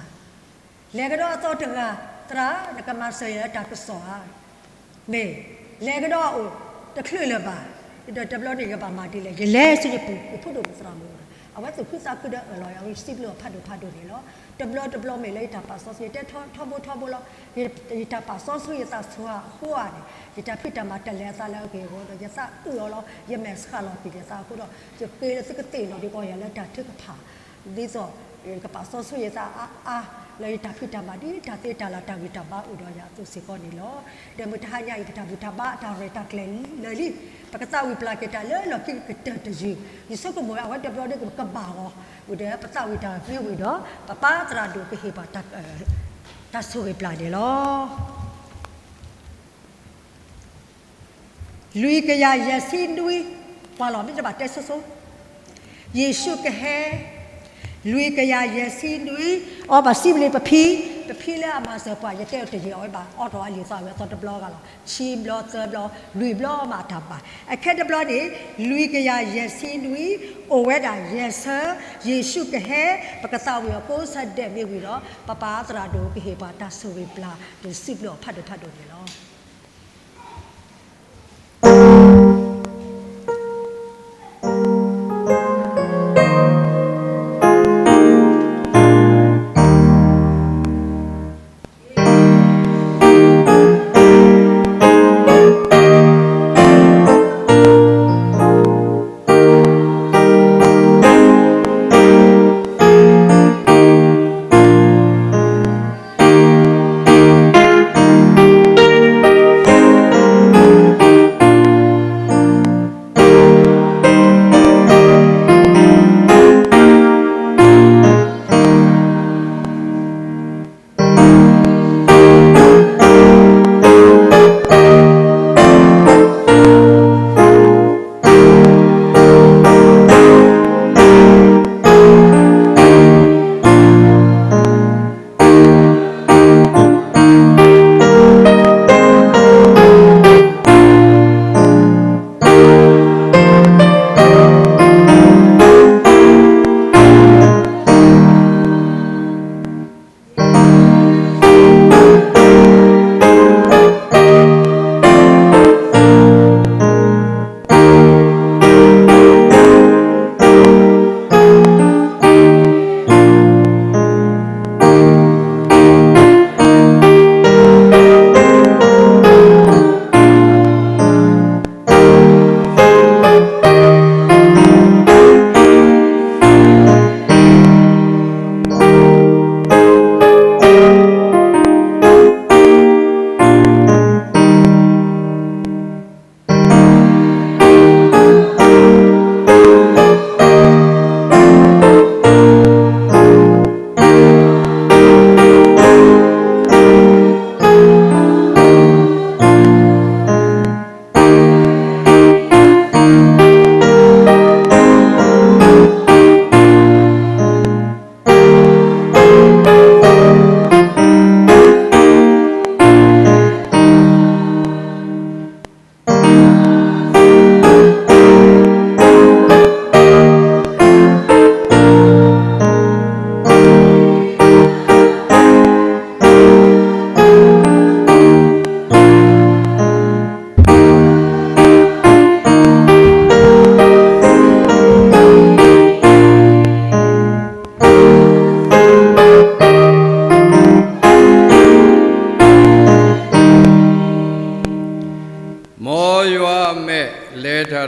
လဲၤကဒီးအသီတဂၤ သရၣ် နကမၤစၢၤယၤလၢတၢ်ကစီၣ်ဧါ မ့ၢ် လဲၤကဒီးအအိၣ် တချုးလၢၤဘၣ် ဒီးတဘျီန့ၣ် ယကဘၣ်မၤဒ်လဲၣ် ယလဲၤဆူယပူၤ ယဖိဒိၣ်မုၣ်သရၣ်မုၣ် အဝဲသူၣ်ခုသးခုဒီးအၢၣ်လီၤယၤဝံၤ စံးဘျုးအီၤဖးဒိၣ်ဖးဒိၣ်န့ၣ်လီၤ. တဘျီတဘျီမ့ၢ်လၢယတၢ်ပာ်စီဆှံ ယတဲထီဘိထီဘိလီၤ. ယတၢ်ပာ်စီဆှံယသးဆူအဃိဧါန့ၣ် ယတၢ်ဖံးတၢ်မၤတလဲၤအသးလၢအဂ့ၢ်အဝီဒီး ယသးအုးအီၤလီၤ. ယမဲာ်ဆှးလီၤက့ၤယသးအဃိဒီး ယဃ့လၢသုကသ့ၣ်နီၣ်ဒံးကီးယၤလၢတၢ်ထုကဖၣ် ဒ်သိး ယကပာ်စီဆှံယသးအါအါ လၢယတၢ်ဖံးတၢ်မၤဒ်တၢ်သ့တၢ်လၤတၢ်ဂံၢ်တၢ်ဘါအိၣ်ဒီးယၤအသိးစ့ၢ်ကီးန့ၣ်လီၤ. ဒီးမုၢ်တဟါညါအံၤ ပတၢ်ဘူၣ်တၢ်ဘါတၢ်ရဲၣ်တၢ်ကျဲၤလၢာ်လံ ပကသးဝံၣ်ပျၢ်က့ၤတၢ်လၢလီၢ်ခံကတၢၢ်တယုၢ် ယဆိကမိၣ်အဝဲတဘျီဒီးကဘၣ်ဂီၤ ဝံၤဒီးပသးဝံၣ်တၢ်ဂ့ၤဝံၤဒီး ပပၢ်သရၣ်ဒိၣ်ကဟ့ၣ်ပှၤ တၢ်ဆိၣ်ဂ့ၤပျၢ်န့ၣ်လီၤ. လွံၢ်ကယၤယဲၢ်ဆံနွံ, ကွၢ်လီၤမ့ၢ်တဘၣ်တဲဆိဆိ, ယ့ၣ်ၡူးကဟဲ, လွံၢ်ကယၤယဲၢ်ဆံနွံ, အီဘၣ်စံးဘျုးပဖံ, ပဖံလၢအမၤစၢၤပှၤ ယတဲအီၤတယံာ် အဝဲဘၣ်အိးထီၣ်အလံာ်သးဝံၣ်အသီတဘျီဂၤလီၤ, ဆံဘျီသၢဘျီ လွံၢ်ဘျီမးတၢ်ဘၣ်. အခဲတဘျီန့ၣ် လွံၢ်ကယၤယဲၢ်ဆံနွံ, အိၣ်ဝဲဒၣ်ယဲၢ်ဆၢ, ယ့ၣ်ၡူးကဟဲ, ပကသးဝံၣ်အီၤကိးဆၢဒဲးမ့ၢ်ဝံၤဒီး ပပၢ်သရၣ်ဒိၣ်ကဟ့ၣ်ပှၤတၢ်ဆိၣ်ဂ့ၤပျၢ် ဒီးစံးဘျုးအီၤဖးဒိၣ်ဖးဒိၣ်န့ၣ်လီၤ.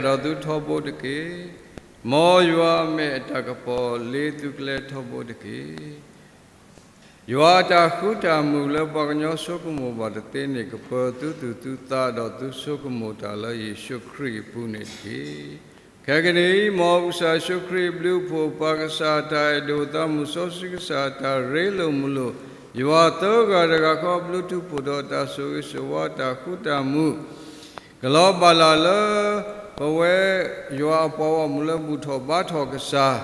မ့ၢ်အတၢ်မၤစၢၤဒီးသုထီဘိတက့ၢ်. မ်ယွၤမ့ၢ်အတၢ်ကပီၤလ့သုကျဲထီဘိတက့ၢ်. ယွၤအတၢ်ဃူတၢ်မုာ်လၢပှၤကညီဆိကမိၣ်ဘၣ်တသ့န့ၣ် ကပၢၤသုသူၣ်သုသးဒီးသုဆိကမိၣ်တၢ်လၢယ့ၣ်ၡူးခရံာ်အပူၤန့ၣ်တက့ၢ်. ခဲကနံၣ်အံၤ, မ်ကစၢ်ယ့ၣ်ၡူးခရံာ်အဘျုးအဖှိၣ်, ပၢ်ကစၢ်အတၢ်အဲၣ်ဒိၣ်သးမုာ်, စီဆှံကစၢ်အတၢ်ရ့လိာ်မုာ်လိာ်, ယွၤသၢဂၤတဂၤဃီအဘျုးထူးဖှိၣ်ဒီးတၢ်ဆိၣ်ဂ့ၤဆိၣ်ဝါတၢ်ဃူတၢ်မုာ် ကလီၤဘၣ်လၢ်လၢ ပဝဲယွၤအပှၤဂီၢ်မုၢ်လၢဘူၣ်ထီၣ်ဘါထီၣ်ကစၢ်,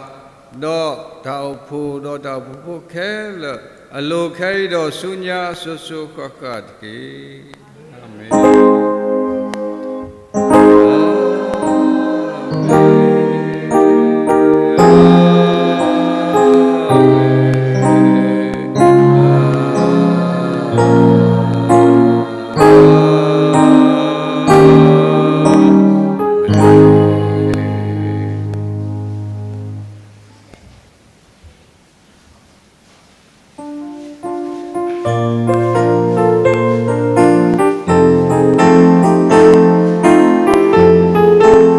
ဒီးတၢ်အိၣ်ဖှိၣ်ဒီးတၢ်အိၣ်ဖှိၣ်ဖိခဲလၢာ် အလိၤခဲအံၤဒီးဆူညါအစိၤစိၤဃၣ်ဃၣ်တက့ၢ်. အၤမ့ၣ်.